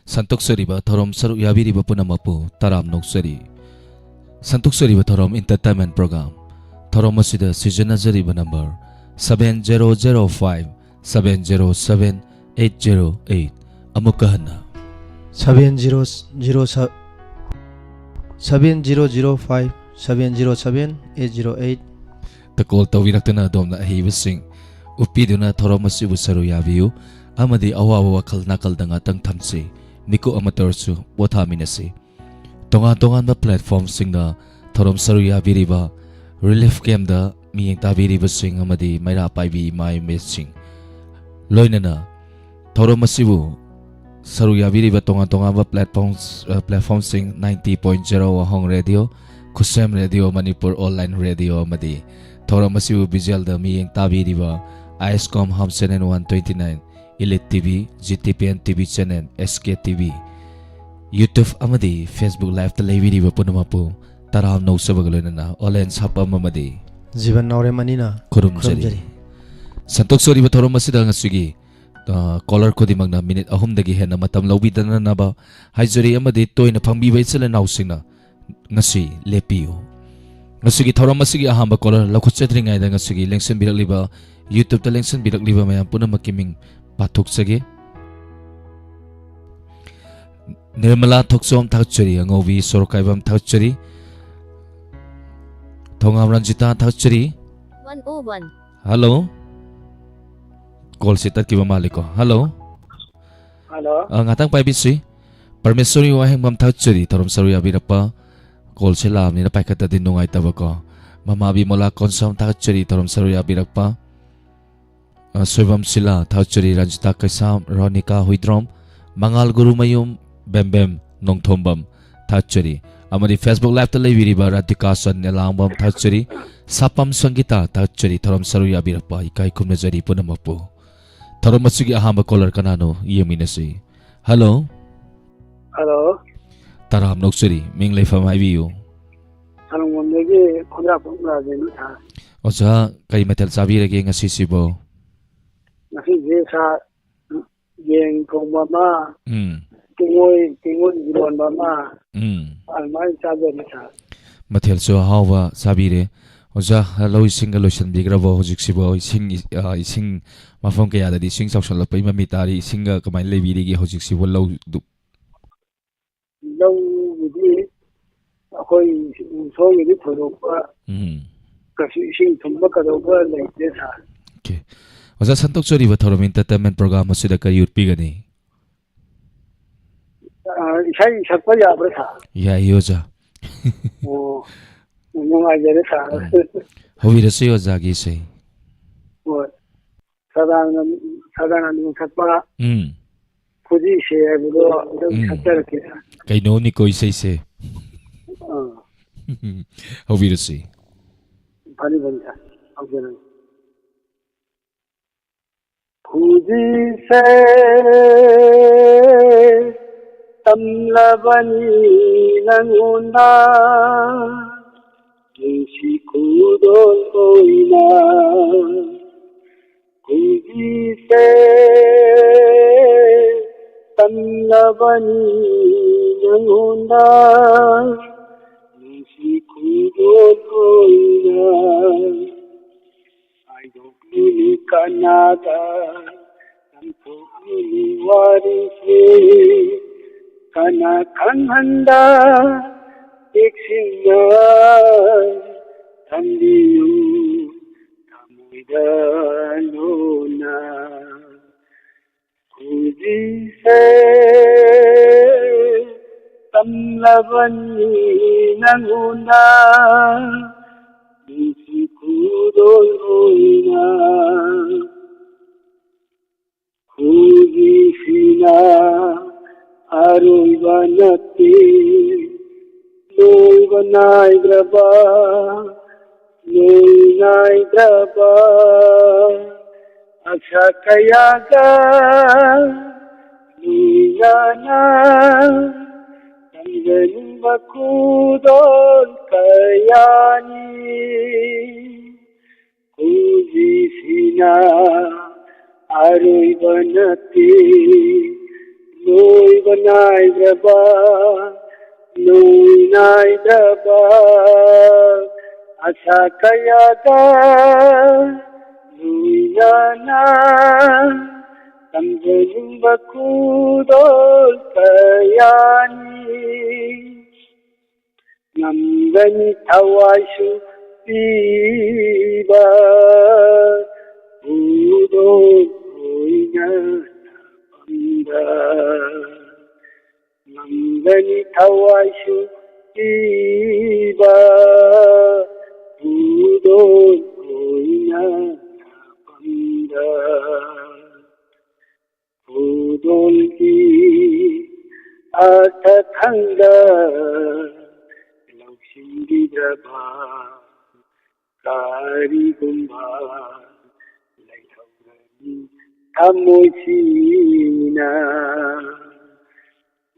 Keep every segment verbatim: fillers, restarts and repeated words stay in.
ꯁꯟꯇꯣꯛꯆꯔꯤꯕ ꯊꯧꯔꯝ ꯁꯔꯨꯛ ꯌꯥꯕꯤꯔꯤꯕ ꯄꯨꯝꯅꯃꯛꯄꯨ ꯇꯔꯥꯝ ꯅꯣꯛꯆꯔꯤ꯫ ꯁꯟꯇꯣꯛꯆꯔꯤꯕ ꯊꯧꯔꯝ entertainment program, ꯊꯧꯔꯝ ꯑꯁꯤꯗ ꯁꯤꯖꯤꯟꯅꯖꯔꯤꯕ number seven zero zero five seven zero seven eight zero eight꯫ ꯑꯃꯨꯛꯀ ꯍꯟꯅ seven zero zero seven zero zero five seven zero seven eight zero eight꯫ ꯇ call ꯇꯧꯕꯤꯔꯛꯇꯨꯅ ꯑꯗꯣꯝꯅ ꯑꯍꯩꯕꯁꯤꯡ ꯎꯠꯄꯤꯗꯨꯅ ꯊꯧꯔꯝ ꯑꯁꯤꯕꯨ ꯁꯔꯨꯛ ꯌꯥꯕꯤꯌꯨ ꯑꯃꯗꯤ ꯑꯋꯥꯕ ꯋꯥꯈꯜ ꯅꯥꯀꯜꯗ ꯉꯥꯛꯇꯪ ꯊꯝꯁꯤ, ꯃꯤꯀꯨꯞ ꯑꯃꯠꯇ ꯑꯣꯏꯔꯁꯨ ꯄꯣꯊꯥꯃꯤꯟꯅꯁꯤ꯫ ꯇꯣꯉꯥꯟ ꯇꯣꯉꯥꯟꯕ platformꯁꯤꯡꯗ ꯊꯧꯔꯝ ꯁꯔꯨꯛ ꯌꯥꯕꯤꯔꯤꯕ relief campꯇ ꯃꯤꯠꯌꯦꯡ ꯇꯥꯕꯤꯔꯤꯕꯁꯤꯡ ꯑꯃꯗꯤ ꯃꯩꯔꯥ ꯄꯥꯏꯕꯤ ꯏꯃꯥ ꯏꯕꯦꯟꯁꯤꯡ, ꯂꯣꯏꯅꯅ ꯊꯧꯔꯝ ꯑꯁꯤꯕꯨ ꯁꯔꯨꯛ ꯌꯥꯕꯤꯔꯤꯕ ꯇꯣꯉꯥꯟ ꯇꯣꯉꯥꯟꯕ platforms, ꯑ, platformꯁꯤꯡ ninety point zero ꯋꯥꯍꯣꯡ Radio, ꯈꯨꯁꯦꯝ Radio, Manipur Online Radio ꯑꯃꯗꯤ ꯊꯧꯔꯝ ꯑꯁꯤꯕꯨ visualꯗ ꯃꯤꯠꯌꯦꯡ ꯇꯥꯕꯤꯔꯤꯕ ISCOM Ham Channel one twenty nine, Elite TV, GTPN TV channel, SKTV, YouTube ꯑꯃꯗꯤ Facebook Liveꯇ ꯂꯩꯕꯤꯔꯤꯕ ꯄꯨꯝꯅꯃꯛꯄꯨ ꯇꯔꯥꯝ ꯅꯧꯖꯕꯒ ꯂꯣꯏꯅꯅ ꯑꯣꯂꯦꯟ ꯁꯥꯄꯝ ꯑꯃꯗꯤ ꯖꯤꯕꯟ ꯅꯥꯎꯔꯦꯝ ꯑꯅꯤꯅ ꯈꯨꯔꯨꯝꯖꯔꯤ꯫ ꯈꯨꯔꯨꯝꯖꯔꯤ꯫ ꯁꯟꯇꯣꯛꯆꯔꯤꯕ ꯊꯧꯔꯝ ꯑꯁꯤꯗ ꯉꯁꯤꯒꯤ, ꯑ, caller ꯈꯨꯗꯤꯡꯃꯛꯅ minute ꯑꯍꯨꯝꯗꯒꯤ ꯍꯦꯟꯅ ꯃꯇꯝ ꯂꯧꯕꯤꯗꯅꯅꯕ ꯍꯥꯏꯖꯔꯤ ꯑꯃꯗꯤ ꯇꯣꯏꯅ ꯐꯪꯕꯤꯕ ꯏꯆꯤꯜ ꯏꯅꯥꯎꯁꯤꯡꯅ ꯉꯁꯤ ꯂꯦꯞꯄꯤꯌꯨ꯫ ꯉꯁꯤꯒꯤ ꯊꯧꯔꯝ ꯑꯁꯤꯒꯤ ꯑꯍꯥꯟꯕ caller ꯂꯧꯈꯠꯆꯗ꯭ꯔꯤꯉꯩꯗ ꯉꯁꯤꯒꯤ ꯂꯦꯡꯁꯤꯟꯕꯤꯔꯛꯂꯤꯕ, YouTubeꯇ ꯂꯦꯡꯁꯤꯟꯕꯤꯔꯛꯂꯤꯕ ꯃꯌꯥꯝ ꯄꯨꯝꯅꯃꯛꯀꯤ ꯃꯤꯡ ꯄꯥꯊꯣꯛꯆꯒꯦ꯫ ꯅꯤꯔꯃꯂꯥ ꯊꯣꯛꯆꯣꯝ ꯊꯥꯒꯠꯆꯔꯤ, ꯑꯉꯧꯕꯤ ꯁꯣꯔꯣꯛꯀꯥꯏꯕꯝ ꯊꯥꯒꯠꯆꯔꯤ, ꯊꯣꯉꯥꯝ ꯔꯟꯖꯤꯇꯥ ꯊꯥꯒꯠꯆꯔꯤ꯫ One oh one꯫ Hello꯫ Callꯁꯤ ꯇꯠꯈꯤꯕ ꯃꯥꯜꯂꯤꯀꯣ꯫ Hello꯫ Hello꯫ ꯑ, ꯉꯥꯛꯇꯪ ꯄꯥꯏꯕꯤꯁꯤ꯫ ꯄꯔꯃꯦꯁꯣꯔꯤ ꯋꯥꯍꯦꯡꯕꯝ ꯊꯥꯒꯠꯆꯔꯤ, ꯊꯧꯔꯝ ꯁꯔꯨꯛ ꯌꯥꯕꯤꯔꯛꯄ꯫ Callꯁꯤ ꯂꯥꯛꯑꯕꯅꯤꯅ ꯄꯥꯏꯈꯠꯇꯗꯤ ꯅꯨꯡꯉꯥꯏꯇꯕꯀꯣ꯫ ꯃꯃꯥ ꯕꯤꯃꯣꯂꯥ ꯀꯣꯟꯁꯝ ꯊꯥꯒꯠꯆꯔꯤ, ꯊꯧꯔꯝ ꯁꯔꯨꯛ ꯌꯥꯕꯤꯔꯛꯄ꯫ ꯑ, ꯁꯣꯏꯕꯝ ꯁꯤꯂꯥ ꯊꯥꯒꯠꯆꯔꯤ, ꯔꯟꯖꯤꯇꯥ ꯀꯩꯁꯥꯝ, ꯔꯣꯅꯤꯀꯥ ꯍꯨꯏꯗ꯭ꯔꯣꯝ, ꯃꯉꯥꯜ ꯒꯨꯔꯨꯃꯌꯨꯝ, ꯕꯦꯝꯕꯦꯝ ꯅꯣꯡꯊꯣꯝꯕꯝ ꯊꯥꯒꯠꯆꯔꯤ꯫ ꯑꯃꯗꯤ Facebook Liveꯇ ꯂꯩꯕꯤꯔꯤꯕ ꯔꯥꯙꯤꯀꯥ ꯆꯟ ꯅꯦꯂꯥꯡꯕꯝ ꯊꯥꯒꯠꯆꯔꯤ, ꯁꯥꯄꯝ ꯁꯪꯒꯤꯇꯥ ꯊꯥꯒꯠꯆꯔꯤ, ꯊꯧꯔꯝ ꯁꯔꯨꯛ ꯌꯥꯕꯤꯔꯛꯄ ꯏꯀꯥꯏ ꯈꯨꯝꯅꯖꯔꯤ ꯄꯨꯝꯅꯃꯛꯄꯨ꯫ ꯊꯧꯔꯝ ꯑꯁꯤꯒꯤ ꯑꯍꯥꯟꯕ caller ꯀꯅꯥꯅꯣ ꯌꯦꯡꯃꯤꯟꯅꯁꯤ꯫ Hello꯫ Hello꯫ ꯇꯔꯥꯝ ꯅꯣꯛꯆꯔꯤ, ꯃꯤꯡ ꯂꯩꯐꯝ ꯍꯥꯏꯕꯤꯌꯨ꯫ ꯁꯅꯨꯡꯕꯝꯗꯒꯤ ꯈꯣꯡꯖꯥꯄꯝ ꯔꯥꯖꯦꯟꯗ꯭ꯔ ꯁꯥꯔ꯫ ꯑꯣꯖꯥ, ꯀꯔꯤ ꯃꯊꯦꯜ ꯆꯥꯕꯤꯔꯒꯦ ꯉꯁꯤꯁꯤꯕꯣ? ꯉꯁꯤꯁꯦ ꯁꯥꯔ, ꯌꯦꯟ ꯊꯣꯡꯕ ꯑꯃ, ꯎꯝ꯫ ꯀꯦꯡꯉꯣꯏ, ꯀꯦꯡꯉꯣꯏ ꯏꯔꯣꯟꯕ ꯑꯃ, ꯎꯝ꯫ ꯑꯗꯨꯃꯥꯏꯅ ꯆꯥꯖꯔꯦ, ꯁꯥꯔ꯫ ꯃꯊꯦꯜꯁꯨ ꯑꯍꯥꯎꯕ ꯆꯥꯕꯤꯔꯦ꯫ ꯑꯣꯖꯥ, ꯂꯧ ꯏꯁꯤꯡꯒ ꯂꯣꯏꯁꯤꯟꯕꯤꯈ꯭ꯔꯕꯣ? ꯍꯧꯖꯤꯛꯁꯤꯕꯨ ꯏꯁꯤꯡ, ꯑ, ꯏꯁꯤꯡ ꯃꯐꯝ ꯀꯌꯥꯗꯗꯤ ꯏꯁꯤꯡ ꯆꯥꯎꯁꯜꯂꯛꯄꯒꯤ ꯃꯃꯤ ꯇꯥꯔꯤ꯫ ꯏꯁꯤꯡꯒ ꯀꯃꯥꯏꯅ ꯂꯩꯕꯤꯔꯤꯒꯦ ꯍꯧꯖꯤꯛꯁꯤꯕꯨ ꯂꯧꯗꯨ? ꯂꯧꯒꯤꯗꯤ ꯑꯩꯈꯣꯏ ꯁꯣꯝꯒꯤꯗꯤ ꯊꯣꯏꯗꯣꯛꯄ ꯎꯝ꯫ ꯀꯩꯁꯨ ꯏꯁꯤꯡ ꯊꯨꯝꯕ ꯀꯩꯗꯧꯕ ꯂꯩꯇꯦ, ꯁꯥꯔ꯫ ꯑꯣꯀꯦ꯫ ꯑꯣꯖꯥ, ꯁꯟꯗꯣꯛꯆꯔꯤꯕ ꯊꯧꯔꯝ entertainment program ꯑꯁꯤꯗ ꯀꯔꯤ ꯎꯠꯄꯤꯒꯅꯤ? ꯑ, ꯏꯁꯩ ꯁꯛꯄ ꯌꯥꯕ꯭ꯔꯥ, ꯁꯥꯔ? ꯌꯥꯏꯌꯦ, ꯑꯣꯖꯥ꯫ ꯑꯣ, ꯅꯨꯡꯉꯥꯏꯖꯔꯦ, ꯁꯥꯔ꯫ ꯎꯝ꯫ ꯍꯧꯕꯤꯔꯁꯤ ꯑꯣꯖꯥꯒꯤ ꯏꯁꯩ꯫ ꯍꯣꯏ꯫ ꯁꯗꯥꯅꯟꯗ, ꯁꯗꯥꯅꯟꯗꯅ ꯁꯛꯄ ꯎꯝ꯫ ꯈꯨꯖꯤꯁꯦ ꯍꯥꯏꯕꯗꯣ ꯑꯗꯨꯝ ꯎꯝ꯫ ꯁꯛꯆꯔꯛꯀꯦ, ꯁꯥꯔ꯫ ꯀꯩꯅꯣꯅꯤꯀꯣ ꯏꯁꯩꯁꯦ꯫ ꯑꯥ꯫ ꯍꯧꯕꯤꯔꯁꯤ꯫ ꯐꯅꯤ, ꯐꯅꯤ, ꯁꯥꯔ꯫ ꯍꯧꯖꯔꯒꯦ꯫ ꯈꯨꯖꯤꯁꯦ ꯇꯝꯂꯕꯅꯤ ꯅꯉꯣꯟꯗ, ꯅꯨꯡꯁꯤ ꯈꯨꯗꯣꯜ ꯑꯣꯏꯅ꯫ ꯈꯨꯖꯤꯁꯦ ꯇꯝꯂꯕꯅꯤ ꯅꯉꯣꯟꯗ, ꯅꯨꯡꯁꯤ ꯈꯨꯗꯣꯜ ꯑꯣꯏꯅ꯫ ꯍꯥꯏꯗꯣꯛꯂꯤꯅꯤ ꯀꯅꯥꯗ, ꯇꯝꯊꯣꯛꯂꯤꯅꯤ ꯋꯥꯔꯤꯁꯦ, ꯀꯅꯥ ꯈꯪꯍꯟꯗ ꯆꯦꯛꯁꯤꯟꯅ ꯊꯝꯕꯤꯌꯨ ꯊꯃꯣꯏꯗ ꯂꯣꯟꯅ꯫ ꯈꯨꯖꯤꯁꯦ ꯇꯝꯂꯕꯅꯤ ꯅꯉꯣꯟꯗ, ꯅꯨꯡꯁꯤ ꯈꯨꯗꯣꯜ ꯑꯣꯏꯅ꯫ ꯈꯨꯖꯤꯁꯤꯅ ꯑꯔꯣꯏꯕ ꯅꯠꯇꯦ, ꯂꯣꯏꯕ ꯅꯥꯏꯗ꯭ꯔꯕ, ꯂꯣꯏ ꯅꯥꯏꯗ꯭ꯔꯕ ꯑꯁꯥ ꯀꯌꯥꯒ ꯂꯣꯏꯅꯅ ꯇꯝꯖꯅꯤꯡꯕ ꯈꯨꯗꯣꯜ ꯀꯌꯥꯅꯤ꯫ ꯈꯨꯖꯤꯁꯤꯅ ꯑꯔꯣꯏꯕ ꯅꯠꯇꯦ, ꯂꯣꯏꯕ ꯅꯥꯏꯗ꯭ꯔꯕ, ꯂꯣꯏ ꯅꯥꯏꯗ꯭ꯔꯕ ꯑꯁꯥ ꯀꯌꯥꯒ ꯂꯣꯏꯅꯅ ꯇꯝꯖꯅꯤꯡꯕ ꯈꯨꯗꯣꯜ ꯀꯌꯥꯅꯤ꯫ ꯉꯝꯒꯅꯤ ꯊꯋꯥꯏꯁꯨ ꯄꯤꯕ ꯈꯨꯗꯣꯜ ꯑꯣꯏꯅ ꯅꯥꯄꯝꯗ꯫ ꯉꯝꯒꯅꯤ ꯊꯋꯥꯏꯁꯨ ꯄꯤꯕ ꯈꯨꯗꯣꯜ ꯑꯣꯏꯅ ꯅꯥꯄꯝꯗ꯫ ꯈꯨꯗꯣꯜꯒꯤ ꯑꯔꯊ ꯈꯪꯗ ꯂꯧꯁꯤꯟꯕꯤꯗ꯭ꯔꯕ ꯀꯔꯤꯒꯨꯝꯕ ꯂꯩꯍꯧꯔꯅꯤ ꯊꯃꯣꯏꯁꯤꯅ꯫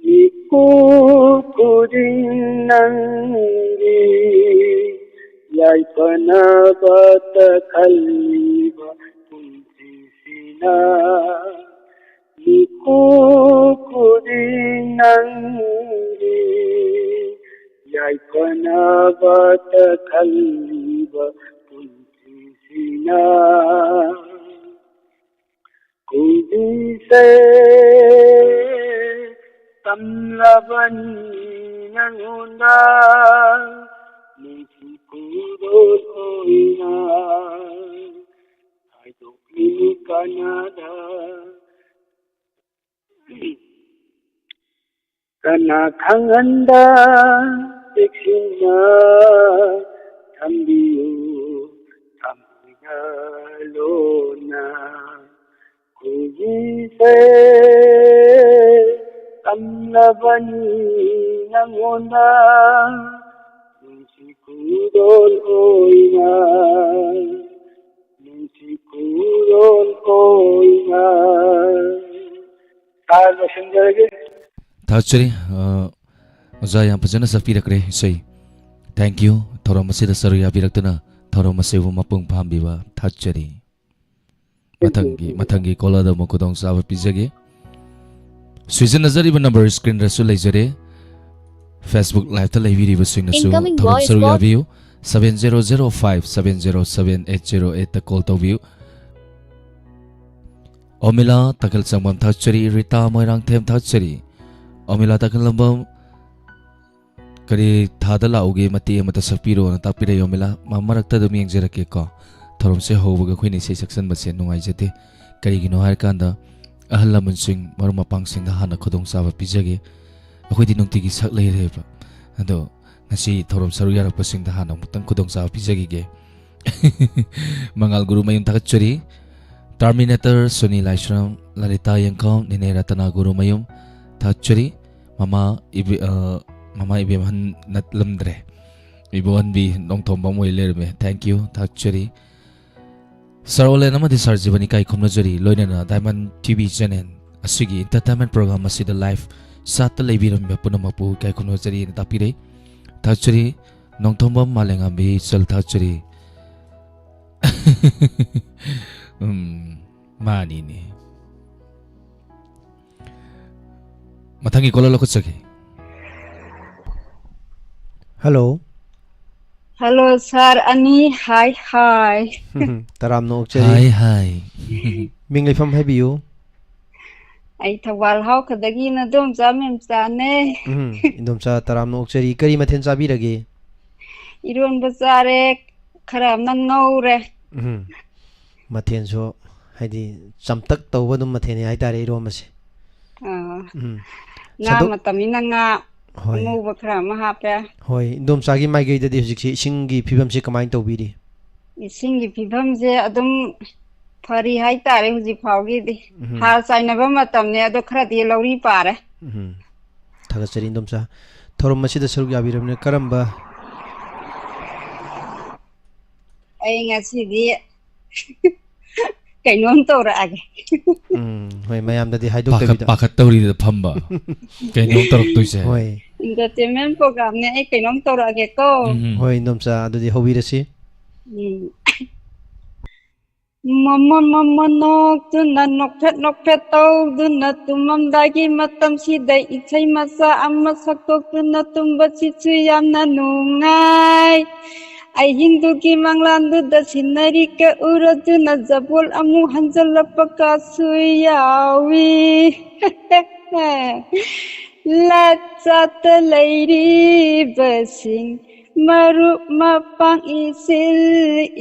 ꯃꯤꯀꯨꯞ ꯈꯨꯗꯤꯡ ꯅꯪꯒꯤ ꯌꯥꯏꯐꯅꯕꯇ ꯈꯜꯂꯤꯕ ꯄꯨꯟꯁꯤꯁꯤꯅ꯫ ꯃꯤꯀꯨꯞ ꯈꯨꯗꯤꯡ ꯅꯪꯒꯤ ꯌꯥꯏꯐꯅꯕꯇ ꯈꯜꯂꯤꯕ ꯄꯨꯟꯁꯤꯁꯤꯅ꯫ ꯈꯨꯖꯤꯁꯦ ꯇꯝꯂꯕꯅꯤ ꯅꯉꯣꯟꯗ, ꯅꯨꯡꯁꯤ ꯈꯨꯗꯣꯜ ꯑꯣꯏꯅ ꯍꯥꯏꯗꯣꯛꯂꯤꯅꯤ ꯀꯅꯥꯗ꯫ ꯀꯅꯥ ꯈꯪꯍꯟꯗ ꯆꯦꯛꯁꯤꯟꯅ ꯊꯝꯕꯤꯌꯨ ꯊꯃꯣꯏꯅ ꯂꯣꯟꯅ꯫ ꯈꯨꯖꯤꯁꯦ ꯇꯝꯂꯕꯅꯤ ꯅꯉꯣꯟꯗ, ꯅꯨꯡꯁꯤ ꯈꯨꯗꯣꯜ ꯑꯣꯏꯅ, ꯅꯨꯡꯁꯤ ꯈꯨꯗꯣꯜ ꯑꯣꯏꯅ꯫ ꯁꯥꯔ, ꯂꯣꯏꯁꯤꯟꯖꯔꯒꯦ꯫ ꯊꯥꯒꯠꯆꯔꯤ꯫ ꯑ, ꯑꯣꯖꯥ ꯌꯥꯝ ꯐꯖꯅ ꯁꯛꯄꯤꯔꯛꯈ꯭ꯔꯦ ꯏꯁꯩ꯫ Thank you꯫ ꯊꯧꯔꯝ ꯑꯁꯤꯗ ꯁꯔꯨꯛ ꯌꯥꯕꯤꯔꯛꯇꯨꯅ ꯊꯧꯔꯝ ꯑꯁꯤꯕꯨ ꯃꯄꯨꯡ ꯐꯥꯍꯟꯕꯤꯕ ꯊꯥꯒꯠꯆꯔꯤ꯫ ꯃꯊꯪꯒꯤ, ꯃꯊꯪꯒꯤ ꯀꯣꯂꯔꯗ ꯑꯃꯨꯛ ꯈꯨꯗꯣꯡꯆꯥꯕ ꯄꯤꯖꯒꯦ꯫ ꯁꯤꯖꯤꯟꯅꯖꯔꯤꯕ ꯅꯝꯕꯔ ꯁ꯭ꯀ꯭ꯔꯤꯟꯗꯁꯨ ꯂꯩꯖꯔꯦ꯫ Facebook Liveꯇ ꯂꯩꯕꯤꯔꯤꯕꯁꯤꯡꯅꯁꯨ Incoming ꯊꯧꯔꯝ voice ꯁꯔꯨꯛ call. ꯌꯥꯕꯤꯌꯨ꯫ Seven zero zero five seven zero seven eight zero eightꯇ call ꯇꯧꯕꯤꯌꯨ꯫ ꯑꯣꯃꯤꯂꯥ ꯇꯈꯦꯜ ꯁꯪꯕꯝ ꯊꯥꯒꯠꯆꯔꯤ꯫ ꯔꯤꯇꯥ ꯃꯣꯏꯔꯥꯡꯊꯦꯝ ꯊꯥꯒꯠꯆꯔꯤ꯫ ꯑꯣꯃꯤꯂꯥ ꯇꯈꯦꯜ ꯁꯪꯕꯝ ꯀꯔꯤ ꯊꯥꯗ ꯂꯥꯛꯎꯒꯦ, ꯃꯇꯦꯛ ꯑꯃꯇ ꯁꯛꯄꯤꯔꯣꯅ ꯇꯥꯛꯄꯤꯔꯛꯏ ꯑꯣꯃꯤꯂꯥ꯫ ꯃ-, ꯃꯔꯛꯇ ꯑꯗꯨꯝ ꯌꯦꯡꯖꯔꯛꯀꯦꯀꯣ꯫ ꯊꯧꯔꯝꯁꯦ ꯍꯧꯕꯒ ꯑꯩꯈꯣꯏꯅ ꯏꯁꯩ ꯁꯛꯆꯟꯕꯁꯦ ꯅꯨꯡꯉꯥꯏꯖꯗꯦ꯫ ꯀꯔꯤꯒꯤꯅꯣ ꯍꯥꯏꯔꯀꯥꯟꯗ ꯑꯍꯜ ꯂꯃꯟꯁꯤꯡ, ꯃꯔꯨꯞ ꯃꯄꯥꯡꯁꯤꯡꯗ ꯍꯥꯟꯅ ꯈꯨꯗꯣꯡꯆꯥꯕ ꯄꯤꯖꯒꯦ꯫ ꯑꯩꯈꯣꯏꯗꯤ ꯅꯨꯡꯇꯤꯒꯤ ꯁꯛ ꯂꯩꯔꯦꯕ꯫ ꯑꯗꯣ ꯉꯁꯤ ꯊꯧꯔꯝ ꯁꯔꯨꯛ ꯌꯥꯔꯛꯄꯁꯤꯡꯗ ꯍꯥꯟꯅ ꯑꯃꯨꯛꯇꯪ ꯈꯨꯗꯣꯡꯆꯥꯕ ꯄꯤꯖꯈꯤꯒꯦ꯫ ꯃꯉꯥꯜ ꯒꯨꯔꯨꯃꯌꯨꯝ ꯊꯥꯒꯠꯆꯔꯤ꯫ ꯇꯔꯃꯤꯅꯦꯇꯔ ꯁꯣꯅꯤ ꯂꯥꯏꯁ꯭ꯔꯝ, ꯂꯂꯤꯇꯥ ꯌꯦꯡꯈꯝ, ꯅꯤꯅꯦ ꯔꯇꯅꯥ ꯒꯨꯔꯨꯃꯌꯨꯝ ꯊꯥꯒꯠꯆꯔꯤ꯫ ꯃꯃꯥ ꯏꯕꯦ-, ꯑ, ꯃꯃꯥ ꯏꯕꯦꯝꯍꯟ ꯅꯠꯂꯝꯗ꯭ꯔꯦ꯫ ꯏꯕꯣꯍꯟꯕꯤ ꯅꯣꯡꯊꯣꯝꯕꯝ ꯑꯣꯏ ꯂꯩꯔꯝꯃꯦ꯫ Thank you, ꯊꯥꯒꯠꯆꯔꯤ꯫ ꯁꯥꯔ ꯑꯣꯂꯦꯟ ꯑꯃꯗꯤ ꯁꯥꯔ ꯖꯤꯕꯟ ꯏꯀꯥꯏ ꯈꯨꯝꯅꯖꯔꯤ꯫ ꯂꯣꯏꯅꯅ Diamond TV channel ꯑꯁꯤꯒꯤ entertainment program ꯑꯁꯤꯗ live chatꯇ ꯂꯩꯕꯤꯔꯝꯃꯤꯕ ꯄꯨꯝꯅꯃꯛꯄꯨ ꯏꯀꯥꯏ ꯈꯨꯝꯅꯖꯔꯤꯅ ꯇꯥꯛꯄꯤꯔꯦ꯫ ꯊꯥꯒꯠꯆꯔꯤ꯫ ꯅꯣꯡꯊꯣꯝꯕꯝ ꯃꯥꯂꯦꯉꯥꯝꯕꯤ ꯏꯆꯜ ꯊꯥꯒꯠꯆꯔꯤ꯫ ꯎꯝ, ꯃꯥꯅꯤꯅꯦ꯫ ꯃꯊꯪꯒꯤ caller ꯂꯧꯈꯠꯆꯒꯦ꯫ Hello꯫ Hello, sir ꯑꯅꯤ꯫ Hi, hi꯫ ꯇꯔꯥꯝꯅ ꯑꯣꯛꯆꯔꯤ꯫ Hi, hi꯫ ꯃꯤꯡ ꯂꯩꯐꯝ ꯍꯥꯏꯕꯤꯌꯨ꯫ ꯑꯩ ꯊꯧꯕꯥꯜ ꯍꯥꯎꯈꯗꯒꯤ ꯅꯗꯣꯝꯆꯥ ꯃꯦꯝꯆꯥꯅꯦ꯫ ꯎꯝ, ꯏꯟꯗꯣꯝꯆꯥ ꯇꯔꯥꯝꯅ ꯑꯣꯛꯆꯔꯤ꯫ ꯀꯔꯤ ꯃꯊꯦꯜ ꯆꯥꯕꯤꯔꯒꯦ? ꯏꯔꯣꯟꯕ ꯆꯥꯔꯦ, ꯈꯔ ꯑꯃꯅ ꯉꯧꯔꯦ꯫ ꯎꯝ, ꯃꯊꯦꯜꯁꯨ ꯍꯥꯏꯗꯤ ꯆꯝꯇꯛ ꯇꯧꯕ ꯑꯗꯨꯝ ꯃꯊꯦꯜꯅꯤ ꯍꯥꯏꯇꯥꯔꯦ ꯏꯔꯣꯝꯕꯁꯦ꯫ ꯑꯥ꯫ ꯎꯝ꯫ ꯉꯥ ꯁꯥꯗꯣꯛ-, ꯃꯇꯝꯅꯤꯅ ꯉꯥ ꯍꯣꯏ꯫ ꯑꯉꯧꯕ ꯈꯔ ꯑꯃ ꯍꯥꯞꯄꯦ꯫ ꯍꯣꯏ, ꯏꯟꯗꯣꯝꯆꯥꯒꯤ ꯃꯥꯏꯀꯩꯗꯗꯤ ꯍꯧꯖꯤꯛꯁꯤ ꯏꯁꯤꯡꯒꯤ ꯐꯤꯕꯝꯁꯤ ꯀꯃꯥꯏꯅ ꯇꯧꯕꯤꯔꯤ? ꯏꯁꯤꯡꯒꯤ ꯐꯤꯕꯝꯁꯦ ꯑꯗꯨꯝ ꯐꯔꯤ ꯍꯥꯏꯇꯥꯔꯦ ꯍꯧꯖꯤꯛ ꯐꯥꯎꯒꯤꯗꯤ꯫ ꯎꯝ꯫ ꯍꯥꯔ ꯆꯥꯏꯅꯕ ꯃꯇꯝꯅꯦ, ꯑꯗꯣ ꯈꯔꯗꯤ ꯂꯧꯔꯤ ꯄꯥꯔꯦ꯫ ꯎꯝ꯫ ꯊꯥꯒꯠꯆꯔꯤ ꯏꯟꯗꯣꯝꯆꯥ꯫ ꯊꯧꯔꯝ ꯑꯁꯤꯗ ꯁꯔꯨꯛ ꯌꯥꯕꯤꯔꯕꯅꯤꯅ ꯀꯔꯝꯕ ꯑꯩ ꯉꯁꯤꯗꯤ ꯀꯩꯅꯣꯝ ꯇꯧꯔꯛꯑꯒꯦ꯫ ꯎꯝ, ꯍꯣꯏ, ꯃꯌꯥꯝꯗꯗꯤ ꯄꯥꯈꯠ-, ꯍꯥꯏꯗꯣꯛꯇꯕꯤꯗ꯫ ꯄꯥꯈꯠ ꯇꯧꯔꯤꯗ ꯐꯝꯕ꯫ ꯀꯩꯅꯣꯝ ꯇꯧꯔꯛꯇꯣꯏꯁꯦ꯫ ꯍꯣꯏ꯫ Entertainment programꯅꯦ, ꯑꯩ ꯀꯩꯅꯣꯝ ꯇꯧꯔꯛꯑꯒꯦꯀꯣ꯫ ꯎꯝ꯫ ꯍꯣꯏ, ꯏꯟꯗꯣꯝꯆꯥ, ꯑꯗꯨꯗꯤ ꯍꯧꯕꯤꯔꯁꯤ꯫ ꯎꯝ꯫ ꯃꯃ ꯃꯃ ꯅꯣꯛꯇꯨꯅ ꯅꯣꯛꯐꯦꯠ ꯅꯣꯛꯐꯦꯠ ꯇꯧꯗꯨꯅ ꯇꯨꯝꯃꯝꯗꯥꯏꯒꯤ ꯃꯇꯝꯁꯤꯗ ꯏꯁꯩ ꯃꯆꯥ ꯑꯃ ꯁꯛꯇꯣꯛꯇꯨꯅ ꯇꯨꯝꯕꯁꯤꯁꯨ ꯌꯥꯝꯅ ꯅꯨꯡꯉꯥꯏ꯫ ꯑꯍꯤꯡꯗꯨꯒꯤ ꯃꯪꯂꯥꯟꯗꯨꯗ ꯁꯤꯟꯅꯔꯤꯒ ꯎꯔꯗꯨꯅ ꯖꯕꯣꯜ ꯑꯃꯨꯛ ꯍꯟꯖꯜꯂꯛꯄꯒꯁꯨ ꯌꯥꯎꯏ꯫ ꯂꯥꯏꯆꯥꯠꯇ ꯂꯩꯔꯤꯕꯁꯤꯡ ꯃꯔꯨꯞ ꯃꯄꯥꯡ ꯏꯆꯤꯜ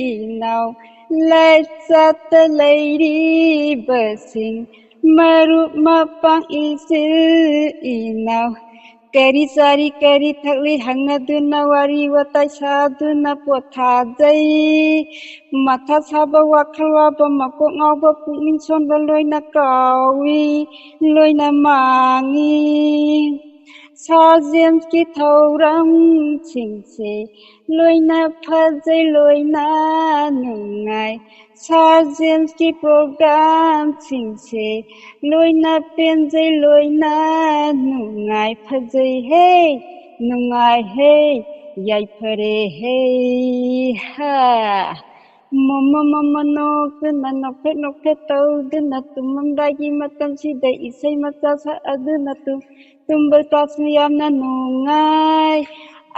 ꯏꯅꯥꯎ, ꯂꯥꯏꯆꯥꯠꯇ ꯂꯩꯔꯤꯕꯁꯤꯡ ꯃꯔꯨꯞ ꯃꯄꯥꯡ ꯏꯆꯤꯜ ꯏꯅꯥꯎ, ꯀꯔꯤ ꯆꯥꯔꯤ ꯀꯔꯤ ꯊꯛꯂꯤ ꯍꯪꯅꯗꯨꯅ ꯋꯥꯔꯤ ꯋꯥꯇꯥꯏ ꯁꯥꯗꯨꯅ ꯄꯣꯊꯥꯖꯩ꯫ ꯃꯊꯥ ꯁꯥꯕ, ꯋꯥꯈꯜ ꯋꯥꯕ, ꯃꯀꯣꯛ ꯉꯥꯎꯕ, ꯄꯨꯛꯅꯤꯡ ꯁꯣꯟꯕ ꯂꯣꯏꯅ ꯀꯥꯎꯏ, ꯂꯣꯏꯅ ꯃꯥꯡꯏ꯫ ꯁꯥꯔ ꯖꯦꯝꯁꯀꯤ ꯊꯧꯔꯝꯁꯤꯡꯁꯦ ꯂꯣꯏꯅ ꯐꯖꯩ, ꯂꯣꯏꯅ ꯅꯨꯡꯉꯥꯏ꯫ ꯁꯥꯔ ꯖꯦꯝꯁꯀꯤ ꯄ꯭ꯔꯣꯒ꯭ꯔꯥꯝꯁꯤꯡꯁꯦ ꯂꯣꯏꯅ ꯄꯦꯟꯖꯩ, ꯂꯣꯏꯅ ꯅꯨꯡꯉꯥꯏ꯫ ꯐꯖꯩ ꯍꯦ, ꯅꯨꯡꯉꯥꯏ ꯍꯦ, ꯌꯥꯏꯐꯔꯦ ꯍꯦ꯫ ꯍꯥ꯫ ꯃꯃ ꯃꯃ ꯅꯣꯛꯇꯨꯅ ꯅꯣꯛꯐꯦꯠ ꯅꯣꯛꯐꯦꯠ ꯇꯧꯗꯨꯅ ꯇꯨꯝꯃꯝꯗꯥꯏꯒꯤ ꯃꯇꯝꯁꯤꯗ ꯏꯁꯩ ꯃꯆꯥ ꯁꯛꯑꯗꯨꯅ ꯇꯨꯝ ꯇꯨꯝꯕ ꯀꯥꯁꯨ ꯌꯥꯝꯅ ꯅꯨꯡꯉꯥꯏ꯫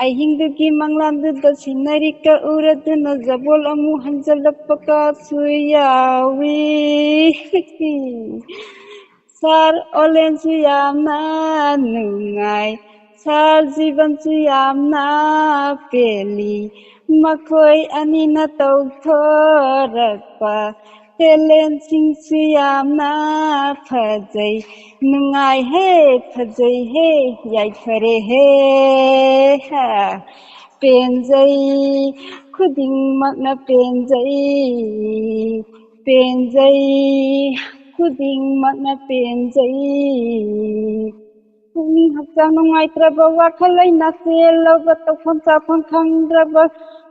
ꯑꯍꯤꯡꯗꯨꯒꯤ ꯃꯪꯂꯥꯟꯗꯨꯗ ꯁꯤꯟꯅꯔꯤꯒ ꯎꯔꯗꯨꯅ ꯖꯕꯣꯜ ꯑꯃꯨꯛ ꯍꯟꯖꯜꯂꯛꯄꯒꯁꯨ ꯌꯥꯎꯏ꯫ ꯁꯥꯔ ꯑꯣꯂꯦꯟꯁꯨ ꯌꯥꯝꯅ ꯅꯨꯡꯉꯥꯏ, ꯁꯥꯔ ꯖꯤꯕꯟꯁꯨ ꯌꯥꯝꯅ ꯄꯦꯜꯂꯤ꯫ ꯃꯈꯣꯏ ꯑꯅꯤꯅ ꯇꯧꯊꯣꯔꯛꯄ ꯇꯦꯂꯦꯟꯁꯤꯡꯁꯨ ꯌꯥꯝꯅ ꯐꯖꯩ꯫ ꯅꯨꯡꯉꯥꯏ ꯍꯦ, ꯐꯖꯩ ꯍꯦ, ꯌꯥꯏꯐꯔꯦ ꯍꯦ꯫ ꯍꯥ꯫ ꯄꯦꯟꯖꯩ, ꯈꯨꯗꯤꯡꯃꯛꯅ ꯄꯦꯟꯖꯩ꯫ ꯄꯦꯟꯖꯩ, ꯈꯨꯗꯤꯡꯃꯛꯅ ꯄꯦꯟꯖꯩ꯫ ꯄꯨꯛꯅꯤꯡ ꯍꯛꯆꯥꯡ ꯅꯨꯡꯉꯥꯏꯇ꯭ꯔꯕ, ꯋꯥꯈꯜ ꯂꯩꯅꯥ ꯆꯦꯜꯂꯕ, ꯇꯧꯐꯝ ꯆꯥꯐꯝ ꯈꯪꯗ꯭ꯔꯕ,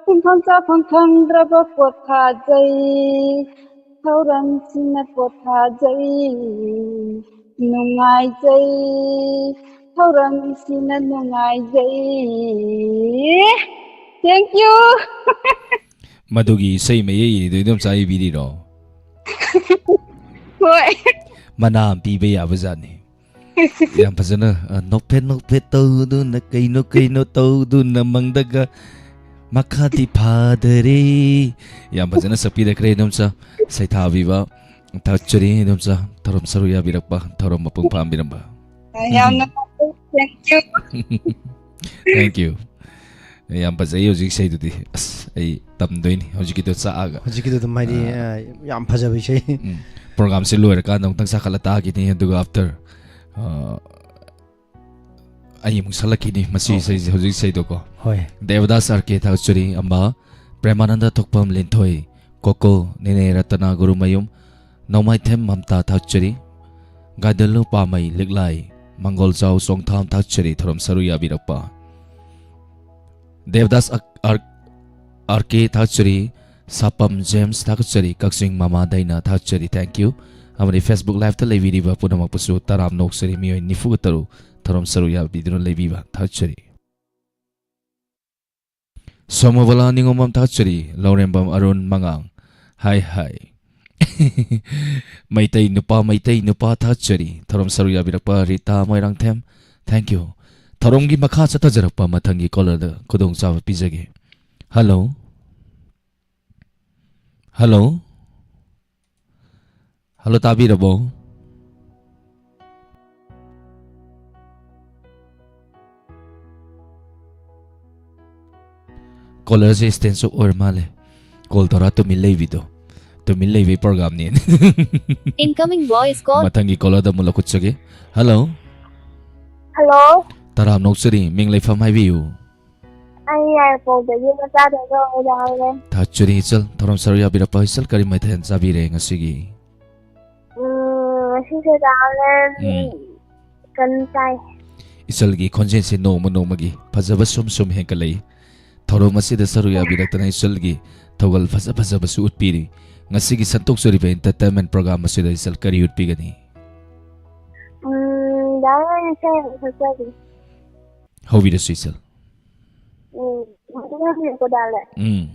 ꯇꯨꯝꯐꯝ ꯆꯥꯐꯝ ꯈꯪꯗ꯭ꯔꯕ ꯄꯣꯊꯥꯖꯩ꯫ ꯊꯧꯔꯝꯁꯤꯅ ꯄꯣꯊꯥꯖꯩ, ꯅꯨꯡꯉꯥꯏꯖꯩ꯫ ꯊꯧꯔꯝꯁꯤꯅ ꯅꯨꯡꯉꯥꯏꯖꯩ꯫ Thank you꯫ ꯃꯗꯨꯒꯤ ꯏꯁꯩ ꯃꯌꯦꯛ ꯏꯔꯤꯗꯣ ꯏꯗꯣꯝꯆꯥ ꯏꯕꯤꯔꯤꯔꯣ? ꯍꯣꯏ꯫ ꯃꯅꯥ ꯑꯃ ꯄꯤꯕ ꯌꯥꯕꯖꯥꯠꯅꯤ꯫ ꯌꯥꯝ ꯐꯖꯅ, ꯑ, ꯅꯣꯛꯐꯦꯠ ꯅꯣꯛꯐꯦꯠ ꯇꯧꯗꯨꯅ, ꯀꯩꯅꯣ ꯀꯩꯅꯣ ꯇꯧꯗꯨꯅ, ꯃꯪꯗꯒ ꯃꯈꯥꯗꯤ ꯐꯥꯗꯔꯦ꯫ ꯌꯥꯝ ꯐꯖꯅ ꯁꯛꯄꯤꯔꯛꯈ꯭ꯔꯦ, ꯏꯗꯣꯝꯆꯥ꯫ ꯁꯩꯊꯥꯕꯤꯕ ꯊꯥꯒꯠꯆꯔꯤ, ꯏꯗꯣꯝꯆꯥ꯫ ꯊꯧꯔꯝ ꯁꯔꯨꯛ ꯌꯥꯕꯤꯔꯛꯄ, ꯊꯧꯔꯝ ꯃꯄꯨꯡ ꯐꯥꯍꯟꯕꯤꯔꯝꯕ꯫ ꯌꯥꯝꯅ ꯎꯝ꯫ Thank you꯫ Thank you꯫ ꯌꯥꯝ ꯐꯖꯩ ꯍꯧꯖꯤꯛ ꯏꯁꯩꯗꯨꯗꯤ꯫ ꯑꯁ, ꯑꯩ ꯇꯝꯗꯣꯏꯅꯤ ꯍꯧꯖꯤꯛꯀꯤꯗꯣ ꯆꯥꯛꯑꯒ꯫ ꯍꯧꯖꯤꯛꯀꯤꯗꯣ ꯑꯗꯨꯝ ꯍꯥꯏꯗꯤ, ꯑꯥ꯫ ꯑ, ꯌꯥꯝ ꯐꯖꯕ ꯏꯁꯩ꯫ ꯎꯝ꯫ ꯄ꯭ꯔꯣꯒꯥꯝꯁꯦ ꯂꯣꯏꯔꯀꯥꯟꯗ ꯑꯃꯨꯛꯇꯪ ꯆꯥꯈꯠꯂ ꯇꯥꯈꯤꯅꯤ, ꯑꯗꯨꯒ after, ꯑ, ꯑꯩ ꯑꯃꯨꯛ ꯁꯛꯂꯛꯈꯤꯅꯤ ꯃꯁꯤ ꯑꯣ꯫ ꯏꯁꯩꯁꯦ, ꯍꯧꯖꯤꯛ ꯏꯁꯩꯗꯣꯀꯣ꯫ ꯍꯣꯏ꯫ ꯗꯦꯕꯗꯥꯁ ꯑꯥꯔ ꯀꯦ ꯊꯥꯒꯠꯆꯔꯤ, ꯑꯝꯕ ꯄ꯭ꯔꯦꯃꯥꯅꯟꯗ ꯊꯣꯛꯄꯝ ꯂꯤꯟꯊꯣꯏ, ꯀꯣꯀꯣ, ꯅꯦꯅꯦ ꯔꯇꯅꯥ ꯒꯨꯔꯨꯃꯌꯨꯝ, ꯅꯣꯡꯃꯥꯏꯊꯦꯝ ꯃꯝꯇꯥ ꯊꯥꯒꯠꯆꯔꯤ, ꯒꯥꯏꯗꯜꯂꯨ ꯄꯥꯃꯩ ꯂꯤꯛꯂꯥꯏ, ꯃꯪꯒꯣꯜꯆꯥꯎ ꯆꯣꯡꯊꯥꯝ ꯊꯥꯒꯠꯆꯔꯤ, ꯊꯧꯔꯝ ꯁꯔꯨꯛ ꯌꯥꯕꯤꯔꯛꯄ꯫ ꯗꯦꯕꯗꯥꯁ ꯑꯛ-, ꯑꯥꯔ-, ꯑꯥꯔ ꯀꯦ ꯊꯥꯒꯠꯆꯔꯤ, ꯁꯥꯄꯝ ꯖꯦꯝꯁ ꯊꯥꯒꯠꯆꯔꯤ, ꯀꯛꯆꯤꯡ ꯃꯃꯥ ꯗꯥꯏꯅꯥ ꯊꯥꯒꯠꯆꯔꯤ, thank you꯫ ꯑꯃꯗꯤ Facebook Live-ꯇ ꯂꯩꯕꯤꯔꯤꯕ ꯄꯨꯝꯅꯃꯛꯄꯨꯁꯨ ꯇꯔꯥꯝꯅ ꯑꯣꯛꯆꯔꯤ, ꯃꯤꯑꯣꯏ ꯅꯤꯐꯨꯒ ꯇꯔꯨꯛ ꯊꯧꯔꯝ ꯁꯔꯨꯛ ꯌꯥꯕꯤꯗꯨꯅ ꯂꯩꯕꯤꯕ ꯊꯥꯒꯠꯆꯔꯤ꯫ ꯁꯣꯃꯣꯕꯂꯥ ꯅꯤꯉꯣꯝꯕꯝ ꯊꯥꯒꯠꯆꯔꯤ, ꯂꯧꯔꯦꯝꯕꯝ ꯑꯔꯨꯟ ꯃꯉꯥꯡ꯫ ꯍꯥꯏ ꯍꯥꯏ꯫ ꯃꯩꯇꯩ ꯅꯨꯄꯥ, ꯃꯩꯇꯩ ꯅꯨꯄꯥ ꯊꯥꯒꯠꯆꯔꯤ꯫ ꯊꯧꯔꯝ ꯁꯔꯨꯛ ꯌꯥꯕꯤꯔꯛꯄ ꯔꯤꯇꯥ ꯃꯣꯏꯔꯥꯡꯊꯦꯝ꯫ Thank you꯫ ꯊꯧꯔꯝꯒꯤ ꯃꯈꯥ ꯆꯠꯊꯖꯔꯛꯄ ꯃꯊꯪꯒꯤ caller-ꯗ ꯈꯨꯗꯣꯡꯆꯥꯕ ꯄꯤꯖꯒꯦ꯫ Hello? Hello? Hello, ꯇꯥꯕꯤꯔꯕꯣ? Caller-ꯁꯦ ꯁ꯭ꯇꯦꯟꯁ ꯑꯣꯏꯔ ꯃꯥꯜꯂꯦ꯫ Call ꯇꯧꯔ ꯇꯨꯃꯤꯟ ꯂꯩꯕꯤꯗꯣ꯫ ꯇꯨꯃꯤꯟ ꯂꯩꯕꯩ program-ꯅꯦ꯫ Incoming voice call. ꯃꯊꯪꯒꯤ caller-ꯗ ꯑꯃꯨꯛ ꯂꯧꯈꯠꯆꯒꯦ꯫ Hello? Hello? ꯇꯔꯥꯝꯅ ꯑꯣꯛꯆꯔꯤ, ꯃꯤꯡ ꯂꯩꯐꯝ ꯍꯥꯏꯕꯤꯌꯨ꯫ ꯑꯩ ꯌꯥꯏꯔꯤꯄꯣꯛꯇꯒꯤ ꯃꯆꯥ ꯊꯣꯏꯕ ꯑꯣꯏꯅ ꯍꯧꯔꯦ꯫ ꯊꯥꯒꯠꯆꯔꯤ ꯏꯆꯜ, ꯊꯧꯔꯝ ꯁꯔꯨꯛ ꯌꯥꯕꯤꯔꯛꯄ꯫ ꯏꯆꯜ, ꯀꯔꯤ ꯃꯊꯦꯜ ꯆꯥꯕꯤꯔꯦ ꯉꯁꯤꯒꯤ? ꯎꯝ, ꯉꯁꯤꯁꯦ ꯆꯥꯕꯁꯦ, ꯎꯝ꯫ ꯀꯩꯅꯣ ꯆꯥꯏ꯫ ꯏꯆꯜꯒꯤ ꯈꯣꯟꯖꯦꯜꯁꯦ ꯅꯣꯡꯃ ꯅꯣꯡꯃꯒꯤ ꯐꯖꯕ ꯁꯨꯝ ꯁꯨꯝ ꯍꯦꯟꯒꯠꯂꯛꯏ꯫ ꯊꯧꯔꯝ ꯑꯁꯤꯗ ꯁꯔꯨꯛ ꯌꯥꯕꯤꯔꯛꯇꯅ ꯏꯆꯜꯒꯤ ꯊꯧꯒꯜ ꯐꯖ ꯐꯖꯕꯁꯨ ꯎꯠꯄꯤꯔꯤ꯫ ꯉꯁꯤꯒꯤ ꯁꯟꯇꯣꯛꯆꯔꯤꯕ entertainment program ꯑꯁꯤꯗ ꯏꯆꯜ ꯀꯔꯤ ꯎꯠꯄꯤꯒꯅꯤ? ꯎꯝ, ꯗꯥ ꯍꯣꯏ ꯏꯁꯩ ꯑꯃ ꯁꯛꯆꯒꯦ꯫ ꯍꯧꯕꯤꯔꯁꯤ ꯏꯆꯜ꯫ ꯎꯝ, ꯃꯇꯦꯡ ꯄꯥꯡꯕꯤꯌꯨꯀꯣ, ꯗꯥ ꯂꯦ꯫ ꯎꯝ꯫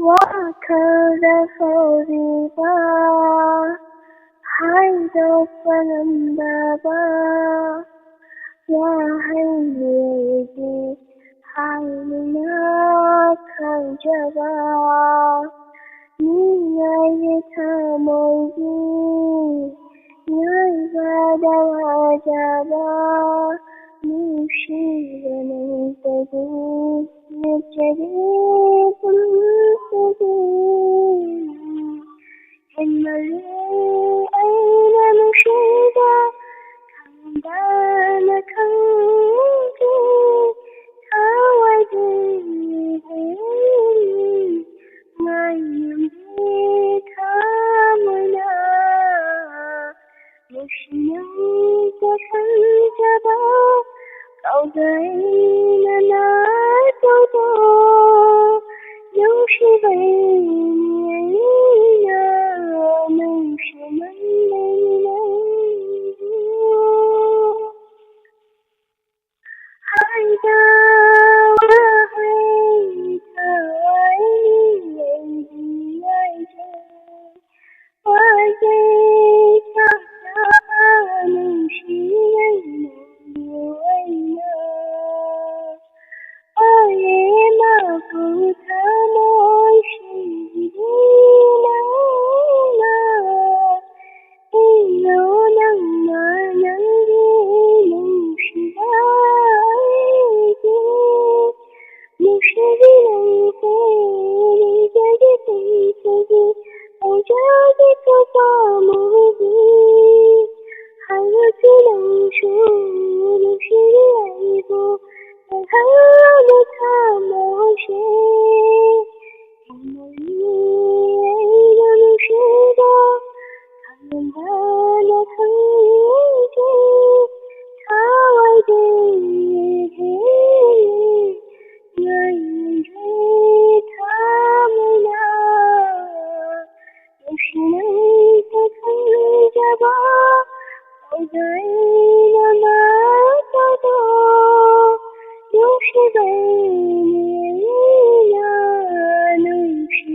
ꯋꯥꯈꯜꯗ ꯍꯧꯔꯤꯕ ꯍꯥꯏꯗꯣꯛꯄ ꯉꯝꯗꯕ ꯋꯥꯍꯩ ꯑꯣꯏꯗꯤ ꯍꯥꯏꯗꯨꯅ ꯈꯪꯖꯕ ꯃꯤꯉꯥꯏꯒꯤ ꯊꯃꯣꯏꯒꯤ ꯉꯥꯏꯕꯗ ꯋꯥꯖꯕ ꯅꯨꯡꯁꯤꯕ ꯅꯪꯇꯗꯤ ꯅꯠꯇ꯭ꯔꯗꯤ ꯄꯨꯟꯁꯤꯗꯤ ꯍꯦꯟꯃꯜꯂꯤ ꯑꯩꯅ ꯅꯨꯡꯁꯤꯕ ꯈꯪꯗꯅ ꯈꯪꯗ꯭ꯔꯤ ꯊꯋꯥꯏꯗꯤ ꯍꯦꯜꯂꯤ ꯉꯥꯏꯔꯝꯗꯦ ꯊꯃꯣꯏꯅ ꯅꯨꯡꯁꯤꯅ ꯈꯪꯖꯕ ꯀꯥꯎꯖꯩꯅ ꯅꯥꯇꯣꯟꯗꯣ ꯅꯨꯡꯁꯤꯕꯩꯅꯦ ꯑꯩꯅ ꯅꯨꯡꯁꯤꯃꯟꯕꯩ ꯅꯪꯕꯨ ꯍꯥꯏꯕ ꯋꯥꯍꯩ ꯊꯋꯥꯏꯅꯤ ꯑꯩꯗꯤ ꯉꯥꯏꯖꯩ ꯋꯥꯖꯩ ꯆꯥꯛꯆꯥꯕ ꯅꯨꯡꯁꯤꯅꯩ ꯅꯪꯕꯨ ꯑꯩꯅ ꯑꯣꯏꯔꯦ ꯃꯄꯨ ꯊꯃꯣꯏ ꯁꯤꯒꯤꯗꯤ ꯅꯪꯅ ꯏꯪꯅꯣ ꯅꯪꯅ ꯅꯪꯒꯤ ꯅꯨꯡꯁꯤꯕ ꯑꯩꯒꯤ ꯅꯨꯡꯁꯤꯕꯤ ꯅꯪꯁꯦ ꯅꯨꯡꯖꯒꯤ ꯄꯨꯟꯁꯤꯒꯤ ꯈꯣꯡꯖꯒꯤ ꯊꯧꯖꯥꯜ ꯃꯨꯕꯤ ꯍꯥꯏꯔꯨꯆꯣ ꯅꯪꯁꯨ ꯅꯨꯡꯁꯤꯕꯤ ꯑꯩꯕꯨ ꯅꯪꯍꯜꯂꯣ ꯊꯃꯣꯏꯁꯦ ꯍꯦꯟꯃꯜꯂꯤ ꯑꯩꯅ ꯅꯨꯡꯁꯤꯕ ꯈꯪꯍꯟꯗꯅ ꯈꯪꯗ꯭ꯔꯤ ꯊꯋꯥꯏꯗꯤ ꯍꯦꯜꯂꯤ ꯉꯥꯏꯔꯝꯗ꯭ꯔꯦ ꯊꯃꯣꯏꯅ ꯅꯨꯡꯁꯤꯅꯩ ꯈꯪꯖꯕ ꯈꯪꯖꯩꯅ ꯃꯇꯧꯗꯣ ꯅꯨꯡꯁꯤꯕꯩꯅꯦ ꯑꯩꯅ ꯅꯨꯡꯁꯤ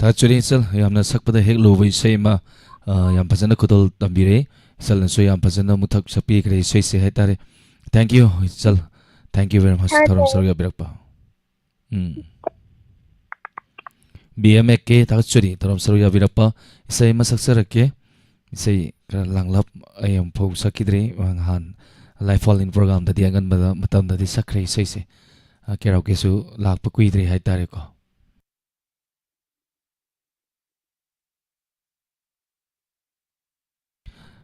ꯊꯥꯒꯠꯆꯔꯤ ꯏꯆꯜ, ꯌꯥꯝꯅ ꯁꯛꯄꯗ ꯍꯦꯛ ꯂꯨꯕ ꯏꯁꯩ ꯑꯃ, ꯑ, ꯌꯥꯝ ꯐꯖꯅ ꯈꯨꯗꯣꯜ ꯇꯝꯕꯤꯔꯦ꯫ ꯏꯆꯜꯅꯁꯨ ꯌꯥꯝ ꯐꯖꯅ ꯃꯨꯊꯛ ꯁꯛꯄꯤꯈ꯭ꯔꯦ ꯏꯁꯩꯁꯦ ꯍꯥꯏꯇꯥꯔꯦ꯫ Thank you ꯏꯆꯜ, thank you very much, ꯊꯧꯔꯝ ꯁꯔꯨꯛ ꯌꯥꯕꯤꯔꯛꯄ꯫ ꯎꯝ꯫ B M A K, ꯊꯥꯒꯠꯆꯔꯤ ꯊꯧꯔꯝ ꯁꯔꯨꯛ ꯌꯥꯕꯤꯔꯛꯄ꯫ ꯏꯁꯩ ꯑꯃ ꯁꯛꯆꯔꯛꯀꯦ꯫ ꯏꯁꯩ ꯈꯔ ꯂꯥꯡꯂꯞ ꯑꯩ ꯑꯃꯨꯛꯐꯥꯎ ꯁꯛꯈꯤꯗ꯭ꯔꯤ꯫ ꯅꯍꯥꯟ Live Phone In programꯗꯗꯤ ꯑꯉꯟꯕꯗ ꯃꯇꯝꯗꯗꯤ ꯁꯛꯈ꯭ꯔꯦ ꯏꯁꯩꯁꯦ꯫ ꯑ, karaokeꯁꯨ ꯂꯥꯛꯄ ꯀꯨꯏꯗ꯭ꯔꯤ ꯍꯥꯏꯇꯥꯔꯦꯀꯣ꯫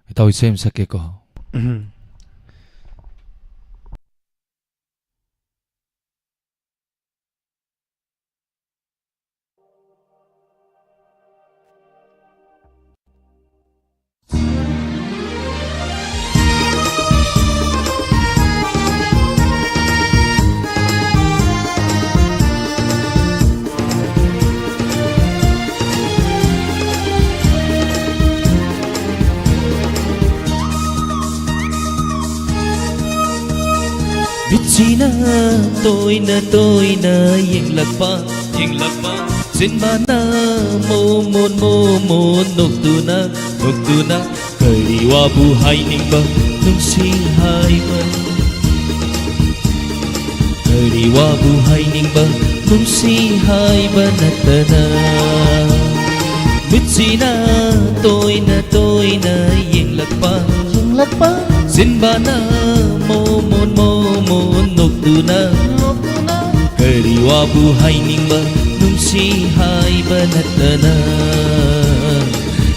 ꯏꯇꯥꯎ, ꯏꯁꯩ ꯑꯃ ꯁꯛꯀꯦꯀꯣ꯫ ꯃꯤꯠꯁꯤꯅ ꯇꯣꯏꯅ ꯇꯣꯏꯅ ꯌꯦꯡꯂꯛꯄ, ꯌꯦꯡꯂꯛꯄ꯫ ꯆꯤꯟꯕꯥꯅ ꯃꯣꯃꯣꯟ ꯃꯣꯃꯣꯟ ꯅꯣꯛꯇꯨꯅ, ꯅꯣꯛꯇꯨꯅ꯫ ꯀꯔꯤ ꯋꯥꯕꯨ ꯍꯥꯏꯅꯤꯡꯕ ꯅꯨꯡꯁꯤ ꯍꯥꯏꯕ? ꯀꯔꯤ ꯋꯥꯕꯨ ꯍꯥꯏꯅꯤꯡꯕ ꯅꯨꯡꯁꯤ ꯍꯥꯏꯕ ꯅꯠꯇꯅ? ꯃꯤꯠꯁꯤꯅ ꯇꯣꯏꯅ ꯇꯣꯏꯅ ꯌꯦꯡꯂꯛꯄ, ꯌꯦꯡꯂꯛꯄ꯫ ꯆꯤꯟꯕꯥꯅ ꯃꯣꯃꯣꯟ ꯃꯣꯃꯣꯟ ꯅꯣꯛꯇꯨꯅ, ꯅꯣꯛꯇꯨꯅ꯫ ꯀꯔꯤ ꯋꯥꯕꯨ ꯍꯥꯏꯅꯤꯡꯕ ꯅꯨꯡꯁꯤ ꯍꯥꯏꯕ ꯅꯠꯇꯅ?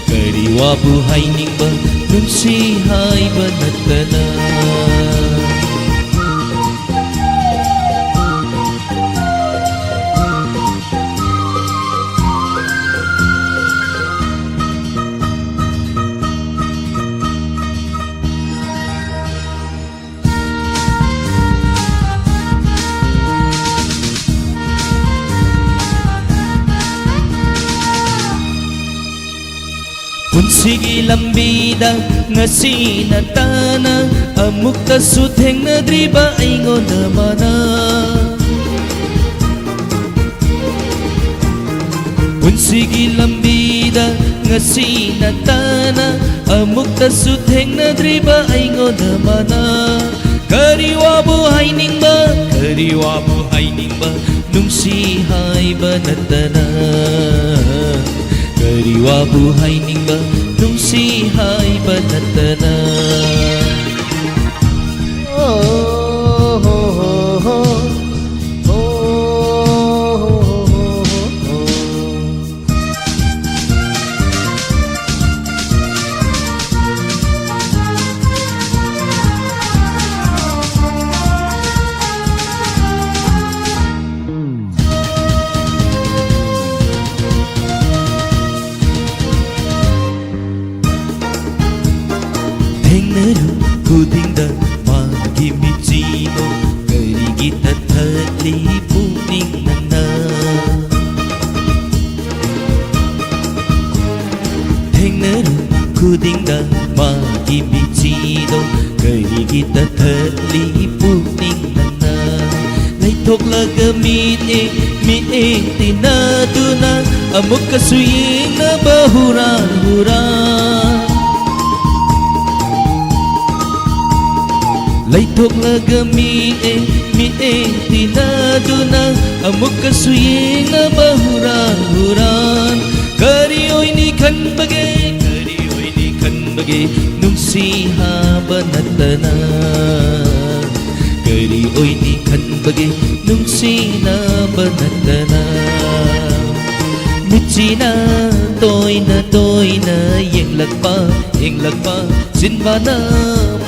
ꯀꯔꯤ ꯋꯥꯕꯨ ꯍꯥꯏꯅꯤꯡꯕ ꯅꯨꯡꯁꯤ ꯍꯥꯏꯕ ꯅꯠꯇꯅ? ꯄꯨꯟꯁꯤꯒꯤ ꯂꯝꯕꯤꯗ ꯉꯁꯤ ꯅꯠꯇꯅ ꯑꯃꯨꯛꯇꯁꯨ ꯊꯦꯡꯅꯗ꯭ꯔꯤꯕ ꯑꯩꯉꯣꯟꯗ ꯃꯥꯅ ꯄꯨꯟꯁꯤꯒꯤ ꯂꯝꯕꯤꯗ ꯉꯁꯤ ꯅꯠꯇꯅ ꯑꯃꯨꯛꯇꯁꯨ ꯊꯦꯡꯅꯗ꯭ꯔꯤꯕ ꯑꯩꯉꯣꯟꯗ ꯃꯥꯅ ꯀꯔꯤ ꯋꯥꯕꯨ ꯍꯥꯏꯅꯤꯡꯕ, ꯀꯔꯤ ꯋꯥꯕꯨ ꯍꯥꯏꯅꯤꯡꯕ, ꯅꯨꯡꯁꯤ ꯍꯥꯏꯕ ꯅꯠꯇꯅ, ꯀꯔꯤ ꯋꯥꯕꯨ ꯍꯥꯏꯅꯤꯡꯕ, ꯅꯨꯡꯁꯤ ꯍꯥꯏꯕ ꯅꯠꯇꯅ꯫ ꯊꯦꯡꯅꯔꯨ ꯈꯨꯗꯤꯡꯗ ꯃꯥꯒꯤ ꯃꯤꯠꯁꯤꯕꯨ ꯀꯔꯤꯒꯤ ꯇꯠꯊꯠꯂꯤ ꯄꯨꯛꯅꯤꯡ ꯅꯪꯅ? ꯊꯦꯡꯅꯔꯨ ꯈꯨꯗꯤꯡꯗ ꯃꯥꯒꯤ ꯃꯤꯠꯁꯤꯗꯣ ꯀꯔꯤꯒꯤ ꯇꯠꯊꯠꯂꯤ ꯄꯨꯛꯅꯤꯡ ꯅꯪꯅ? ꯂꯩꯊꯣꯛꯂꯒ ꯃꯤꯠꯌꯦꯡ ꯃꯤꯠꯌꯦꯡ ꯇꯤꯟꯅꯗꯨꯅ ꯑꯃꯨꯛꯀꯁꯨ ꯌꯦꯡꯅꯕ ꯍꯨꯔꯥꯟ ꯍꯨꯔꯥꯟ꯫ ꯂꯩꯊꯣꯛꯂꯒ ꯃꯤꯠꯌꯦꯡ ꯃꯤꯠꯌꯦꯡ ꯇꯤꯟꯅꯗꯨꯅ ꯑꯃꯨꯛꯀꯁꯨ ꯌꯦꯡꯅꯕ ꯍꯨꯔꯥꯟ ꯍꯨꯔꯥꯟ꯫ ꯀꯔꯤ ꯑꯣꯏꯅꯤ ꯈꯟꯕꯒꯦ, ꯀꯔꯤ ꯑꯣꯏꯅꯤ ꯈꯟꯕꯒꯦ, ꯅꯨꯡꯁꯤ ꯍꯥꯏꯕ ꯅꯠꯇꯅ? ꯀꯔꯤ ꯑꯣꯏꯅꯤ ꯈꯟꯕꯒꯦ, ꯅꯨꯡꯁꯤꯅꯕ ꯅꯠꯇꯅ? ꯃꯤꯠꯁꯤꯅ ꯇꯣꯏꯅ ꯇꯣꯏꯅ ꯌꯦꯡꯂꯛꯄ ꯌꯦꯡꯂꯛꯄ, ꯆꯤꯟꯕꯥꯅ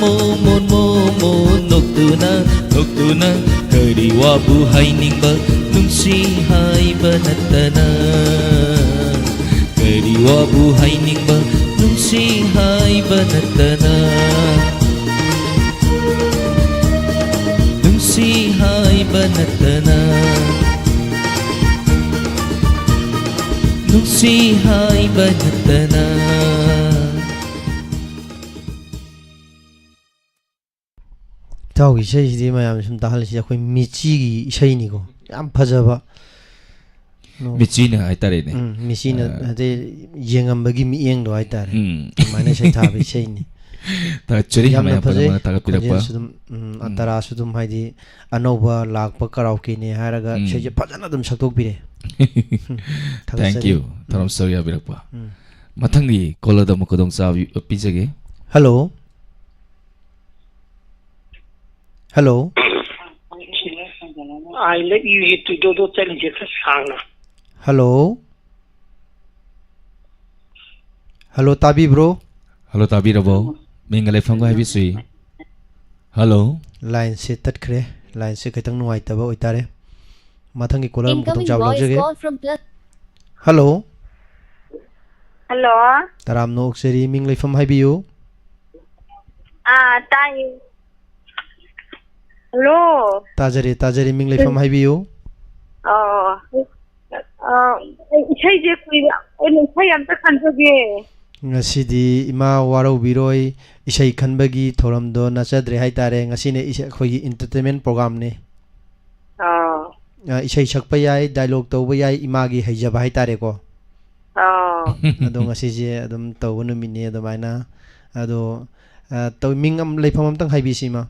ꯃꯣꯃꯣꯟ ꯃꯣꯃꯣꯟ ꯅꯣꯛꯇꯨꯅ ꯅꯣꯛꯇꯨꯅ, ꯀꯔꯤ ꯋꯥꯕꯨ ꯍꯥꯏꯅꯤꯡꯕ, ꯅꯨꯡꯁꯤ ꯍꯥꯏꯕ ꯅꯠꯇꯅ? ꯀꯔꯤ ꯋꯥꯕꯨ ꯍꯥꯏꯅꯤꯡꯕ, ꯅꯨꯡꯁꯤ ꯍꯥꯏꯕ ꯅꯠꯇꯅ? ꯅꯨꯡꯁꯤ ꯍꯥꯏꯕ ꯅꯠꯇꯅ, ꯅꯨꯡꯁꯤ ꯍꯥꯏꯕ ꯅꯠꯇꯅ꯫ ꯏꯇꯥꯎꯒꯤ ꯏꯁꯩꯁꯤꯗꯤ ꯃꯌꯥꯝ ꯁꯨꯝ ꯇꯥꯍꯜꯂꯤꯁꯤ ꯑꯩꯈꯣꯏ ꯃꯤꯆꯤꯒꯤ ꯏꯁꯩꯅꯤꯀꯣ꯫ ꯌꯥꯝ ꯐꯖꯕ꯫ ꯃꯤꯠꯆꯤꯅ ꯍꯥꯏꯇꯥꯔꯦꯅꯦ꯫ ꯎꯝ, ꯃꯤꯠꯆꯤꯅ, ꯑ, ꯑꯗꯩ ꯌꯦꯡꯉꯝꯕꯒꯤ ꯃꯤꯠꯌꯦꯡꯗꯣ ꯍꯥꯏꯇꯥꯔꯦ꯫ ꯎꯝ꯫ ꯑꯗꯨꯃꯥꯏꯅ ꯏꯁꯩ ꯊꯥꯕ ꯏꯁꯩꯅꯤ꯫ ꯊꯥꯒꯠꯆꯔꯤ, ꯌꯥꯝꯅ ꯃꯌꯥꯝ ꯐꯖꯩ꯫ ꯄꯨꯝꯅꯃꯛꯅ ꯊꯥꯒꯠꯄꯤꯔꯛꯄ꯫ ꯈꯣꯟꯖꯦꯜꯁꯨ ꯑꯗꯨꯝ, ꯎꯝ, ꯎꯝ꯫ ꯇꯔꯥꯁꯨ ꯑꯗꯨꯝ, ꯍꯥꯏꯗꯤ, ꯑꯅꯧꯕ ꯂꯥꯛꯄ ꯀꯔꯥꯎꯀꯤꯅꯦ ꯍꯥꯏꯔꯒ ꯎꯝ꯫ ꯏꯁꯩꯁꯦ ꯐꯖꯅ ꯑꯗꯨꯝ ꯁꯛꯇꯣꯛꯄꯤꯔꯦ꯫ ꯎꯝ, thank ꯊꯥꯒꯠꯆꯔꯤ꯫ You, ꯎꯝ꯫ ꯊꯧꯔꯝ ꯁꯔꯨꯛ ꯌꯥꯕꯤꯔꯛꯄ꯫ ꯎꯝ꯫ ꯃꯊꯪꯒꯤ ꯀꯣꯂꯔꯗ ꯑꯃꯨꯛ ꯈꯨꯗꯣꯡꯆꯥꯕ ꯄꯤꯖꯒꯦ꯫ Hello. Hello. I love you ꯁꯤ ꯇꯨꯗꯣꯗꯣ ꯆꯠꯂꯤꯁꯦ ꯈꯔ ꯁꯥꯡꯅ꯫ ꯍꯜꯂꯣ꯫ ꯍꯜꯂꯣ, ꯇꯥꯕꯤꯕ꯭ꯔꯣ? ꯍꯜꯂꯣ, ꯇꯥꯕꯤꯔꯕꯣ? ꯃꯤꯡꯒ ꯂꯩꯐꯝꯒ ꯍꯥꯏꯕꯤꯁꯨꯏ꯫ ꯍꯜꯂꯣ꯫ ꯂꯥꯏꯟꯁꯦ ꯇꯠꯈ꯭ꯔꯦ꯫ ꯂꯥꯏꯟꯁꯦ ꯈꯤꯇꯪ ꯅꯨꯡꯉꯥꯏꯇꯕ ꯑꯣꯏꯇꯥꯔꯦ꯫ ꯃꯊꯪꯒꯤ ꯀꯣꯂꯔ ꯑꯃꯨꯛ ꯈꯨꯗꯣꯡ Incoming ꯆꯥꯕ voice ꯂꯧꯖꯒꯦ꯫ Call from pl- hello. Hello. ꯇꯔꯥꯝꯅ ꯑꯣꯛꯆꯔꯤ, ꯃꯤꯡ ꯂꯩꯐꯝ ꯍꯥꯏꯕꯤꯌꯨ꯫ ꯑꯥ, ꯇꯥꯏꯌꯦ꯫ ꯍꯜꯂꯣ꯫ ꯇꯥꯖꯔꯦ, ꯇꯥꯖꯔꯦ, ꯃꯤꯡ ꯂꯩꯐꯝ ꯎꯝ꯫ ꯍꯥꯏꯕꯤꯌꯨ꯫ ꯑꯣ꯫ ꯑ, ꯏꯁꯩꯁꯦ ꯀꯨꯏꯔꯦ, ꯑꯩꯅ ꯏꯁꯩ ꯑꯝꯇ ꯈꯟꯖꯒꯦ꯫ ꯉꯁꯤꯗꯤ ꯏꯃꯥ ꯋꯥꯔꯧꯕꯤꯔꯣꯏ, ꯏꯁꯩ ꯈꯟꯕꯒꯤ ꯊꯧꯔꯝꯗꯣ ꯅꯠꯆꯗ꯭ꯔꯦ ꯍꯥꯏꯇꯥꯔꯦ꯫ ꯉꯁꯤꯅ ꯏꯁꯩ, ꯑꯩꯈꯣꯏꯒꯤ entertainment programꯅꯤ꯫ ꯑꯥ꯫ ꯑ, ꯏꯁꯩ ꯁꯛꯄ ꯌꯥꯏ, dialogue ꯇꯧꯕ ꯌꯥꯏ, ꯏꯃꯥꯒꯤ ꯍꯩꯖꯕ ꯍꯥꯏꯇꯥꯔꯦꯀꯣ꯫ ꯑꯥ꯫ ꯑꯗꯣ ꯉꯁꯤꯁꯦ ꯑꯗꯨꯝ ꯇꯧꯕ ꯅꯨꯃꯤꯠꯅꯤ ꯑꯗꯨꯃꯥꯏꯅ꯫ ꯑꯗꯣ, ꯑ, ꯇꯧ-, ꯃꯤꯡ ꯑꯝ-, ꯂꯩꯐꯝ ꯑꯝꯇꯪ ꯍꯥꯏꯕꯤꯁꯤ, ꯏꯃꯥ꯫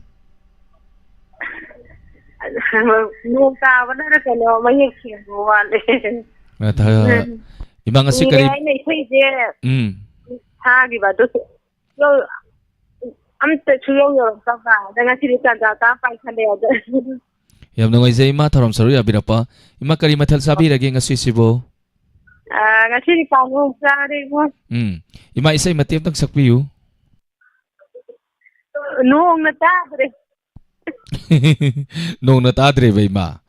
ꯅꯣꯡ ꯇꯥꯕꯅꯔ ꯀꯩꯅꯣ, ꯃꯌꯦꯛ ꯁꯦꯡꯕ ꯋꯥꯠꯂꯦ꯫ ꯑ, ꯊ-, ꯎꯝ꯫ ꯏꯃꯥ, ꯉꯁꯤ ꯀꯨꯏꯔꯦ ꯀꯔꯤ? ꯑꯩꯅ ꯏꯁꯩꯁꯦ ꯎꯝ꯫ ꯊꯥꯈꯤꯕ, ꯑꯗꯨꯁꯨ ꯌꯧ-, ꯑꯝꯇ ꯁꯨꯌꯧ ꯌꯧꯔꯛꯇꯕ꯫ ꯑꯗ ꯉꯁꯤꯗꯤ ꯇꯥꯟꯖꯥ ꯆꯥ ꯄꯥꯏꯈꯠꯂꯦ ꯑꯗ꯫ ꯌꯥꯝ ꯅꯨꯡꯉꯥꯏꯖꯩ, ꯏꯃꯥ, ꯊꯧꯔꯝ ꯁꯔꯨꯛ ꯌꯥꯕꯤꯔꯛꯄ꯫ ꯏꯃꯥ, ꯀꯔꯤ ꯃꯊꯦꯜ ꯆꯥꯕꯤꯔꯒꯦ ꯉꯁꯤꯁꯤꯕꯨ? ꯑ, ꯉꯁꯤꯗꯤ ꯀꯥꯡꯍꯧ ꯆꯥꯔꯦ, ꯏꯕꯨꯡ꯫ ꯎꯝ꯫ ꯏꯃꯥ, ꯏꯁꯩ ꯃꯇꯦꯛ ꯑꯝꯇꯪ ꯁꯛꯄꯤꯌꯨ꯫ ꯅꯣꯡꯅ ꯇꯥꯗ꯭ꯔꯦ꯫ ꯅꯣꯡꯅ ꯇꯥꯗ꯭ꯔꯦꯕ, ꯏꯃꯥ꯫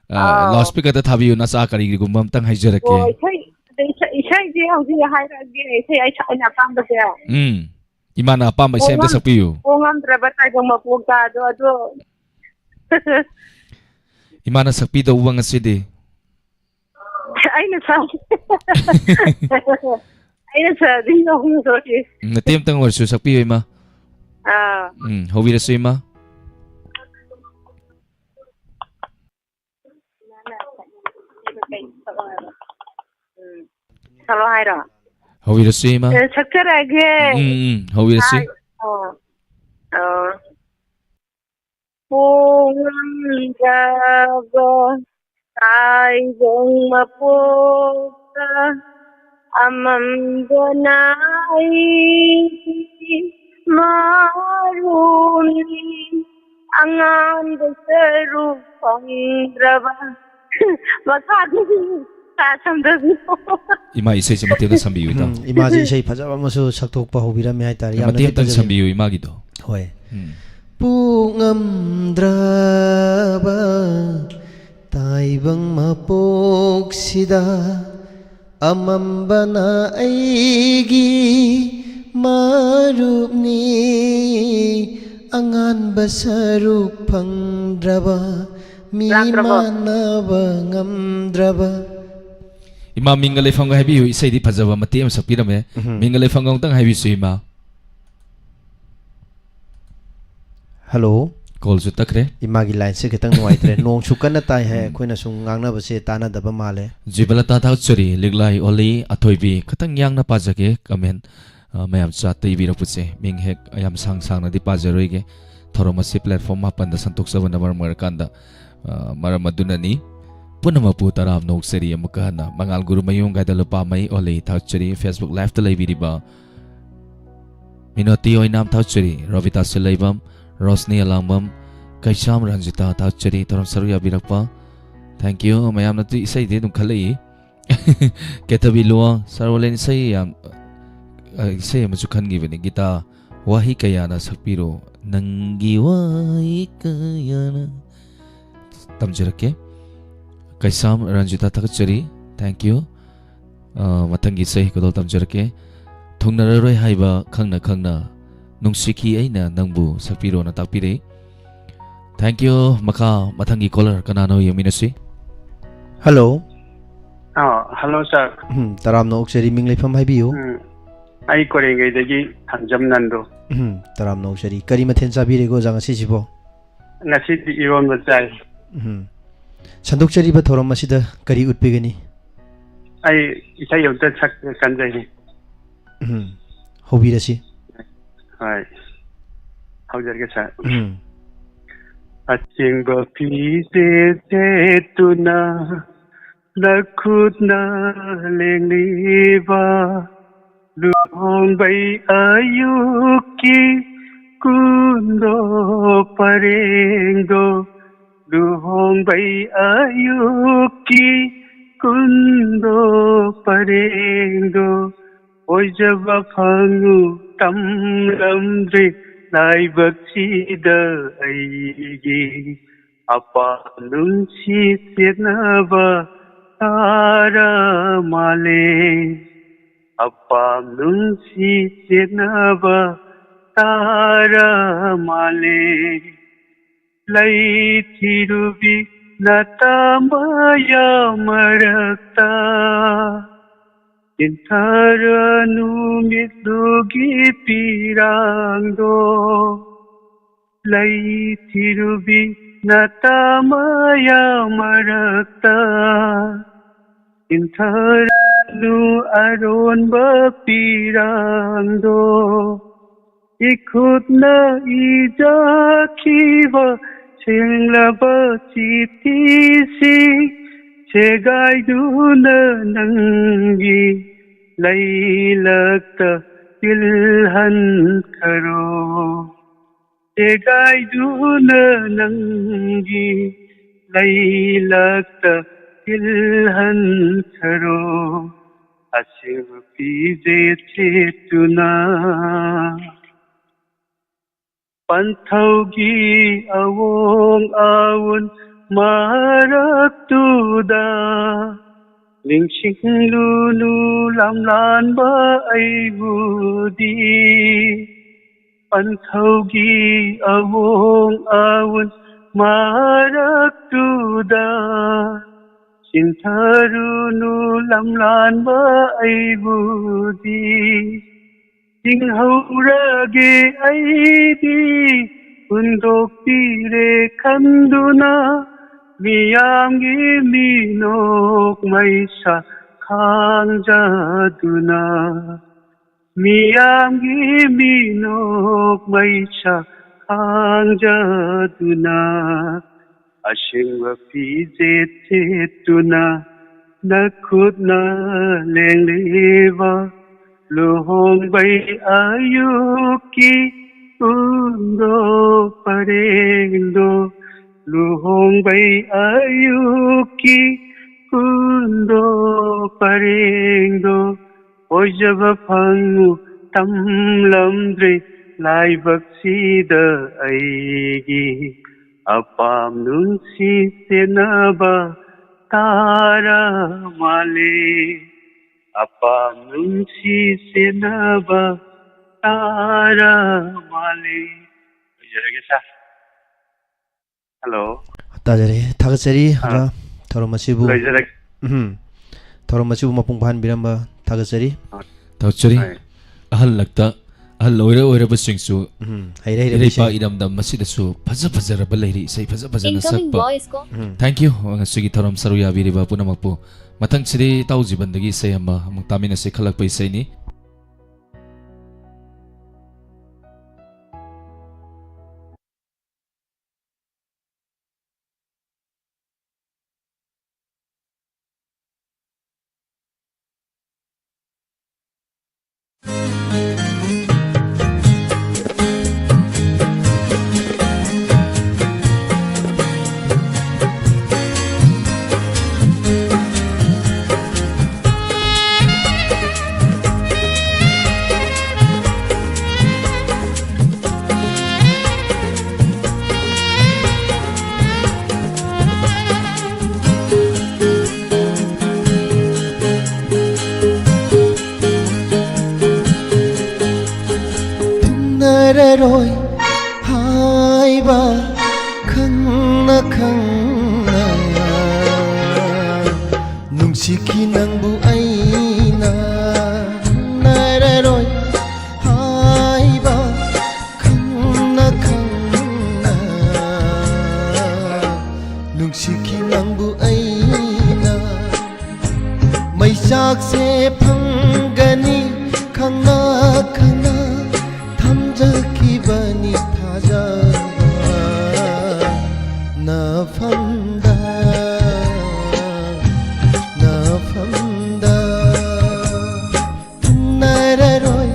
ꯑ, ꯑꯥꯎ꯫ Loudspeakerꯗ ꯊꯥꯕꯤꯌꯨ, ꯅꯆꯥ ꯀꯔꯤꯒꯨꯝꯕ ꯑꯝꯇꯪ ꯍꯥꯏꯖꯔꯛꯀꯦ꯫ ꯑꯣ, ꯏꯁꯩ, ꯏꯁꯩ, ꯏꯁꯩꯁꯦ ꯍꯧꯖꯤꯛ ꯍꯥꯏꯔꯛꯑꯒꯦ, ꯏꯁꯩ ꯑꯩ ꯁꯛ-, ꯑꯩꯅ ꯑꯄꯥꯝꯕꯁꯦ꯫ ꯎꯝ꯫ ꯏꯃꯥꯅ ꯑꯄꯥꯝꯕ ꯏꯁꯩ ꯑꯝꯇ ꯍꯣꯡꯉꯝ-, ꯁꯛꯄꯤꯌꯨ꯫ ꯍꯣꯡꯉꯝꯗ꯭ꯔꯕ ꯇꯥꯏꯕꯪ ꯃꯄꯣꯛꯇ ꯑꯗꯣ, ꯑꯗꯣ꯫ ꯏꯃꯥꯅ ꯁꯛꯄꯤꯗꯧꯕ ꯉꯁꯤꯗꯤ꯫ ꯑꯩꯅ ꯁꯥ-, ꯑꯩꯅ ꯁꯥꯗꯤ ꯌꯧꯍꯟꯗꯣꯔꯤ꯫ ꯎꯝ, ꯃꯇꯦꯛ ꯑꯃꯇꯪ ꯑꯣꯏꯔꯁꯨ ꯁꯛꯄꯤꯌꯨ, ꯏꯃꯥ꯫ ꯑꯥ꯫ ꯎꯝ, ꯍꯧꯕꯤꯔꯁꯨ, ꯏꯃꯥ꯫ ꯁꯛꯂꯣ ꯍꯥꯏꯔꯣ? ꯍꯧꯕꯤꯔꯁꯤ, ꯏꯃꯥ꯫ ꯑꯦ, ꯁꯛꯆꯔꯛꯑꯒꯦ꯫ ꯎꯝ, ꯎꯝ, ꯍꯧꯕꯤꯔꯁꯤ꯫ ꯍꯥꯏ-, ꯑꯣ, ꯑꯣ꯫ ꯄꯣꯡꯂꯝꯗ꯭ꯔꯕ ꯇꯥꯏꯕꯪ ꯃꯄꯣꯛꯇ ꯑꯃꯝꯕꯅ ꯑꯩꯒꯤ ꯃꯔꯨꯅꯤ, ꯑꯉꯥꯟꯕ ꯁꯔꯨꯛ ꯐꯪꯗ꯭ꯔꯕ꯫ ꯃꯈꯥꯗꯤ ꯇꯥ ꯁꯝꯗꯕꯤꯌꯨ꯫ ꯏꯃꯥ, ꯏꯁꯩꯁꯦ ꯃꯇꯦꯛ ꯑꯃ ꯁꯝꯕꯤꯌꯨ, ꯏꯇꯥꯎ꯫ ꯎꯝ, ꯏꯃꯥꯁꯦ ꯏꯁꯩ ꯐꯖꯕ ꯑꯃꯁꯨ ꯁꯛꯊꯣꯛꯄ ꯍꯧꯕꯤꯔꯝꯃꯦ ꯍꯥꯏꯇꯥꯔꯦ꯫ ꯌꯥꯝꯅꯗꯤ ꯃꯇꯦꯛ ꯑꯝꯇꯪ ꯐꯖꯕꯤꯅꯤ꯫ ꯁꯝꯕꯤꯌꯨ ꯏꯃꯥꯒꯤꯗꯣ꯫ ꯍꯣꯏ꯫ ꯎꯝ꯫ ꯄꯣꯛꯉꯝꯗ꯭ꯔꯕ ꯇꯥꯏꯕꯪ ꯃꯄꯣꯛꯁꯤꯗ ꯑꯃꯝꯕꯅ ꯑꯩꯒꯤ ꯃꯔꯨꯞꯅꯤ, ꯑꯉꯥꯟꯕ ꯁꯔꯨꯛ ꯐꯪꯗ꯭ꯔꯕ, ꯃꯤ ꯂꯥꯛꯇ꯭ꯔꯕꯣ? ꯃꯥꯟꯅꯕ ꯉꯝꯗ꯭ꯔꯕ꯫ ꯏꯃꯥ, ꯃꯤꯡꯒ ꯂꯩꯐꯝꯒ ꯍꯥꯏꯕꯤꯌꯨ, ꯏꯁꯩꯗꯤ ꯐꯖꯕ ꯃꯇꯦꯛ ꯑꯃ ꯁꯛꯄꯤꯔꯝꯃꯦ꯫ ꯎꯝ꯫ ꯃꯤꯡꯒ ꯂꯩꯐꯝꯒ ꯑꯃꯨꯛꯇꯪ ꯍꯥꯏꯕꯤꯁꯨ, ꯏꯃꯥ꯫ ꯍꯜꯂꯣ꯫ ꯀꯣꯜꯁꯨ ꯇꯠꯈ꯭ꯔꯦ꯫ ꯏꯃꯥꯒꯤ ꯂꯥꯏꯟꯁꯦ ꯈꯤꯇꯪ ꯅꯨꯡꯉꯥꯏꯇ꯭ꯔꯦ꯫ ꯅꯣꯡꯁꯨ ꯀꯟꯅ ꯇꯥꯏ ꯍꯥꯏ, ꯎꯝ꯫ ꯑꯩꯈꯣꯏꯅ ꯁꯨꯝ ꯉꯥꯡꯅꯕꯁꯦ ꯇꯥꯟꯅꯗꯕ ꯃꯥꯜꯂꯦ꯫ ꯖꯤꯕꯂꯇꯥ ꯊꯥꯒꯠꯆꯔꯤ, ꯂꯤꯛꯂꯥꯏ ꯑꯣꯂꯤ ꯑꯊꯣꯏꯕꯤ꯫ ꯈꯤꯇꯪ ꯌꯥꯡꯅ ꯄꯥꯖꯒꯦ ꯀꯃꯦꯟ, ꯑ, ꯃꯌꯥꯝ ꯆꯥꯠꯇ ꯏꯕꯤꯔꯛꯄꯁꯦ꯫ ꯃꯤꯡ ꯍꯦꯛ ꯌꯥꯝ ꯁꯥꯡ ꯁꯥꯡꯅꯗꯤ ꯄꯥꯖꯔꯣꯏꯒꯦ꯫ ꯊꯧꯔꯝ ꯑꯁꯤ ꯄ꯭ꯂꯦꯠꯐꯣꯔꯝ ꯃꯥꯄꯟꯗ ꯁꯟꯗꯣꯛꯆꯕꯅ ꯃꯔꯝ ꯑꯣꯏꯔꯀꯥꯟꯗ, ꯑ, ꯃꯔꯝ ꯑꯗꯨꯅꯅꯤ꯫ ꯄꯨꯝꯅꯃꯛꯄꯨ ꯇꯔꯥꯝꯅ ꯑꯣꯛꯆꯔꯤ꯫ ꯑꯃꯨꯛꯀ ꯍꯟꯅ ꯃꯉꯥꯜ ꯒꯨꯔꯨꯃꯌꯨꯝ ꯒꯥꯏꯗ ꯂꯨꯄꯥꯃꯩ ꯑꯣꯂꯤ ꯊꯥꯒꯠꯆꯔꯤ꯫ Facebook ꯂꯥꯏꯚꯇ ꯂꯩꯕꯤꯔꯤꯕ ꯃꯤꯅꯣꯇꯤ ꯑꯣꯏꯅꯥꯝ ꯊꯥꯒꯠꯆꯔꯤ, ꯔꯣꯕꯤꯇꯥ ꯁꯤꯜꯂꯩꯕꯝ, ꯔꯣꯁꯅꯤ ꯑꯂꯥꯡꯕꯝ, ꯀꯩꯁꯥꯝ ꯔꯟꯖꯤꯇꯥ ꯊꯥꯒꯠꯆꯔꯤ, ꯊꯧꯔꯝ ꯁꯔꯨꯛ ꯌꯥꯕꯤꯔꯛꯄ꯫ Thank you꯫ ꯃꯌꯥꯝꯅ ꯇꯨ ꯏꯁꯩꯗꯤ ꯑꯗꯨꯝ ꯈꯜꯂꯛꯏ꯫ ꯀꯦꯊꯕꯤ ꯂꯨꯋꯥꯡ, ꯁꯔꯣꯂꯦꯟ ꯏꯁꯩ ꯌꯥꯝ, ꯑ, ꯏꯁꯩ ꯑꯃꯁꯨ ꯈꯟꯈꯤꯕꯅꯤ, ꯒꯤꯇꯥ ꯋꯥꯍꯩ ꯀꯌꯥꯅ ꯁꯛꯄꯤꯔꯣ, ꯅꯪꯒꯤ ꯋꯥꯍꯩ ꯀꯌꯥꯅ꯫ ꯇꯝꯖꯔꯛꯀꯦ꯫ ꯀꯩꯁꯥꯝ ꯔꯟꯖꯤꯇꯥ ꯊꯥꯒꯠꯆꯔꯤ꯫ Thank you꯫ ꯑ, ꯃꯊꯪꯒꯤ ꯏꯁꯩ ꯈꯨꯗꯣꯜ ꯇꯝꯖꯔꯛꯀꯦ꯫ ꯊꯨꯡꯅꯔꯔꯣꯏ ꯍꯥꯏꯕ ꯈꯪꯅ ꯈꯪꯅ ꯅꯨꯡꯁꯤꯈꯤ ꯑꯩꯅ ꯅꯪꯕꯨ ꯁꯛꯄꯤꯔꯣꯅ ꯇꯥꯛꯄꯤꯔꯛꯏ꯫ Thank you꯫ ꯃꯈꯥ ꯃꯊꯪꯒꯤ ꯀꯣꯂꯔ ꯀꯅꯥꯅꯣ ꯌꯦꯡꯃꯤꯟꯅꯁꯤ꯫ ꯍꯜꯂꯣ꯫ ꯑꯥ, ꯍꯜꯂꯣ ꯁꯥꯔ꯫ ꯎꯝ, ꯇꯔꯥꯝꯅ ꯑꯣꯛꯆꯔꯤ, ꯃꯤꯡ ꯂꯩꯐꯝ ꯍꯥꯏꯕꯤꯌꯨ꯫ ꯎꯝ, ꯑꯩ ꯀꯣꯏꯔꯦꯡꯒꯩꯗꯒꯤ ꯊꯥꯡꯖꯝ ꯅꯟꯗꯨ꯫ ꯎꯝ, ꯇꯔꯥꯝꯅ ꯑꯣꯛꯆꯔꯤ꯫ ꯀꯔꯤ ꯃꯊꯦꯜ ꯆꯥꯕꯤꯔꯦꯀꯣ ꯑꯣꯖꯥ ꯉꯁꯤꯁꯤꯕꯣ? ꯉꯁꯤꯗꯤ ꯏꯔꯣꯟꯕ ꯆꯥꯏ꯫ ꯎꯝ꯫ ꯁꯟꯗꯣꯛꯆꯔꯤꯕ ꯊꯧꯔꯝ ꯑꯁꯤꯗ ꯀꯔꯤ ꯎꯠꯄꯤꯒꯅꯤ? ꯑꯩ ꯏꯁꯩ ꯑꯝꯇ ꯁꯛ ꯀꯟꯖꯩꯅꯤ꯫ ꯎꯝ, ꯍꯧꯕꯤꯔꯁꯤ꯫ ꯍꯣꯏ, ꯍꯧꯖꯔꯒꯦ ꯁꯥꯔ꯫ ꯎꯝ꯫ ꯑꯁꯦꯡꯕ ꯐꯤꯖꯦꯠ ꯁꯦꯠꯇꯨꯅ ꯅꯈꯨꯠꯅ ꯂꯦꯡꯂꯤꯕ, ꯂꯨꯍꯣꯡꯕꯩ ꯑꯌꯨꯛꯀꯤ ꯀꯨꯟꯗꯣ ꯄꯔꯦꯡꯗꯣ, ꯂꯨꯍꯣꯡꯕꯩ ꯑꯌꯨꯛꯀꯤ ꯀꯨꯟꯗꯣ ꯄꯔꯦꯡꯗꯣ, ꯑꯣꯏꯖꯕ ꯐꯪꯉꯨ ꯇꯝꯂꯝꯗ꯭ꯔꯦ ꯂꯥꯏꯕꯛꯁꯤꯗ ꯑꯩꯒꯤ꯫ ꯑꯄꯥꯝ ꯅꯨꯡꯁꯤ ꯆꯦꯠꯅꯕ ꯇꯥꯔ ꯃꯥꯜꯂꯦ, ꯑꯄꯥꯝ ꯅꯨꯡꯁꯤ ꯆꯦꯠꯅꯕ ꯇꯥꯔ ꯃꯥꯜꯂꯦ꯫ ꯂꯩ ꯊꯤꯔꯨꯕꯤ ꯅꯇꯥ ꯃꯌꯥ ꯃꯔꯛꯇ, ꯆꯤꯟꯊꯔꯅꯨ ꯃꯤꯠꯂꯨꯒꯤ ꯄꯤꯔꯥꯡꯗꯣ꯫ ꯂꯩ ꯊꯤꯔꯨꯕꯤ ꯅꯇꯥ ꯃꯌꯥ ꯃꯔꯛꯇ, ꯆꯤꯟꯊꯔꯅꯨ ꯑꯔꯣꯟꯕ ꯄꯤꯔꯥꯡꯗꯣ꯫ ꯏꯈꯨꯠꯅ ꯏꯖꯈꯤꯕ ꯁꯦꯡꯂꯕ ꯆꯤꯊꯤꯁꯤ ꯁꯦꯒꯥꯏꯗꯨꯅ ꯅꯪꯒꯤ ꯂꯩꯂꯛꯇ ꯄꯤꯜꯍꯟꯈꯔꯣ꯫ ꯁꯦꯒꯥꯏꯗꯨꯅ ꯅꯪꯒꯤ ꯂꯩꯂꯛꯇ ꯄꯤꯜꯍꯟꯈꯔꯣ꯫ ꯑꯁꯦꯡꯕ ꯐꯤꯖꯦꯠ ꯁꯦꯠꯇꯨꯅ꯫ ꯄꯟꯊꯧꯒꯤ ꯑꯋꯣꯡ ꯑꯋꯨꯟ ꯃꯔꯛꯇꯨꯗ ꯅꯤꯡꯁꯤꯡꯂꯨꯅꯨ ꯂꯝꯂꯥꯟꯕ ꯑꯩꯕꯨꯗꯤ꯫ ꯄꯟꯊꯧꯒꯤ ꯑꯋꯣꯡ ꯑꯋꯨꯟ ꯃꯔꯛꯇꯨꯗ ꯆꯤꯟꯊꯔꯨꯅꯨ ꯂꯝꯂꯥꯟꯕ ꯑꯩꯕꯨꯗꯤ꯫ ꯆꯤꯡꯍꯧꯔꯒꯦ ꯑꯩꯗꯤ ꯍꯨꯟꯗꯣꯛꯄꯤꯔꯦ ꯈꯟꯗꯨꯅ, ꯃꯤꯌꯥꯝꯒꯤ ꯃꯤꯅꯣꯛ ꯃꯩꯁꯥ ꯈꯥꯡꯖꯗꯨꯅ, ꯃꯤꯌꯥꯝꯒꯤ ꯃꯤꯅꯣꯛ ꯃꯩꯁꯥ ꯈꯥꯡꯖꯗꯨꯅ, ꯑꯁꯦꯡꯕ ꯐꯤꯖꯦꯠ ꯁꯦꯠꯇꯨꯅ, ꯅꯈꯨꯠꯅ ꯂꯦꯡꯂꯤꯕ ꯂꯨꯍꯣꯡꯕꯩ ꯑꯌꯨꯛꯀꯤ ꯀꯨꯟꯗꯣ ꯄꯔꯦꯡꯗꯣ, ꯂꯨꯍꯣꯡꯕꯩ ꯑꯌꯨꯛꯀꯤ ꯀꯨꯟꯗꯣ ꯄꯔꯦꯡꯗꯣ, ꯑꯣꯏꯖꯕ ꯐꯪꯉꯨ ꯇꯝꯂꯝꯗ꯭ꯔꯦ ꯂꯥꯏꯕꯛꯁꯤꯗ ꯑꯩꯒꯤ꯫ ꯑꯄꯥꯝ ꯅꯨꯡꯁꯤ ꯁꯦꯟꯅꯕ ꯇꯥꯔ ꯃꯥꯜꯂꯦ, ꯑꯄꯥꯝ ꯅꯨꯡꯁꯤ ꯁꯦꯟꯅꯕ ꯇꯥꯔ ꯃꯥꯜꯂꯦ꯫ ꯂꯣꯏꯖꯔꯒꯦ ꯁꯥꯔ꯫ ꯍꯜꯂꯣ꯫ ꯇꯥꯖꯔꯦ꯫ ꯊꯥꯒꯠꯆꯔꯤ, ꯑꯥ꯫ ꯑꯣꯖꯥ꯫ ꯊꯧꯔꯝ ꯑꯁꯤꯕꯨ ꯂꯣꯏꯖꯔꯒꯦ꯫ ꯎꯝ꯫ ꯊꯧꯔꯝ ꯑꯁꯤꯕꯨ ꯃꯄꯨꯡ ꯐꯥꯍꯟꯕꯤꯔꯝꯕ ꯊꯥꯒꯠꯆꯔꯤ꯫ ꯑꯥ꯫ ꯊꯥꯒꯠꯆꯔꯤ꯫ ꯍꯣꯏ꯫ ꯑꯍꯜꯂꯛꯇ, ꯑꯍꯜ ꯑꯣꯏꯔ ꯑꯣꯏꯔꯕꯁꯤꯡꯁꯨ ꯎꯝ, ꯍꯩꯔ ꯍꯩꯔꯕ ꯏꯔꯩꯄꯥꯛ ꯏꯁꯩ꯫ ꯏꯔꯝꯗꯝ ꯑꯁꯤꯗꯁꯨ ꯐꯖ ꯐꯖꯔꯕ ꯂꯩꯔꯤ, ꯏꯁꯩ ꯐꯖ ꯐꯖꯅ Incoming ꯁꯛꯄ꯫ Voice call. Um. Thank you꯫ ꯉꯁꯤꯒꯤ ꯊꯧꯔꯝ ꯁꯔꯨꯛ ꯌꯥꯕꯤꯔꯤꯕ ꯄꯨꯝꯅꯃꯛꯄꯨ꯫ ꯃꯊꯪꯁꯤꯗꯤ ꯏꯇꯥꯎ ꯖꯤꯕꯟꯗꯒꯤ ꯏꯁꯩ ꯑꯃ ꯑꯃꯨꯛ ꯇꯥꯃꯤꯟꯅꯁꯤ, ꯈꯜꯂꯛꯄ ꯏꯁꯩꯅꯤ꯫ ꯊꯨꯡꯅꯔꯔꯣꯏ ꯍꯥꯏꯕ ꯈꯪꯅ ꯈꯪꯅ ꯅꯨꯡꯁꯤꯈꯤ ꯅꯪꯕꯨ ꯑꯩꯅ꯫ ꯊꯨꯡꯅꯔꯔꯣꯏ ꯍꯥꯏꯕ ꯈꯪꯅ ꯈꯪꯅ ꯅꯨꯡꯁꯤꯈꯤ ꯅꯪꯕꯨ ꯑꯩꯅ꯫ ꯃꯩꯁꯥ ꯈꯪꯅ ꯊꯝꯖꯈꯤꯕꯅꯤ ꯊꯥꯖꯕ ꯅꯐꯝꯗ, ꯅꯐꯝꯗ꯫ ꯊꯨꯡꯅꯔꯔꯣꯏ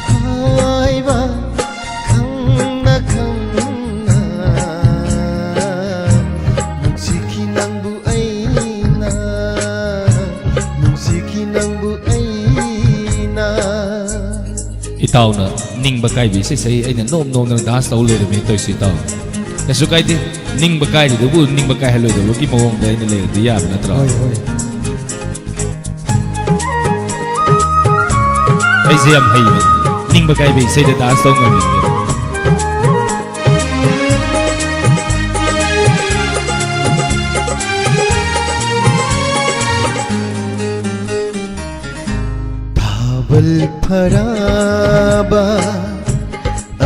ꯍꯥꯏꯕ ꯈꯪꯅ ꯈꯪꯅ ꯅꯨꯡꯁꯤꯈꯤ ꯅꯪꯕꯨ ꯑꯩꯅ, ꯅꯨꯡꯁꯤꯈꯤ ꯅꯪꯕꯨ ꯑꯩꯅ꯫ ꯏꯇꯥꯎꯅ ꯅꯤꯡꯕ ꯀꯥꯏꯕꯤ ꯏꯁꯩ ꯁꯛꯏ, ꯑꯩꯅ ꯅꯣꯝ ꯅꯣꯝꯗꯅ ꯗꯥꯟꯁ ꯇꯧ ꯂꯩꯔꯝꯃꯤ ꯇꯧꯔꯤꯁꯤ ꯏꯇꯥꯎ꯫ ꯀꯩꯁꯨ ꯀꯥꯏꯗꯦ, ꯅꯤꯡꯕ ꯀꯥꯏꯔꯤꯗꯨꯕꯨ ꯅꯤꯡꯕ ꯀꯥꯏꯍꯜꯂꯣꯏꯗꯕꯒꯤ ꯃꯑꯣꯡꯗ ꯑꯩꯅ ꯂꯩꯔꯗꯤ ꯌꯥꯕ ꯅꯠꯇ꯭ꯔꯣ? ꯍꯣꯏ, ꯍꯣꯏ꯫ ꯑꯩꯁꯦ ꯌꯥꯝ ꯍꯩꯕ, ꯅꯤꯡꯕ ꯀꯥꯏꯕ ꯏꯁꯩꯗ ꯗꯥꯟꯁ ꯇꯧ ꯉꯝꯃꯤꯅꯦ꯫ ꯊꯥꯕꯜ ꯐꯔꯕ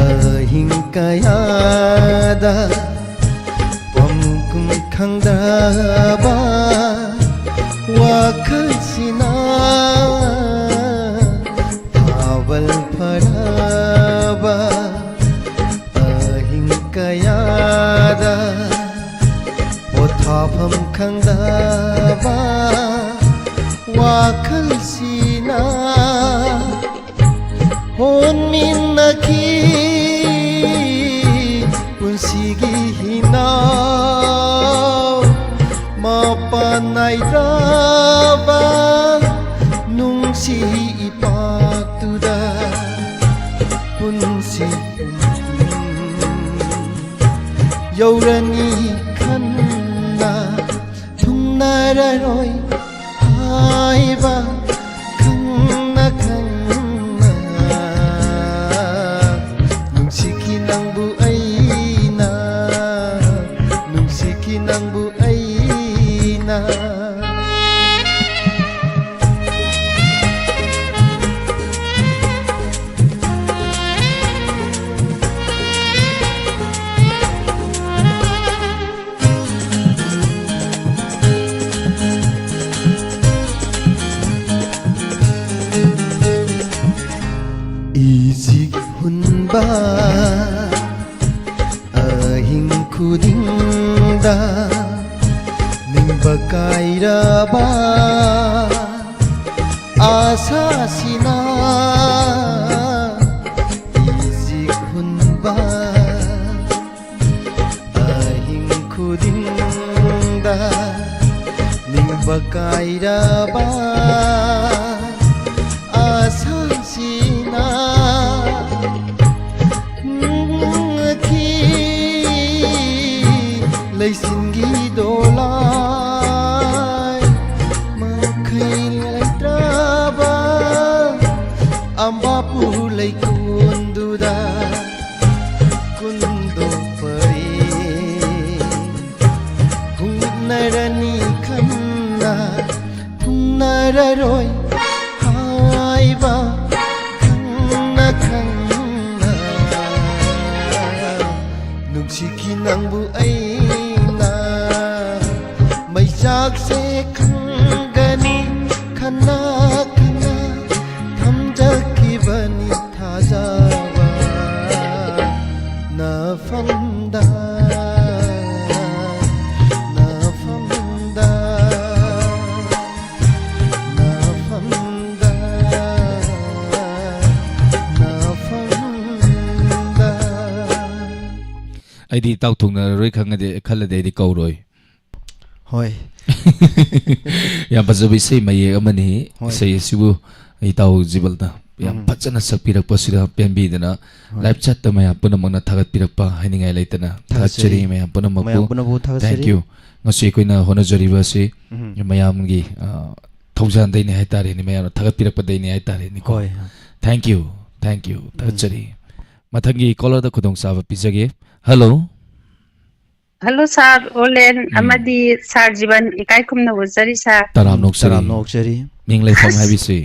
ꯑꯍꯤꯡ ꯀꯌꯥꯗ ꯄꯝꯒꯨꯝ ꯈꯪꯗꯕ ꯋꯥꯈꯜꯁꯤꯅ ꯊꯥꯕꯜ ꯐꯔꯕ ꯑꯍꯤꯡ ꯀꯌꯥꯗ ꯄꯣꯊꯥꯐꯝ ꯈꯪꯗꯕ ꯋꯥꯈꯜꯁꯤꯅ ꯍꯣꯟꯃꯤꯟꯅꯈꯤ ꯄꯨꯟꯁꯤꯒꯤ ꯍꯤꯅꯥꯎ ꯃꯄꯥꯟ ꯅꯥꯏꯗ꯭ꯔꯕ ꯅꯨꯡꯁꯤ ꯏꯄꯥꯛꯇꯨꯗ ꯄꯨꯟꯁꯤ ꯌꯧꯔꯅꯤ ꯈꯟꯅ ꯊꯨꯡꯅꯔꯔꯣꯏ ꯍꯥꯏꯕ ꯈꯪꯅ ꯈꯪꯅ ꯅꯨꯡꯁꯤꯈꯤ ꯅꯪꯕꯨ ꯑꯩꯅ, ꯅꯨꯡꯁꯤꯈꯤ ꯅꯪꯕꯨ ꯑꯩꯅ꯫ ꯏꯖꯤꯛ ꯍꯨꯟꯕ ꯑꯍꯤꯡ ꯈꯨꯗꯤꯡꯗ ꯅꯤꯡꯕ ꯀꯥꯏꯔꯕ ꯑꯁꯥꯁꯤꯅ ꯏꯖꯤꯛ ꯍꯨꯟꯕ ꯑꯍꯤꯡ ꯈꯨꯗꯤꯡꯗ ꯅꯤꯡꯕ ꯀꯥꯏꯔꯕ ꯑꯁꯥꯁꯤꯅ ꯍꯨꯡꯉꯛꯈꯤ ꯂꯩꯆꯤꯟꯒꯤ ꯗꯣꯂꯥꯏ ꯃꯈꯩ ꯂꯩꯇ꯭ꯔꯕ ꯑꯝꯕꯥꯄꯨ ꯂꯩꯀꯣꯟꯗꯨꯗ ꯀꯨꯟꯗꯣꯛꯄꯔꯦ ꯍꯨꯡꯅꯔꯅꯤ ꯈꯟꯅ ꯍꯨꯡꯅꯔꯔꯣꯏ ꯍꯥꯏꯕ ꯈꯪꯅ ꯈꯪꯅ ꯅꯨꯡꯁꯤꯈꯤ ꯅꯪꯕꯨ ꯑꯩꯅ ꯃꯩꯆꯥꯛꯁꯦ ꯈꯪꯒꯅꯤ ꯈꯟꯅ ꯈꯟꯅ ꯊꯝꯖꯈꯤꯕꯅꯤ ꯊꯥꯖꯕ ꯅꯐꯝꯗ ꯅꯐꯝꯗ ꯅꯐꯝꯗ ꯅꯐꯝꯗ ꯑꯩꯗꯤ ꯏꯇꯥꯎ ꯊꯨꯡꯅꯔꯔꯣꯏ ꯈꯪꯉꯗꯤ ꯈꯜꯂꯗꯤ ꯑꯩꯗꯤ ꯀꯧꯔꯣꯏ꯫ ꯍꯣꯏ꯫ ꯌꯥꯝ ꯐꯖꯕ ꯏꯁꯩ ꯃꯌꯦꯛ ꯑꯃꯅꯤ꯫ ꯍꯣꯏ꯫ ꯏꯁꯩ ꯑꯁꯤꯕꯨ ꯏꯇꯥꯎ ꯖꯤꯕꯜꯅ ꯌꯥꯝ ꯎꯝ꯫ ꯐꯖꯅ ꯁꯛꯄꯤꯔꯛꯄꯁꯤꯗ ꯄꯦꯟꯕꯤꯗꯅ ꯍꯣꯏ꯫ ꯂꯥꯏꯞ ꯆꯠꯇ ꯃꯌꯥꯝ ꯄꯨꯝꯅꯃꯛꯅ ꯊꯥꯒꯠꯄꯤꯔꯛꯄ ꯍꯥꯏꯅꯤꯡꯉꯥꯏ ꯂꯩꯇꯅ ꯊꯥꯒꯠꯆꯔꯤ꯫ ꯊꯥꯒꯠꯆꯔꯤ ꯃꯌꯥꯝ ꯄꯨꯝꯅꯃꯛꯄꯨ꯫ ꯃꯌꯥꯝ ꯄꯨꯝꯅꯃꯛꯄꯨ ꯊꯥꯒꯠꯆꯔꯤ꯫ Thank you꯫ ꯉꯁꯤ ꯑꯩꯈꯣꯏꯅ ꯍꯣꯠꯅꯖꯔꯤꯕ ꯑꯁꯤ ꯎꯝ꯫ ꯃꯌꯥꯝꯒꯤ, ꯑ, ꯊꯧꯖꯥꯟꯗꯩꯅꯤ ꯍꯥꯏꯇꯥꯔꯦꯅꯦ, ꯃꯌꯥꯝꯅ ꯊꯥꯒꯠꯄꯤꯔꯛꯄꯗꯩꯅꯤ ꯍꯥꯏꯇꯥꯔꯦꯅꯦꯀꯣ꯫ ꯍꯣꯏ, ꯍꯣꯏ꯫ Thank you, thank you, ꯎꯝ꯫ ꯊꯥꯒꯠꯆꯔꯤ꯫ ꯃꯊꯪꯒꯤ ꯀꯣꯂꯔꯗ ꯈꯨꯗꯣꯡꯆꯥꯕ ꯄꯤꯖꯒꯦ꯫ ꯍꯜꯂꯣ꯫ ꯍꯜꯂꯣ ꯁꯥꯔ ꯑꯣꯂꯦꯟ ꯎꯝ꯫ ꯑꯃꯗꯤ ꯁꯥꯔ ꯖꯤꯕꯟ, ꯏꯀꯥꯏ ꯈꯨꯝꯅꯕ ꯎꯠꯆꯔꯤ ꯁꯥꯔ꯫ ꯇꯔꯥꯝꯅ ꯑꯣꯛꯆꯔꯤ꯫ ꯇꯔꯥꯝꯅ ꯑꯣꯛꯆꯔꯤ꯫ ꯃꯤꯡ ꯂꯩꯐꯝ ꯑꯁ꯫ ꯍꯥꯏꯕꯤꯁꯤ꯫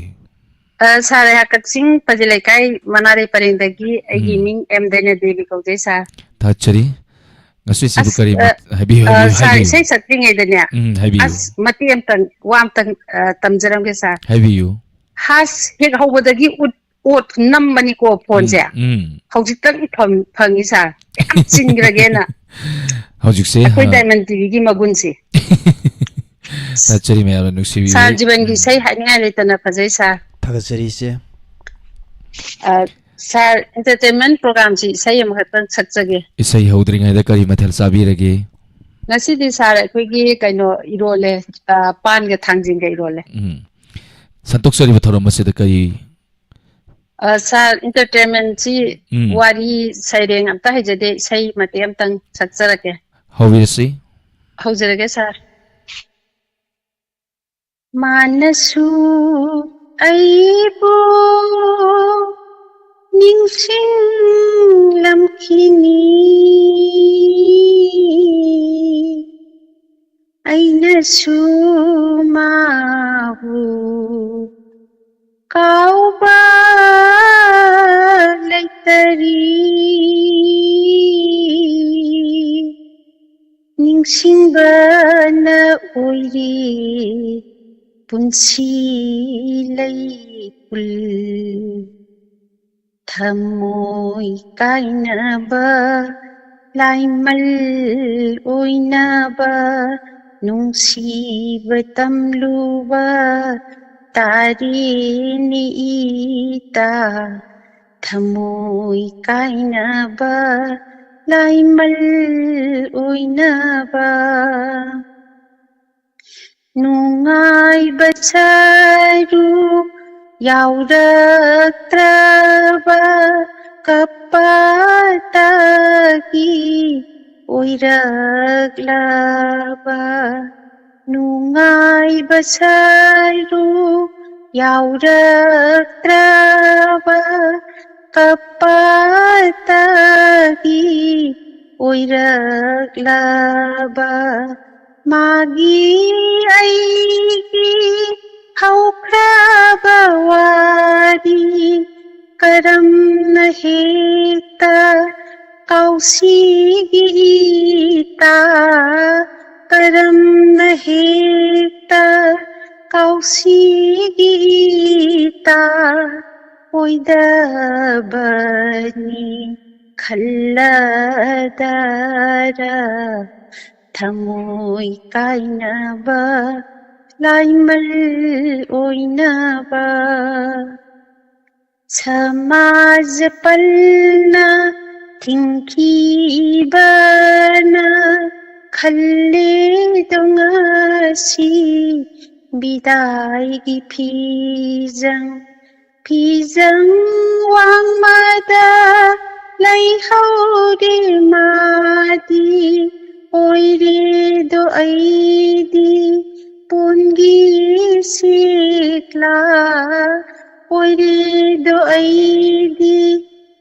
ꯑ, ꯁꯥꯔ, ꯑꯩꯍꯥꯛ ꯀꯛꯆꯤꯡ ꯄꯥꯖꯤ ꯂꯩꯀꯥꯏ ꯃꯅꯥꯔꯩ ꯄꯔꯦꯡꯗꯒꯤ, ꯑꯩꯒꯤ ꯎꯝ꯫ ꯃꯤꯡ ꯑꯦꯝ ꯗꯩꯅ ꯗꯦꯕꯤ ꯀꯧꯖꯩ ꯁꯥꯔ꯫ ꯊꯥꯒꯠꯆꯔꯤ꯫ ꯉꯁꯤꯁꯤꯕꯨ ꯑꯁ, ꯀꯔꯤ ꯑ, ꯃꯠ-, ꯍꯥꯏꯕꯤꯌꯨ, ꯑ, ꯍꯥꯏꯕꯤꯌꯨ, ꯁꯥꯔ, ꯍꯥꯏꯕꯤꯌꯨ꯫ ꯏꯁꯩ ꯁꯛꯇ꯭ꯔꯤꯉꯩꯗꯅꯦ, ꯎꯝ, ꯍꯥꯏꯕꯤꯌꯨ꯫ ꯑꯁ, ꯃꯇꯦꯛ ꯑꯝꯇꯪ, ꯋꯥ ꯑꯝꯇꯪ, ꯑ, ꯇꯝꯖꯔꯝꯒꯦ ꯁꯥꯔ꯫ ꯍꯥꯏꯕꯤꯌꯨ꯫ ꯍꯥꯁ ꯍꯦꯛ ꯍꯧꯕꯗꯒꯤ ꯎꯠ ꯑꯣꯠ ꯅꯝꯕꯅꯤꯀꯣ ꯐꯣꯟꯁꯦ꯫ ꯎꯝ, ꯎꯝ꯫ ꯍꯧꯖꯤꯛꯇꯪ ꯐꯪ-, ꯐꯪꯉꯤ ꯁꯥꯔ꯫ ꯌꯥꯝ ꯆꯤꯟꯈ꯭ꯔꯒꯦꯅ꯫ ꯍꯧꯖꯤꯛꯁꯦ, ꯑꯩꯈꯣꯏ ꯑ, ꯗꯥꯏꯃꯟ ꯇꯤꯚꯤꯒꯤ ꯃꯒꯨꯟꯁꯦ꯫ ꯊꯥꯒꯠꯆꯔꯤ ꯃꯌꯥꯝꯅ ꯅꯨꯡꯁꯤꯕꯤꯕ꯫ ꯁꯥꯔ ꯖꯤꯕꯟꯒꯤ ꯎꯝ꯫ ꯏꯁꯩ ꯍꯥꯏꯅꯤꯡꯉꯥꯏ ꯂꯩꯇꯅ ꯐꯖꯩ ꯁꯥꯔ꯫ ꯊꯥꯒꯠꯆꯔꯤ ꯏꯆꯦ꯫ ꯑ, ꯁꯥꯔ, entertainment programꯁꯤ ꯏꯁꯩ ꯑꯃꯈꯛꯇꯪ ꯁꯛꯆꯒꯦ꯫ ꯏꯁꯩ ꯍꯧꯗ꯭ꯔꯤꯉꯩꯗ ꯀꯔꯤ ꯃꯊꯦꯜ ꯆꯥꯕꯤꯔꯒꯦ? ꯉꯁꯤꯗꯤ ꯁꯥꯔ ꯑꯩꯈꯣꯏꯒꯤ ꯀꯩꯅꯣ ꯏꯔꯣꯜꯂꯦ, ꯑ, ꯄꯥꯟꯒ ꯊꯥꯡꯖꯤꯡꯒ ꯏꯔꯣꯜꯂꯦ꯫ ꯎꯝ꯫ ꯁꯟꯇꯣꯛꯆꯔꯤꯕ ꯊꯧꯔꯝ ꯑꯁꯤꯗ ꯀꯔꯤ ꯑ, ꯁꯥꯔ, entertainmentꯁꯤ ꯎꯝ꯫ ꯋꯥꯔꯤ ꯁꯩꯔꯦꯡ ꯑꯝꯇ ꯍꯩꯖꯗꯦ, ꯏꯁꯩ ꯃꯇꯦꯛ ꯑꯝꯇꯪ ꯁꯛꯆꯔꯛꯀꯦ꯫ ꯍꯧꯕꯤꯔꯁꯤ꯫ ꯍꯧꯖꯔꯒꯦ, ꯁꯥꯔ꯫ ꯃꯥꯅꯁꯨ ꯑꯩꯕꯨ ꯅꯤꯡꯁꯤꯡꯂꯝꯈꯤꯅꯤ, ꯑꯩꯅꯁꯨ ꯃꯥꯕꯨ ꯀꯥꯎꯕ ꯂꯩꯇꯔꯤ, ꯅꯤꯡꯁꯤꯡꯕꯅ ꯑꯣꯏꯔꯤ ꯄꯨꯟꯁꯤ ꯂꯩꯄꯨꯜ꯫ ꯊꯃꯣꯏ ꯀꯥꯏꯅꯕ, ꯂꯥꯏꯃꯜ ꯑꯣꯏꯅꯕ, ꯅꯨꯡꯁꯤꯕ ꯇꯝꯂꯨꯕ ꯇꯥꯔꯦꯅꯦ ꯏꯇꯥ꯫ ꯊꯃꯣꯏ ꯀꯥꯏꯅꯕ, ꯂꯥꯏꯃꯜ ꯑꯣꯏꯅꯕ꯫ ꯅꯨꯡꯉꯥꯏꯕ ꯁꯔꯨꯛ ꯌꯥꯎꯔꯛꯇ꯭ꯔꯕ, ꯀꯞꯄꯇꯒꯤ ꯑꯣꯏꯔꯛꯂꯕ꯫ ꯅꯨꯡꯉꯥꯏꯕ ꯁꯔꯨꯛ ꯌꯥꯎꯔꯛꯇ꯭ꯔꯕ, ꯀꯞꯄꯇꯒꯤ ꯑꯣꯏꯔꯛꯂꯕ꯫ ꯃꯥꯒꯤ ꯑꯩꯒꯤ ꯍꯧꯈ꯭ꯔꯕ ꯋꯥꯔꯤ ꯀꯔꯝꯅ ꯍꯦꯛꯇ ꯀꯥꯎꯁꯤꯒꯦ ꯏꯇꯥ? ꯀꯔꯝꯅ ꯍꯦꯛꯇ ꯀꯥꯎꯁꯤꯒꯦ ꯏꯇꯥ? ꯑꯣꯏꯗꯕꯅꯤ ꯈꯜꯂꯗꯔ ꯊꯃꯣꯏ ꯀꯥꯏꯅꯕ ꯂꯥꯏꯃꯜ ꯑꯣꯏꯅꯕ꯫ ꯁꯃꯥꯖ ꯄꯜꯅ ꯊꯤꯡꯈꯤꯕꯅ ꯈꯜꯂꯦꯗꯣ ꯉꯁꯤ ꯕꯤꯗꯥꯏꯒꯤ ꯐꯤꯖꯪ꯫ ꯐꯤꯖꯪ ꯋꯥꯡꯃꯗ ꯂꯩꯍꯧꯔꯦ ꯃꯥꯗꯤ, ꯑꯣꯏꯔꯦꯗꯣ ꯑꯩꯗꯤ ꯄꯣꯟꯒꯤ ꯁꯤꯛꯂꯥ, ꯑꯣꯏꯔꯦꯗꯣ ꯑꯩꯗꯤ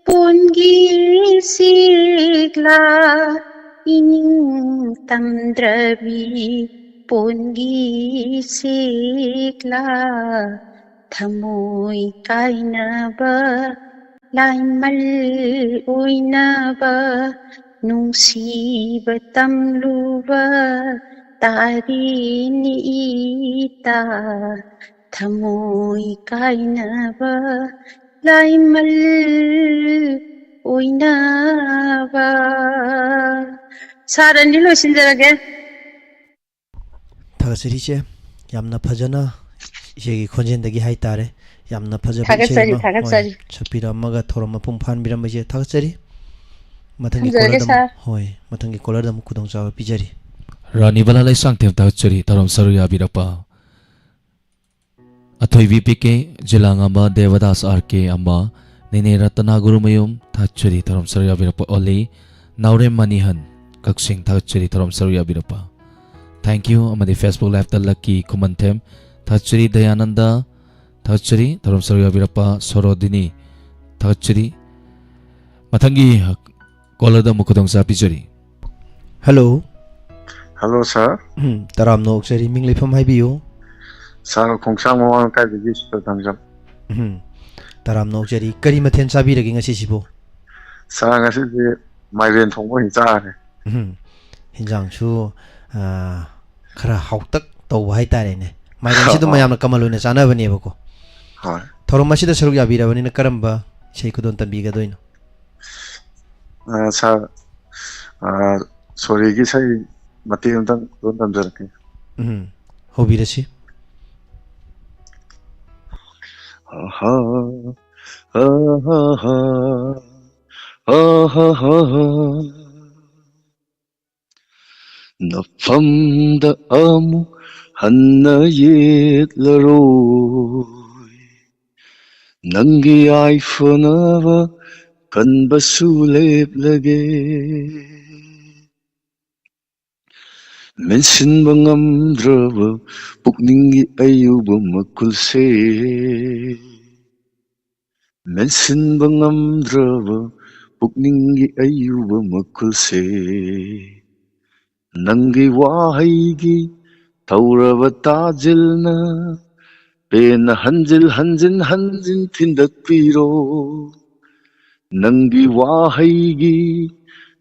ꯄꯣꯟꯒꯤ ꯁꯤꯛꯂꯥ, ꯏꯅꯤꯡ ꯇꯝꯗ꯭ꯔꯕꯤ ꯄꯣꯟꯒꯤ ꯁꯤꯛꯂꯥ꯫ ꯊꯃꯣꯏ ꯀꯥꯏꯅꯕ ꯂꯥꯏꯃꯜ ꯑꯣꯏꯅꯕ ꯅꯨꯡꯁꯤꯕ ꯇꯝꯂꯨꯕ ꯇꯥꯔꯤꯅꯤ ꯏꯇꯥ꯫ ꯊꯃꯣꯏ ꯀꯥꯏꯅꯕ ꯂꯥꯏꯃꯜ ꯑꯣꯏꯅꯕ꯫ ꯁꯥꯔ ꯑꯅꯤ ꯂꯣꯏꯁꯤꯟꯖꯔꯒꯦ꯫ ꯊꯥꯒꯠꯆꯔꯤ ꯏꯆꯦ, ꯌꯥꯝꯅ ꯐꯖꯅ ꯏꯆꯦꯒꯤ ꯈꯣꯟꯖꯦꯜꯗꯒꯤ ꯍꯥꯏꯇꯥꯔꯦ꯫ ꯌꯥꯝꯅ ꯐꯖꯕ ꯏꯁꯩ ꯊꯥꯒꯠꯆꯔꯤ, ꯑꯃ ꯍꯣꯏ, ꯊꯥꯒꯠꯆꯔꯤ꯫ ꯁꯛꯄꯤꯔꯝꯃꯒ ꯊꯧꯔꯝ ꯃꯄꯨꯡ ꯐꯥꯍꯟꯕꯤꯔꯝꯕ ꯏꯆꯦ ꯊꯥꯒꯠꯆꯔꯤ꯫ ꯃꯊꯪꯒꯤ ꯊꯝꯖꯔꯒꯦ, ꯀꯣꯂꯔꯗ ꯑꯃꯨꯛ ꯁꯥꯔ꯫ ꯍꯣꯏ, ꯃꯊꯪꯒꯤ ꯀꯣꯂꯔꯗ ꯑꯃꯨꯛ ꯈꯨꯗꯣꯡꯆꯥꯕ ꯄꯤꯖꯔꯤ꯫ ꯔꯥꯅꯤ ꯕꯂꯥ ꯂꯩꯁꯥꯡꯊꯦꯝ ꯊꯥꯒꯠꯆꯔꯤ, ꯊꯧꯔꯝ ꯁꯔꯨꯛ ꯌꯥꯕꯤꯔꯛꯄ꯫ ꯑꯊꯣꯏꯕꯤ ꯄꯤ ꯀꯦ, ꯖꯤꯂꯥꯉꯝꯕ ꯗꯦꯕꯗꯥꯁ ꯑꯥꯔ ꯀꯦ ꯑꯃ, ꯅꯦꯅꯦ ꯔꯇꯅꯥ ꯒꯨꯔꯨꯃꯌꯨꯝ ꯊꯥꯒꯠꯆꯔꯤ, ꯊꯧꯔꯝ ꯁꯔꯨꯛ ꯌꯥꯕꯤꯔꯛꯄ꯫ ꯑꯣꯂꯤ ꯅꯥꯎꯔꯦꯝ ꯃꯅꯤꯍꯟ ꯀꯛꯆꯤꯡ ꯊꯥꯒꯠꯆꯔꯤ, ꯊꯧꯔꯝ ꯁꯔꯨꯛ ꯌꯥꯕꯤꯔꯛꯄ꯫ Thank you ꯑꯃꯗꯤ Facebook Liveꯇ ꯂꯛꯀꯤ ꯈꯨꯃꯟꯊꯦꯝ ꯊꯥꯒꯠꯆꯔꯤ, ꯗꯌꯥꯅꯟꯗ ꯊꯥꯒꯠꯆꯔꯤ, ꯊꯧꯔꯝ ꯁꯔꯨꯛ ꯌꯥꯕꯤꯔꯛꯄ꯫ ꯁꯣꯔꯣꯗꯤꯅꯤ ꯊꯥꯒꯠꯆꯔꯤ꯫ ꯃꯊꯪꯒꯤ ꯀꯣꯂꯔꯗ ꯑꯃꯨꯛ ꯈꯨꯗꯣꯡ ꯆꯥꯕꯤꯖꯔꯤ꯫ ꯍꯜꯂꯣ꯫ ꯍꯜꯂꯣ ꯁꯥꯔ꯫ ꯎꯝ, ꯇꯔꯥꯝꯅ ꯑꯣꯛꯆꯔꯤ, ꯃꯤꯡ ꯂꯩꯐꯝ ꯍꯥꯏꯕꯤꯌꯨ꯫ ꯁꯥꯔ, ꯈꯣꯡꯁꯥꯡ ꯃꯃꯥꯡ ꯂꯩꯀꯥꯏꯗꯒꯤ ꯁꯨꯄꯔ ꯊꯥꯡꯖꯝ꯫ ꯎꯝ, ꯇꯔꯥꯝꯅ ꯑꯣꯛꯆꯔꯤ, ꯀꯔꯤ ꯃꯊꯦꯜ ꯆꯥꯕꯤꯔꯒꯦ ꯉꯁꯤꯁꯤꯕꯨ? ꯁꯥꯔ, ꯉꯁꯤꯗꯤ ꯃꯥꯏꯔꯦꯟ ꯊꯣꯡꯕ ꯑꯣꯏꯅ ꯆꯥꯔꯦ꯫ ꯎꯝ, ꯍꯤꯟꯖꯥꯡꯁꯨ ꯑꯥ, ꯈꯔ ꯍꯥꯎꯇꯛ ꯇꯧꯕ ꯍꯥꯏꯇꯥꯔꯦꯅꯦ꯫ ꯃꯥꯏꯔꯦꯟꯁꯤ ꯑꯗꯨꯝ ꯑꯣ꯫ ꯃꯌꯥꯝꯅ ꯀꯃꯟ ꯑꯣꯏꯅ ꯆꯥꯅꯕꯅꯦꯕꯀꯣ꯫ ꯍꯣꯏ꯫ ꯊꯧꯔꯝ ꯑꯁꯤꯗ ꯁꯔꯨꯛ ꯌꯥꯕꯤꯔꯕꯅꯤꯅ ꯀꯔꯝꯕ ꯏꯁꯩ ꯈꯨꯗꯣꯜ ꯇꯝꯕꯤꯒꯗꯣꯏꯅꯣ? ꯑ, ꯁꯥꯔ, ꯑ, ꯁꯣꯔꯤꯒꯤ ꯏꯁꯩ ꯃꯇꯦꯛ ꯑꯃꯇꯪ ꯑꯗꯨꯝ ꯇꯝꯖꯔꯛꯀꯦ꯫ ꯎꯝ, ꯍꯧꯕꯤꯔꯁꯤ꯫ ꯑꯍꯥ, ꯑꯍꯥ, ꯑꯍꯥ, ꯅꯐꯝꯗ ꯑꯃꯨꯛ ꯍꯟꯅ ꯌꯦꯠꯂꯔꯣꯏ꯫ ꯅꯪꯒꯤ ꯌꯥꯏꯐꯅꯕ ꯀꯟꯕꯁꯨ ꯂꯦꯞꯂꯒꯦ꯫ ꯃꯦꯟꯁꯤꯟꯕ ꯉꯝꯗ꯭ꯔꯕ ꯄꯨꯛꯅꯤꯡꯒꯤ ꯑꯌꯨꯕ ꯃꯈꯨꯜꯁꯦ꯫ ꯃꯦꯟꯁꯤꯟꯕ ꯉꯝꯗ꯭ꯔꯕ ꯄꯨꯛꯅꯤꯡꯒꯤ ꯑꯌꯨꯕ ꯃꯈꯨꯜꯁꯦ꯫ ꯅꯪꯒꯤ ꯋꯥꯍꯩꯒꯤ ꯊꯧꯔꯕ ꯇꯥꯖꯤꯜꯅ ꯄꯦꯟꯅ ꯍꯟꯖꯤꯜ ꯍꯟꯖꯤꯟ ꯍꯟꯖꯤꯟ ꯊꯤꯟꯗꯠꯄꯤꯔꯣ꯫ ꯅꯪꯒꯤ ꯋꯥꯍꯩꯒꯤ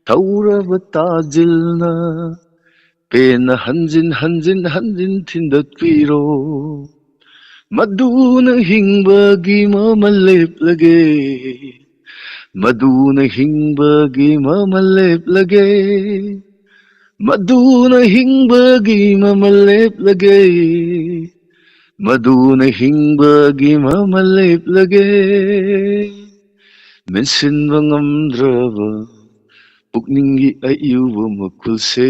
ꯊꯧꯔꯕ ꯇꯥꯖꯤꯜꯅ ꯄꯦꯟꯅ ꯍꯟꯖꯤꯟ ꯍꯟꯖꯤꯟ ꯍꯟꯖꯤꯟ ꯊꯤꯟꯗꯠꯄꯤꯔꯣ꯫ ꯃꯗꯨꯅ ꯍꯤꯡꯕꯒꯤ ꯃꯃꯜ ꯂꯦꯞꯂꯒꯦ꯫ ꯃꯗꯨꯅ ꯍꯤꯡꯕꯒꯤ ꯃꯃꯜ ꯂꯦꯞꯂꯒꯦ꯫ ꯃꯗꯨꯅ ꯍꯤꯡꯕꯒꯤ ꯃꯃꯜ ꯂꯦꯞꯂꯒꯦ꯫ ꯃꯗꯨꯅ ꯍꯤꯡꯕꯒꯤ ꯃꯃꯜ ꯂꯦꯞꯂꯒꯦ꯫ ꯃꯦꯟꯁꯤꯟꯕ ꯉꯝꯗ꯭ꯔꯕ ꯄꯨꯛꯅꯤꯡꯒꯤ ꯑꯌꯨꯕ ꯃꯈꯨꯜꯁꯦ꯫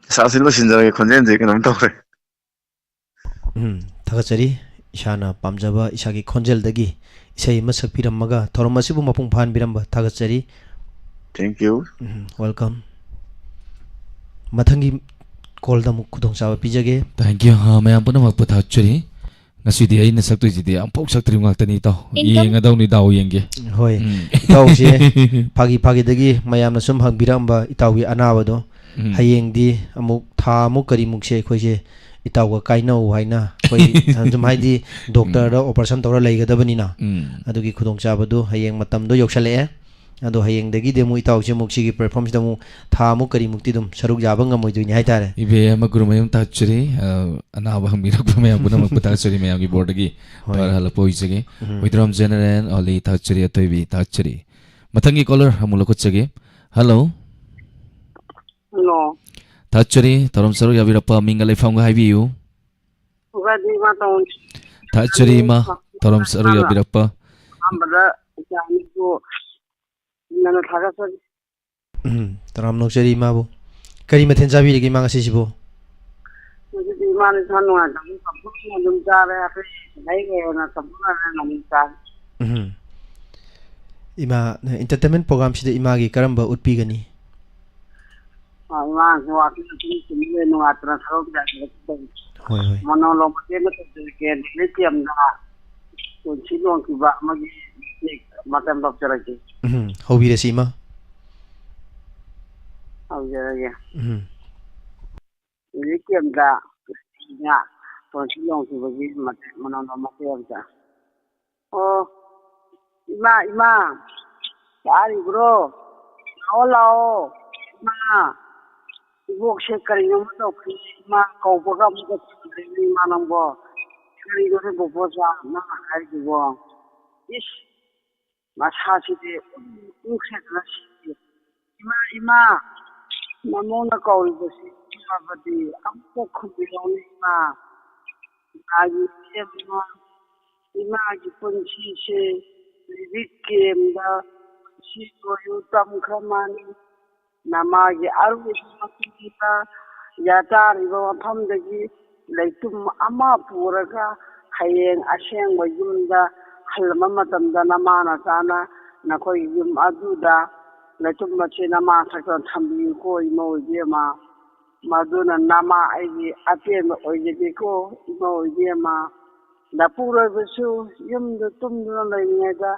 ꯁꯥꯁꯤ ꯂꯣꯏꯁꯤꯟꯖꯔꯒꯦ, ꯈꯣꯟꯖꯦꯜꯁꯦ ꯀꯩꯅꯣꯝ ꯇꯧꯔꯦ꯫ ꯎꯝ, ꯊꯥꯒꯠꯆꯔꯤ꯫ ꯏꯁꯥꯅ ꯄꯥꯝꯖꯕ ꯏꯁꯥꯒꯤ ꯈꯣꯟꯖꯦꯜꯗꯒꯤ ꯏꯁꯩ ꯑꯃ ꯁꯛꯄꯤꯔꯝꯃꯒ ꯊꯧꯔꯝ ꯑꯁꯤꯕꯨ ꯃꯄꯨꯡ ꯐꯥꯍꯟꯕꯤꯔꯝꯕ ꯊꯥꯒꯠꯆꯔꯤ꯫ Thank you. Um, welcome꯫ ꯃꯊꯪꯒꯤ ꯀꯣꯜꯗ ꯑꯃꯨꯛ ꯈꯨꯗꯣꯡꯆꯥꯕ ꯄꯤꯖꯒꯦ꯫ Thank you. ꯑ, ꯃꯌꯥꯝ ꯄꯨꯝꯅꯃꯛꯄꯨ ꯊꯥꯒꯠꯆꯔꯤ꯫ ꯉꯁꯤꯗꯤ ꯑꯩꯅ ꯁꯛꯇꯣꯏꯁꯤꯗꯤ ꯑꯃꯐꯥꯎ ꯁꯛꯇ꯭ꯔꯤꯕ ꯉꯥꯛꯇꯅꯤ, ꯏꯇꯥꯎ꯫ Income? ꯌꯦꯡꯒꯗꯧꯅꯤ, ꯗꯥꯎ ꯌꯦꯡꯒꯦ꯫ ꯍꯣꯏ꯫ ꯎꯝ꯫ ꯏꯇꯥꯎꯁꯦ ꯐꯥꯒꯤ ꯐꯥꯒꯤꯗꯒꯤ ꯃꯌꯥꯝꯅ ꯁꯨꯝ ꯍꯪꯕꯤꯔꯛꯑꯝꯕ ꯏꯇꯥꯎꯒꯤ ꯑꯅꯥꯕꯗꯣ, ꯎꯝ꯫ ꯍꯌꯦꯡꯗꯤ ꯑꯃꯨꯛ ꯊꯥ ꯑꯃꯨꯛ ꯀꯔꯤꯃꯨꯛꯁꯦ ꯑꯩꯈꯣꯏꯁꯦ ꯏꯇꯥꯎꯒ ꯀꯥꯏꯅꯧ ꯍꯥꯏꯅ ꯑꯩꯈꯣꯏ ꯁꯨꯝ ꯍꯥꯏꯗꯤ ꯗꯣꯛꯇꯔꯗ ꯑꯣꯄꯔꯦꯁꯟ ꯇꯧꯔ ꯂꯩꯒꯗꯕꯅꯤꯅ, ꯎꯝ꯫ ꯑꯗꯨꯒꯤ ꯈꯨꯗꯣꯡꯆꯥꯕꯗꯨ ꯍꯌꯦꯡ ꯃꯇꯝꯗꯣ ꯌꯧꯁꯜꯂꯛꯑꯦ꯫ ꯑꯗꯣ ꯍꯌꯦꯡꯗꯒꯤꯗꯤ ꯑꯃꯨꯛ ꯏꯇꯥꯎꯁꯦ ꯑꯃꯨꯛ ꯁꯤꯒꯤ platformꯁꯤꯗ ꯑꯃꯨꯛ ꯊꯥ ꯑꯃꯨꯛ ꯀꯔꯤꯃꯨꯛꯇꯤ ꯑꯗꯨꯝ ꯁꯔꯨꯛ ꯌꯥꯕ ꯉꯝꯃꯣꯏꯗꯣꯏꯅꯤ ꯍꯥꯏꯇꯥꯔꯦ꯫ ꯏꯕꯦꯝꯃ ꯒꯨꯔꯨꯃꯌꯨꯝ ꯊꯥꯒꯠꯆꯔꯤ꯫ ꯑ, ꯑꯅꯥꯕ ꯍꯪꯕꯤꯔꯛꯄ ꯃꯌꯥꯝ ꯄꯨꯝꯅꯃꯛꯄꯨ ꯊꯥꯒꯠꯆꯔꯤ ꯃꯌꯥꯝꯒꯤ ꯕꯣꯔꯗꯒꯤ꯫ ꯍꯣꯏ꯫ ꯐꯔ ꯍꯜꯂꯛꯄ ꯑꯣꯏꯖꯒꯦ꯫ ꯎꯝ꯫ ꯍꯣꯏꯗ꯭ꯔꯣꯝ ꯖꯦꯅꯔꯦꯜ, ꯑꯣꯂꯤ ꯊꯥꯒꯠꯆꯔꯤ, ꯑꯊꯣꯏꯕꯤ ꯊꯥꯒꯠꯆꯔꯤ꯫ ꯃꯊꯪꯒꯤ caller ꯑꯃꯨꯛ ꯂꯧꯈꯠꯆꯒꯦ꯫ ꯍꯜꯂꯣ꯫ ꯍꯜꯂꯣ꯫ ꯊꯥꯒꯠꯆꯔꯤ, ꯊꯧꯔꯝ ꯁꯔꯨꯛ ꯌꯥꯕꯤꯔꯛꯄ ꯃꯤꯡꯒ ꯂꯩꯐꯝꯒ ꯍꯥꯏꯕꯤꯌꯨ꯫ ꯎꯒꯥꯗꯤ ꯏꯃꯥ ꯇꯧꯟ꯫ ꯊꯥꯒꯠꯆꯔꯤ ꯏꯃꯥ, ꯊꯧꯔꯝ ꯁꯔꯨꯛ ꯌꯥꯕꯤꯔꯛꯄ꯫ ꯑꯍꯥꯟꯕꯗ ꯏꯆꯥ ꯑꯅꯤꯕꯨ ꯅꯪꯅ ꯊꯥꯒꯠꯆꯔꯤ꯫ ꯎꯝ, ꯇꯔꯥꯝꯅ ꯑꯣꯛꯆꯔꯤ ꯏꯃꯥꯕꯨ꯫ ꯀꯔꯤ ꯃꯊꯦꯜ ꯆꯥꯕꯤꯔꯒꯦ ꯏꯃꯥ ꯉꯁꯤꯁꯤꯕꯨ? ꯉꯁꯤꯗꯤ ꯏꯃꯥꯅ ꯏꯁꯥ ꯅꯨꯡꯉꯥꯏꯇꯕꯅꯤꯅ ꯆꯝꯐꯨꯠ ꯑꯣꯏꯅ ꯑꯗꯨꯝ ꯆꯥꯔꯦ꯫ ꯑꯇꯩ ꯂꯩ ꯂꯩꯔꯅ ꯆꯝꯐꯨꯠ ꯑꯣꯏꯅ ꯑꯗꯨꯝ ꯆꯥꯔꯦ꯫ ꯎꯝ꯫ ꯏꯃꯥ, entertainment programꯁꯤꯗ ꯏꯃꯥꯒꯤ ꯀꯔꯝꯕ ꯎꯠꯄꯤꯒꯅꯤ? ꯑ, ꯏꯃꯥꯁꯨ ꯋꯥꯀꯤꯡ ꯑꯗꯨꯝ ꯆꯦꯜꯂꯦ, ꯅꯨꯡꯉꯥꯏꯇꯅ ꯊꯕꯛ ꯇꯧꯔꯤ꯫ ꯍꯣꯏ, ꯍꯣꯏ꯫ ꯃꯣꯅꯣꯂꯣꯒ ꯃꯇꯦꯛ ꯑꯃ ꯇꯧꯖꯔꯛꯀꯦ, ꯅꯨꯃꯤꯠ ꯇꯦꯝꯗ ꯄꯨꯟꯁꯤ ꯂꯣꯡꯈꯤꯕ ꯑꯃꯒꯤ ꯃꯇꯦꯛ ꯃꯇꯦꯛ ꯇꯧꯖꯔꯛꯀꯦ꯫ ꯎꯝ, ꯍꯧꯕꯤꯔꯁꯤ ꯏꯃꯥ꯫ ꯍꯧꯖꯔꯒꯦ꯫ ꯎꯝ꯫ ꯅꯨꯃꯤꯠ ꯇꯦꯝꯗ ꯄꯨꯟꯁꯤ ꯂꯣꯡꯈꯤꯕꯒꯤ ꯃꯇꯦꯛ ꯃꯣꯅꯣꯂꯣꯒ ꯃꯇꯦꯛ ꯑꯃꯇ꯫ ꯑꯣ, ꯏꯃꯥ, ꯏꯃꯥ, ꯇꯥꯔꯤꯕ꯭ꯔꯣ? ꯂꯥꯛꯑꯣ, ꯂꯥꯛꯑꯣ, ꯏꯃꯥ꯫ ꯏꯕꯣꯛꯁꯦ ꯀꯔꯤꯅꯣꯃ ꯇꯧꯈ꯭ꯔꯦ, ꯏꯃꯥ ꯀꯧꯕꯒ ꯑꯃꯨꯛꯀ ꯊꯨꯗ꯭ꯔꯦꯅꯦ, ꯏꯃꯥ ꯅꯪꯕꯣ꯫ ꯀꯔꯤꯅꯣꯅꯦ ꯕꯣꯕꯣꯆꯥ ꯅꯪ ꯍꯥꯏꯔꯤꯗꯨꯕꯣ? ꯏꯁ, ꯃꯁꯥꯁꯤꯗꯤ ꯎꯝ ꯎꯝꯈ꯭ꯔꯦꯗꯅ ꯁꯤꯗꯤ꯫ ꯏꯃꯥ, ꯏꯃꯥ, ꯅꯃꯧꯅ ꯀꯧꯔꯤꯕꯁꯤ ꯏꯃꯥꯕꯗꯤ ꯑꯃꯨꯛꯇ ꯈꯨꯝꯕꯤꯔꯧꯅꯦ, ꯏꯃꯥ꯫ ꯏꯃꯥꯒꯤ ꯏꯕꯦꯝꯃ, ꯏꯃꯥꯒꯤ ꯄꯨꯟꯁꯤꯁꯦ ꯂꯤꯔꯤꯛ ꯀꯦꯝꯗ ꯄꯨꯟꯁꯤ ꯂꯣꯏꯌꯨ ꯇꯝꯈ꯭ꯔ ꯃꯥꯅꯤ꯫ ꯅꯃꯥꯒꯤ ꯑꯔꯣꯏꯕ ꯃꯇꯨꯡꯗ ꯌꯥꯇꯥꯔꯤꯕ ꯃꯐꯝꯗꯒꯤ ꯂꯩꯇꯨꯝ ꯑꯃ ꯄꯨꯔꯒ ꯍꯌꯦꯡ ꯑꯁꯦꯡꯕ ꯌꯨꯝꯗ ꯍꯜꯂꯝꯕ ꯃꯇꯝꯗ ꯅꯃꯥ ꯅꯆꯥꯅ ꯅꯈꯣꯏꯒꯤ ꯌꯨꯝ ꯑꯗꯨꯗ ꯂꯩꯇꯨꯝ ꯑꯁꯤ ꯅꯃꯥ ꯈꯛꯇ ꯊꯝꯕꯤꯌꯨꯀꯣ ꯏꯃꯧ ꯏꯕꯦꯝꯃ꯫ ꯃꯗꯨꯅ ꯅꯃꯥ ꯑꯩꯒꯤ ꯑꯄꯦꯟꯕ ꯑꯣꯏꯖꯒꯦꯀꯣ ꯏꯃꯧ ꯏꯕꯦꯝꯃ꯫ ꯅꯄꯨꯔꯣꯏꯕꯁꯨ ꯌꯨꯝꯗ ꯇꯨꯝꯗꯨꯅ ꯂꯩꯔꯤꯉꯩꯗ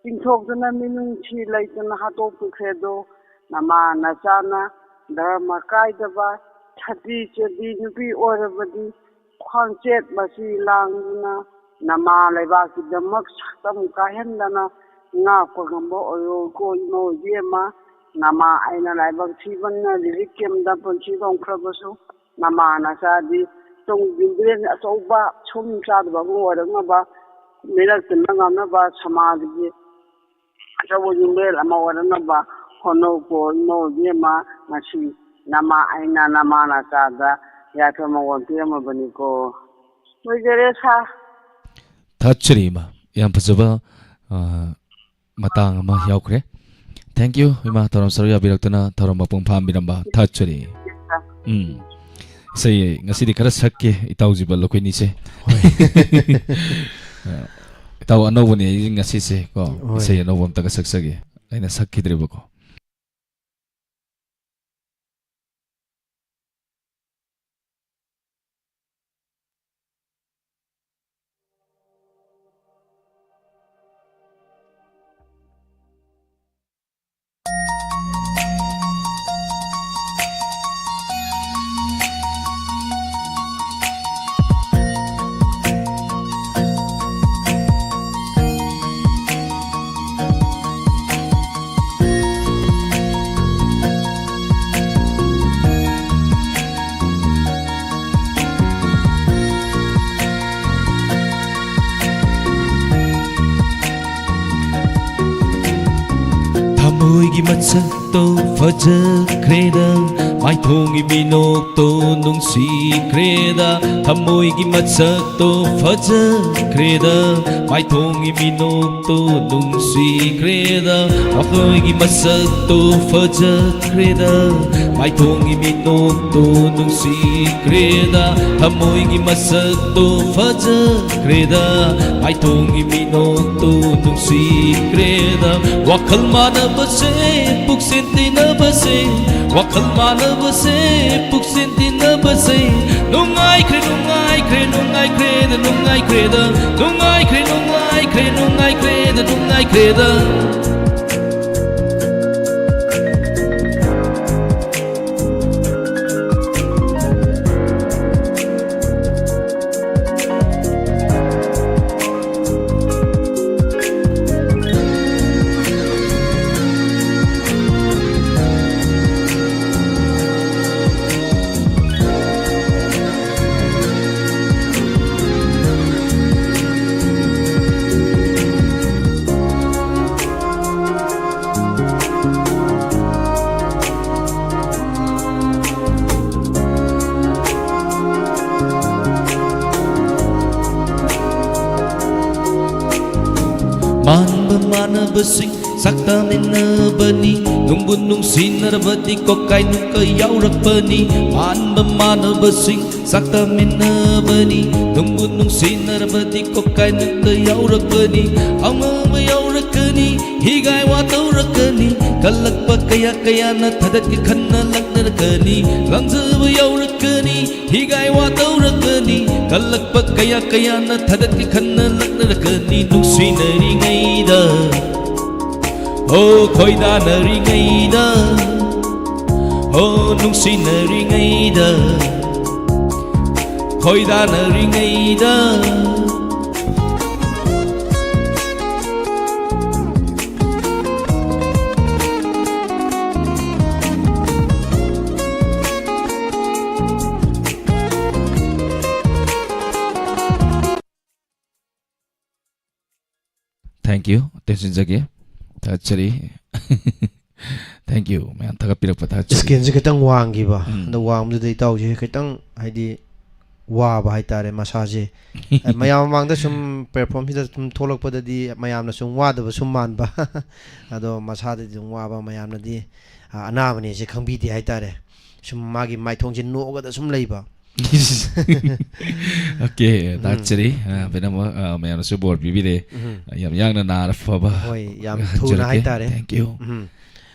ꯆꯤꯡꯊꯣꯛꯇꯨꯅ ꯃꯤꯅꯨꯡꯁꯤ ꯂꯩꯇꯅ ꯍꯥꯠꯇꯣꯛꯄꯤꯈ꯭ꯔꯦ ꯑꯗꯣ, ꯅꯃꯥ ꯅꯆꯥꯅ ꯙꯔꯃ ꯀꯥꯏꯗꯕ, ꯁꯇꯤ ꯆꯦꯇꯤ ꯅꯨꯄꯤ ꯑꯣꯏꯔꯕꯗꯤ ꯈ꯭ꯋꯥꯡꯆꯦꯠ ꯃꯆꯤ ꯂꯥꯡꯗꯨꯅ ꯅꯃꯥ ꯂꯩꯕꯥꯛꯀꯤꯗꯃꯛ ꯁꯛꯇꯝ ꯀꯥꯏꯍꯟꯗꯅ ꯉꯥꯛꯄ ꯉꯝꯕ ꯑꯣꯏꯌꯣꯀꯣ ꯏꯃꯧ ꯏꯕꯦꯝꯃ꯫ ꯅꯃꯥ ꯑꯩꯅ ꯂꯥꯏꯕꯛ ꯊꯤꯕꯅ ꯔꯤꯂꯤꯐ ꯀꯦꯝꯗ ꯄꯨꯟꯁꯤ ꯂꯣꯝꯈ꯭ꯔꯕꯁꯨ, ꯅꯃꯥ ꯅꯆꯥꯗꯤ ꯇꯨꯡ ꯌꯨꯝꯕꯤꯔꯦꯟ ꯑꯆꯧꯕ ꯁꯨꯝ ꯆꯥꯗꯕ ꯑꯃ ꯑꯣꯏꯔꯛꯅꯕ, ꯃꯤꯔꯛ ꯇꯤꯟꯕ ꯉꯝꯅꯕ, ꯁꯃꯥꯖꯒꯤ ꯑꯆꯧꯕ ꯌꯨꯝꯕꯤꯔꯦꯟ ꯑꯃ ꯑꯣꯏꯔꯛꯅꯕ ꯍꯣꯠꯅꯧꯀꯣ ꯏꯃꯧ ꯏꯕꯦꯝꯃ꯫ ꯉꯁꯤ ꯅꯃꯥ ꯑꯩꯅ ꯅꯃꯥ ꯅꯆꯥꯗ ꯌꯥꯏꯐ ꯃꯪꯒꯣꯜ ꯄꯤꯔꯝꯃꯕꯅꯤꯀꯣ꯫ ꯂꯣꯏꯖꯔꯦ ꯁꯥꯔ꯫ ꯊꯥꯒꯠꯆꯔꯤ ꯏꯃꯥ, ꯌꯥꯝ ꯐꯖꯕ, ꯑ, ꯃꯇꯥꯡ ꯑꯃ ꯌꯥꯎꯈ꯭ꯔꯦ꯫ Thank you ꯏꯃꯥ, ꯊꯧꯔꯝ ꯁꯔꯨꯛ ꯌꯥꯕꯤꯔꯛꯇꯨꯅ ꯊꯧꯔꯝ ꯃꯄꯨꯡ ꯐꯥꯍꯟꯕꯤꯔꯝꯕ ꯊꯥꯒꯠꯆꯔꯤ꯫ ꯎꯝ꯫ ꯏꯁꯩ ꯉꯁꯤꯗꯤ ꯈꯔ ꯁꯛꯀꯦ ꯏꯇꯥꯎꯖꯤꯕ ꯑꯩꯈꯣꯏꯅꯤꯁꯦ꯫ ꯍꯣꯏ꯫ ꯏꯇꯥꯎ ꯑꯅꯧꯕꯅꯦ ꯑꯩ ꯉꯁꯤꯁꯦ ꯀꯣ꯫ ꯍꯣꯏ꯫ ꯏꯁꯩ ꯑꯅꯧꯕ ꯑꯝꯇꯒ ꯁꯛꯆꯒꯦ꯫ ꯑꯩꯅ ꯁꯛꯈꯤꯗ꯭ꯔꯦꯕꯀꯣ꯫ ꯊꯃꯣꯏꯒꯤ ꯃꯁꯛꯇꯣ ꯐꯖꯈ꯭ꯔꯦꯗ, ꯃꯥꯏꯊꯣꯡꯒꯤ ꯃꯤꯅꯣꯛꯇꯣ ꯅꯨꯡꯁꯤꯈ꯭ꯔꯦꯗ꯫ ꯊꯃꯣꯏꯒꯤ ꯃꯁꯛꯇꯣ ꯐꯖꯈ꯭ꯔꯦꯗ, ꯃꯥꯏꯊꯣꯡꯒꯤ ꯃꯤꯅꯣꯛꯇꯣ ꯅꯨꯡꯁꯤꯈ꯭ꯔꯦꯗ꯫ ꯋꯥꯈꯜꯒꯤ ꯃꯁꯛꯇꯣ ꯐꯖꯈ꯭ꯔꯦꯗ, ꯃꯥꯏꯊꯣꯡꯒꯤ ꯃꯤꯅꯣꯛꯇꯣ ꯅꯨꯡꯁꯤꯈ꯭ꯔꯦꯗ꯫ ꯊꯃꯣꯏꯒꯤ ꯃꯁꯛꯇꯣ ꯐꯖ ꯈ꯭ꯔꯦꯗ, ꯃꯥꯏꯊꯣꯡꯒꯤ ꯃꯤꯅꯣꯛꯇꯨ ꯅꯨꯡꯁꯤꯈ꯭ꯔꯦꯗ꯫ ꯋꯥꯈꯜ ꯃꯥꯟꯅꯕꯁꯦ, ꯄꯨꯛꯆꯦꯜ ꯇꯤꯟꯅꯕꯁꯦ, ꯋꯥꯈꯜ ꯃꯥꯟꯅꯕꯁꯦ, ꯄꯨꯛꯆꯦꯜ ꯇꯤꯟꯅꯕꯁꯦ꯫ ꯅꯨꯡꯉꯥꯏꯈ꯭ꯔꯦ, ꯅꯨꯡꯉꯥꯏꯈ꯭ꯔꯦ, ꯅꯨꯡꯉꯥꯏꯈ꯭ꯔꯦꯗ, ꯅꯨꯡꯉꯥꯏꯈ꯭ꯔꯦꯗ, ꯅꯨꯡꯉꯥꯏꯈ꯭ꯔꯦ, ꯅꯨꯡꯉꯥꯏꯈ꯭ꯔꯦꯗ, ꯅꯨꯡꯉꯥꯏꯈ꯭ꯔꯦꯗ꯫ ꯁꯤꯡ ꯆꯥꯛ ꯆꯥꯃꯤꯟꯅꯕꯅꯤ꯫ ꯅꯨꯡꯕꯨ ꯅꯨꯡꯁꯤꯅꯔꯕꯗꯤ ꯀꯣꯛꯀꯥꯏ ꯅꯨꯡꯀꯥꯏ ꯌꯥꯎꯔꯛꯄꯅꯤ꯫ ꯃꯥꯟꯕ ꯃꯥꯟꯅꯕꯁꯤꯡ ꯆꯥꯛ ꯆꯥꯃꯤꯟꯅꯕꯅꯤ꯫ ꯅꯨꯡꯕꯨ ꯅꯨꯡꯁꯤꯅꯔꯕꯗꯤ ꯀꯣꯛꯀꯥꯏ ꯅꯨꯡꯀꯥꯏ ꯌꯥꯎꯔꯛꯄꯅꯤ꯫ ꯑꯉꯧꯕ ꯌꯥꯎꯔꯛꯀꯅꯤ꯫ ꯍꯤꯒꯥꯏ ꯋꯥ ꯇꯧꯔꯛꯀꯅꯤ꯫ ꯀꯜꯂꯛꯄ ꯀꯌꯥ ꯀꯌꯥꯅ ꯊꯥꯗꯠꯀꯦ ꯈꯟꯅ ꯂꯛꯅꯔꯛꯀꯅꯤ꯫ ꯂꯪꯖꯕ ꯌꯥꯎꯔꯛꯀꯅꯤ꯫ ꯍꯤꯒꯥꯏ ꯋꯥ ꯇꯧꯔꯛꯀꯅꯤ꯫ ꯀꯜꯂꯛꯄ ꯀꯌꯥ ꯀꯌꯥꯅ ꯊꯥꯗꯠꯀꯦ ꯈꯟꯅ ꯂꯛꯅꯔꯛꯀꯅꯤ꯫ ꯅꯨꯡꯁꯤꯅꯔꯤꯉꯩꯗ, ꯍꯣ ꯈꯣꯏꯗꯥꯅꯔꯤꯉꯩꯗ, ꯍꯣ ꯅꯨꯡꯁꯤꯅꯔꯤꯉꯩꯗ, ꯈꯣꯏꯗꯥꯅꯔꯤꯉꯩꯗ꯫ Thank you. ꯇꯦꯟꯁꯤꯟꯖꯒꯦ꯫ ꯊꯥꯒꯠꯆꯔꯤ꯫ Thank you꯫ ꯃꯌꯥꯝ ꯊꯥꯒꯠꯄꯤꯔꯛꯄ ꯊꯥꯒꯠꯆꯔꯤ꯫ Screenꯁꯦ ꯈꯤꯇꯪ ꯋꯥꯡꯈꯤꯕ꯫ ꯎꯝ꯫ ꯑꯗꯣ ꯋꯥꯡꯕꯗꯨꯗ ꯏꯇꯥꯎꯁꯦ ꯈꯤꯇꯪ, ꯍꯥꯏꯗꯤ, ꯋꯥꯕ ꯍꯥꯏꯇꯥꯔꯦ ꯃꯁꯥꯁꯦ꯫ ꯃꯌꯥꯝ ꯃꯃꯥꯡꯗ ꯁꯨꯝ platformꯁꯤꯗ ꯁꯨꯝ ꯊꯣꯛꯂꯛꯄꯗꯗꯤ ꯃꯌꯥꯝꯅ ꯁꯨꯝ ꯋꯥꯗꯕ ꯁꯨꯝ ꯃꯥꯟꯕ꯫ ꯑꯗꯣ ꯃꯁꯥꯗꯗꯤ ꯑꯗꯨꯝ ꯋꯥꯕ, ꯃꯌꯥꯝꯅꯗꯤ, ꯑ, ꯑꯅꯥꯕꯅꯦꯁꯦ ꯈꯪꯕꯤꯗꯦ ꯍꯥꯏꯇꯥꯔꯦ꯫ ꯁꯨꯝ ꯃꯥꯒꯤ ꯃꯥꯏꯊꯣꯡꯁꯦ ꯅꯣꯛꯑꯒꯗ ꯁꯨꯝ ꯂꯩꯕ꯫ OK, ꯎꯝ꯫ ꯊꯥꯒꯠꯆꯔꯤ꯫ ꯑ, ꯎꯝ꯫ ꯄꯦꯅꯝꯃ, ꯑ, ꯃꯌꯥꯝꯅꯁꯨ ꯕꯣꯔ ꯄꯤꯕꯤꯔꯦ꯫ ꯎꯝ꯫ ꯌꯥꯝ ꯌꯥꯡꯅ ꯅꯥꯔ ꯐꯕ ꯍꯣꯏ, ꯌꯥꯝ ꯊꯨꯅ ꯍꯥꯏꯖꯔꯛꯀꯦ꯫ ꯍꯥꯏꯇꯥꯔꯦ꯫ Thank you꯫ ꯎꯝ꯫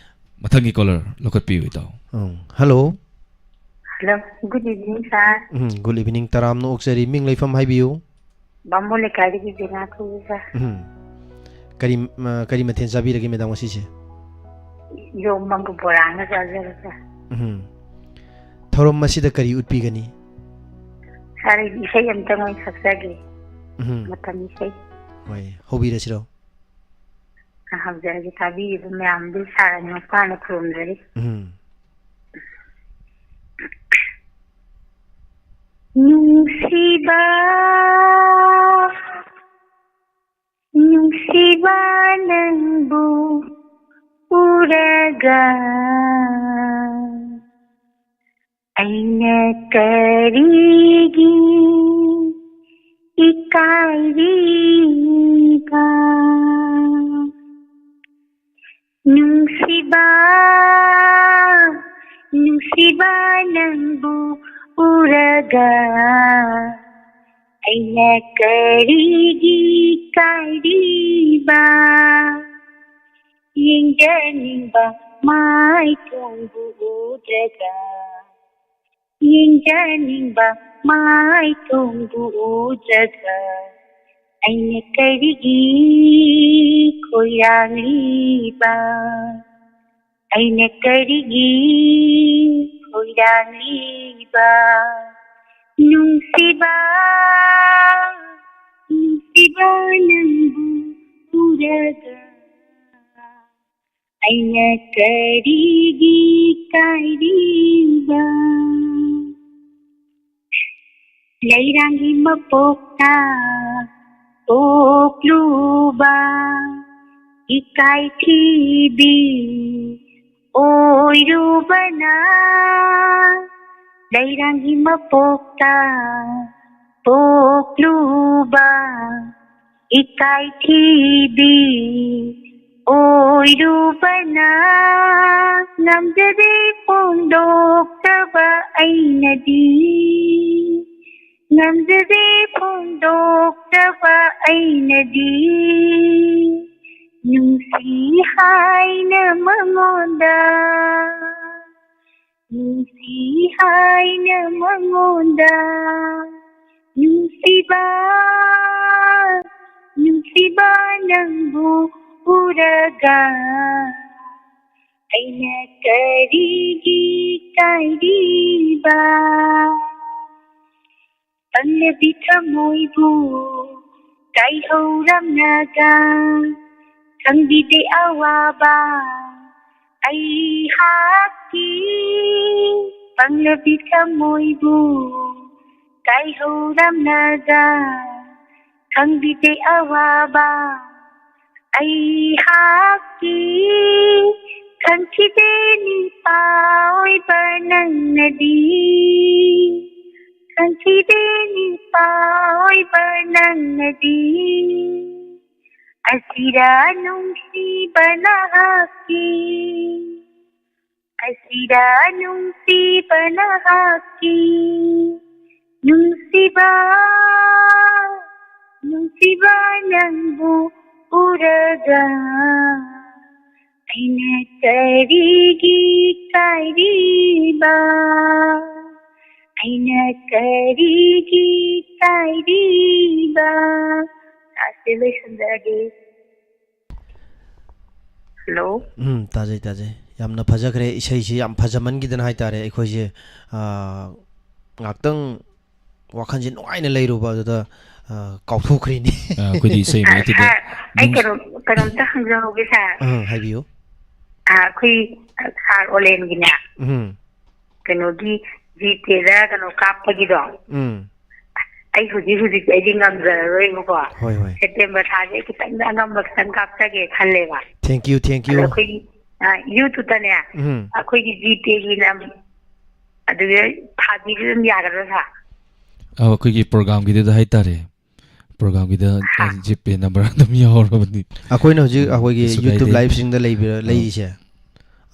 ꯃꯊꯪꯒꯤ caller ꯂꯧꯈꯠꯄꯤꯌꯨ, ꯏꯇꯥꯎ꯫ ꯎꯝ, hello꯫ Hello, good evening, sir꯫ ꯎꯝ, good evening꯫ ꯇꯔꯥꯝꯅ ꯑꯣꯛꯆꯔꯤ꯫ ꯃꯤꯡ ꯂꯩꯐꯝ ꯍꯥꯏꯕꯤꯌꯨ꯫ ꯕꯥꯃꯣꯟ ꯂꯩꯀꯥꯏꯗꯒꯤ ꯕꯤꯅꯥ ꯀꯧꯏ, sir꯫ ꯎꯝ꯫ ꯀꯔꯤ, ꯑ, ꯀꯔꯤ ꯃꯊꯦꯜ ꯆꯥꯕꯤꯔꯒꯦ, madam, ꯉꯁꯤꯁꯦ? ꯏꯔꯣꯝꯕ ꯑꯃꯒ ꯕꯣꯔꯥ ꯑꯃꯒ ꯆꯥꯖꯔꯦ, sir꯫ ꯎꯝ꯫ ꯊꯧꯔꯝ ꯑꯁꯤꯗ ꯀꯔꯤ ꯎꯠꯄꯤꯒꯅꯤ? Sir, ꯑꯩ ꯏꯁꯩ ꯑꯝꯇꯪ ꯑꯣꯏꯅ ꯁꯛꯆꯒꯦ꯫ ꯎꯝ꯫ ꯃꯇꯝ ꯏꯁꯩ꯫ ꯍꯣꯏ, ꯍꯧꯕꯤꯔꯁꯤꯔꯣ? ꯍꯧꯖꯔꯒꯦ, ꯇꯥꯕꯤꯔꯤꯕ ꯃꯌꯥꯝꯗꯨ ꯁꯥꯔ ꯅꯤꯄꯥꯅ ꯈꯨꯔꯨꯝꯖꯔꯤ꯫ ꯎꯝ꯫ ꯅꯨꯡꯁꯤꯕ, ꯅꯨꯡꯁꯤꯕ ꯅꯪꯕꯨ ꯎꯔꯒ ꯑꯩꯅ ꯀꯔꯤꯒꯤ ꯏꯀꯥꯏꯔꯤꯕ? ꯑꯩꯅ ꯀꯔꯤꯒꯤ ꯀꯥꯏꯔꯤꯕ? ꯌꯦꯡꯖꯅꯤꯡꯕ ꯃꯥꯏꯊꯣꯡꯕꯨ ꯎꯗ꯭ꯔꯒ, ꯌꯦꯡꯖꯅꯤꯡꯕ ꯃꯥꯏꯊꯣꯡꯕꯨ ꯎꯗ꯭ꯔꯒ, ꯑꯩꯅ ꯀꯔꯤꯒꯤ ꯈꯣꯏꯔꯥꯡꯂꯤꯕ? ꯑꯩꯅ ꯀꯔꯤꯒꯤ ꯈꯣꯏꯔꯥꯡꯂꯤꯕ? ꯅꯨꯡꯁꯤꯕ, ꯅꯨꯡꯁꯤꯕ, ꯅꯪꯕꯨ ꯎꯔꯒ ꯑꯩꯅ ꯀꯔꯤꯒꯤ ꯀꯥꯏꯔꯤꯕ? ꯂꯩꯔꯥꯡꯒꯤ ꯃꯄꯣꯛꯇ ꯄꯣꯛꯂꯨꯕ ꯏꯀꯥꯏꯊꯤꯕꯤ ꯑꯣꯏꯔꯨꯕꯅ, ꯂꯩꯔꯥꯡꯒꯤ ꯃꯄꯣꯛꯇ ꯄꯣꯛꯂꯨꯕ ꯏꯀꯥꯏꯊꯤꯕꯤ ꯑꯣꯏꯔꯨꯕꯅ, ꯉꯝꯖꯗꯦ ꯐꯣꯡꯗꯣꯛꯆꯕ ꯑꯩꯅꯗꯤ, ꯉꯝꯖꯗꯦ ꯐꯣꯡꯗꯣꯛꯆꯕ ꯑꯩꯅꯗꯤ, ꯅꯨꯡꯁꯤ ꯍꯥꯏꯅ ꯃꯉꯣꯟꯗ, ꯅꯨꯡꯁꯤ ꯍꯥꯏꯅ ꯃꯉꯣꯟꯗ, ꯅꯨꯡꯁꯤꯕ, ꯅꯨꯡꯁꯤꯕ, ꯅꯪꯕꯨ ꯎꯔꯒ ꯑꯩꯅ ꯀꯔꯤꯒꯤ ꯀꯥꯏꯔꯤꯕ? ꯄꯪꯂꯕꯤ ꯊꯃꯣꯏꯕꯨ ꯀꯥꯏꯍꯧꯔꯝꯂꯒ ꯈꯪꯕꯤꯗꯦ ꯑꯋꯥꯕ ꯑꯩꯍꯥꯛꯀꯤ꯫ ꯄꯪꯂꯕꯤ ꯊꯃꯣꯏꯕꯨ ꯀꯥꯏꯍꯧꯔꯝꯂꯒ ꯈꯪꯕꯤꯗꯦ ꯑꯋꯥꯕ ꯑꯩꯍꯥꯛꯀꯤ꯫ ꯈꯪꯈꯤꯗꯦ ꯅꯤꯄꯥ ꯑꯣꯏꯕ ꯅꯪꯅꯗꯤ, ꯈꯪꯈꯤꯗꯦ ꯅꯤꯄꯥ ꯑꯣꯏꯕ ꯅꯪꯅꯗꯤ, ꯑꯁꯤꯔ ꯅꯨꯡꯁꯤꯕ ꯅꯍꯥꯛꯀꯤ, ꯑꯁꯤꯔ ꯅꯨꯡꯁꯤꯕ ꯅꯍꯥꯛꯀꯤ꯫ ꯅꯨꯡꯁꯤꯕ, ꯅꯨꯡꯁꯤꯕ ꯅꯪꯕꯨ ꯎꯔꯒ ꯑꯩꯅ ꯀꯔꯤꯒꯤ ꯀꯥꯏꯔꯤꯕ? ꯑꯩꯅ ꯀꯔꯤꯒꯤ ꯀꯥꯏꯔꯤꯕ? ꯂꯥꯁꯇ ꯂꯣꯏꯁꯤꯟꯖꯔꯒꯦ꯫ ꯍꯜꯂꯣ꯫ ꯎꯝ, ꯇꯥꯖꯩ, ꯇꯥꯖꯩ꯫ ꯌꯥꯝꯅ ꯐꯖꯈ꯭ꯔꯦ꯫ ꯏꯁꯩꯁꯤ ꯌꯥꯝ ꯐꯖꯃꯟꯈꯤꯗꯅ ꯍꯥꯏꯇꯥꯔꯦ꯫ ꯑꯩꯈꯣꯏꯁꯦ, ꯑꯥ, ꯉꯥꯛꯇꯪ ꯋꯥꯈꯜꯁꯦ ꯅꯨꯡꯉꯥꯏꯅ ꯂꯩꯔꯨꯕ ꯑꯗꯨꯗ, ꯑꯥ, ꯀꯥꯎꯊꯣꯛꯈ꯭ꯔꯤꯅꯤ꯫ ꯑꯥ, ꯑꯩꯈꯣꯏꯗꯤ ꯏꯁꯩ ꯑꯥ, ꯃꯌꯦꯛꯇꯨꯗ ꯁꯥꯔ, ꯑꯩ ꯅꯨꯡ- ꯀꯩꯅꯣꯝ-, ꯀꯩꯅꯣꯝꯇ ꯍꯪꯖꯍꯧꯒꯦ, ꯁꯥꯔ꯫ ꯑꯥ, ꯍꯥꯏꯕꯤꯌꯨ꯫ ꯑꯥ, ꯑꯩꯈꯣꯏ, ꯑꯥ, ꯁꯥꯔ ꯑꯣꯂꯦꯟꯒꯤꯅꯦ꯫ ꯎꯝ꯫ ꯀꯩꯅꯣꯒꯤ ꯖꯤ ꯄꯦꯗ ꯀꯩꯅꯣ ꯀꯥꯞꯄꯒꯤꯗꯣ꯫ ꯎꯝ꯫ ꯑꯩ ꯍꯧꯖꯤꯛ, ꯍꯧꯖꯤꯛ ꯑꯩꯗꯤ ꯉꯝꯖꯔꯔꯣꯏꯕꯀꯣ꯫ ꯍꯣꯏ, ꯍꯣꯏ꯫ ꯁꯦꯞꯇꯦꯝꯕꯔ ꯊꯥꯁꯦ ꯑꯩ ꯈꯤꯇꯪ ꯑꯉꯝꯕ ꯈꯤꯇꯪ ꯀꯥꯞꯆꯒꯦ ꯈꯜꯂꯦꯕ꯫ Thank you, thank ꯑꯗꯣ you꯫ ꯑꯩꯈꯣꯏꯒꯤ, ꯑꯥ, ꯌꯨꯇ꯭ꯌꯨꯕꯇꯅꯦ, ꯎꯝ꯫ ꯑꯩꯈꯣꯏꯒꯤ ꯖꯤ ꯄꯦꯒꯤ ꯅꯝ-, ꯑꯗꯨꯗ ꯊꯥꯕꯤꯕ ꯑꯗꯨꯝ ꯌꯥꯒꯗ꯭ꯔꯣ, ꯁꯥꯔ? ꯑꯧ, ꯑꯩꯈꯣꯏꯒꯤ ꯄ꯭ꯔꯣꯒꯥꯝꯒꯤꯗꯨꯗ ꯍꯥꯏꯇꯥꯔꯦ꯫ ꯄ꯭ꯔꯣꯒꯥꯝꯒꯤꯗ, ꯍꯥ? ꯑ, ꯖꯤ ꯄꯦ ꯅꯝꯕꯔ ꯑꯗꯨꯝ ꯌꯥꯎꯔꯕꯅꯤ꯫ ꯑꯩꯈꯣꯏꯅ ꯍꯧꯖꯤꯛ ꯎꯝ, ꯑꯩꯈꯣꯏꯒꯤ ꯀꯩꯁꯨ ꯌꯨꯇ꯭ꯌꯨꯕ ꯀꯥꯏꯗꯦ꯫ ꯂꯥꯏꯚꯁꯤꯡꯗ ꯂꯩꯕꯤꯔ-, ꯑ꯫ ꯂꯩꯔꯤꯁꯦ,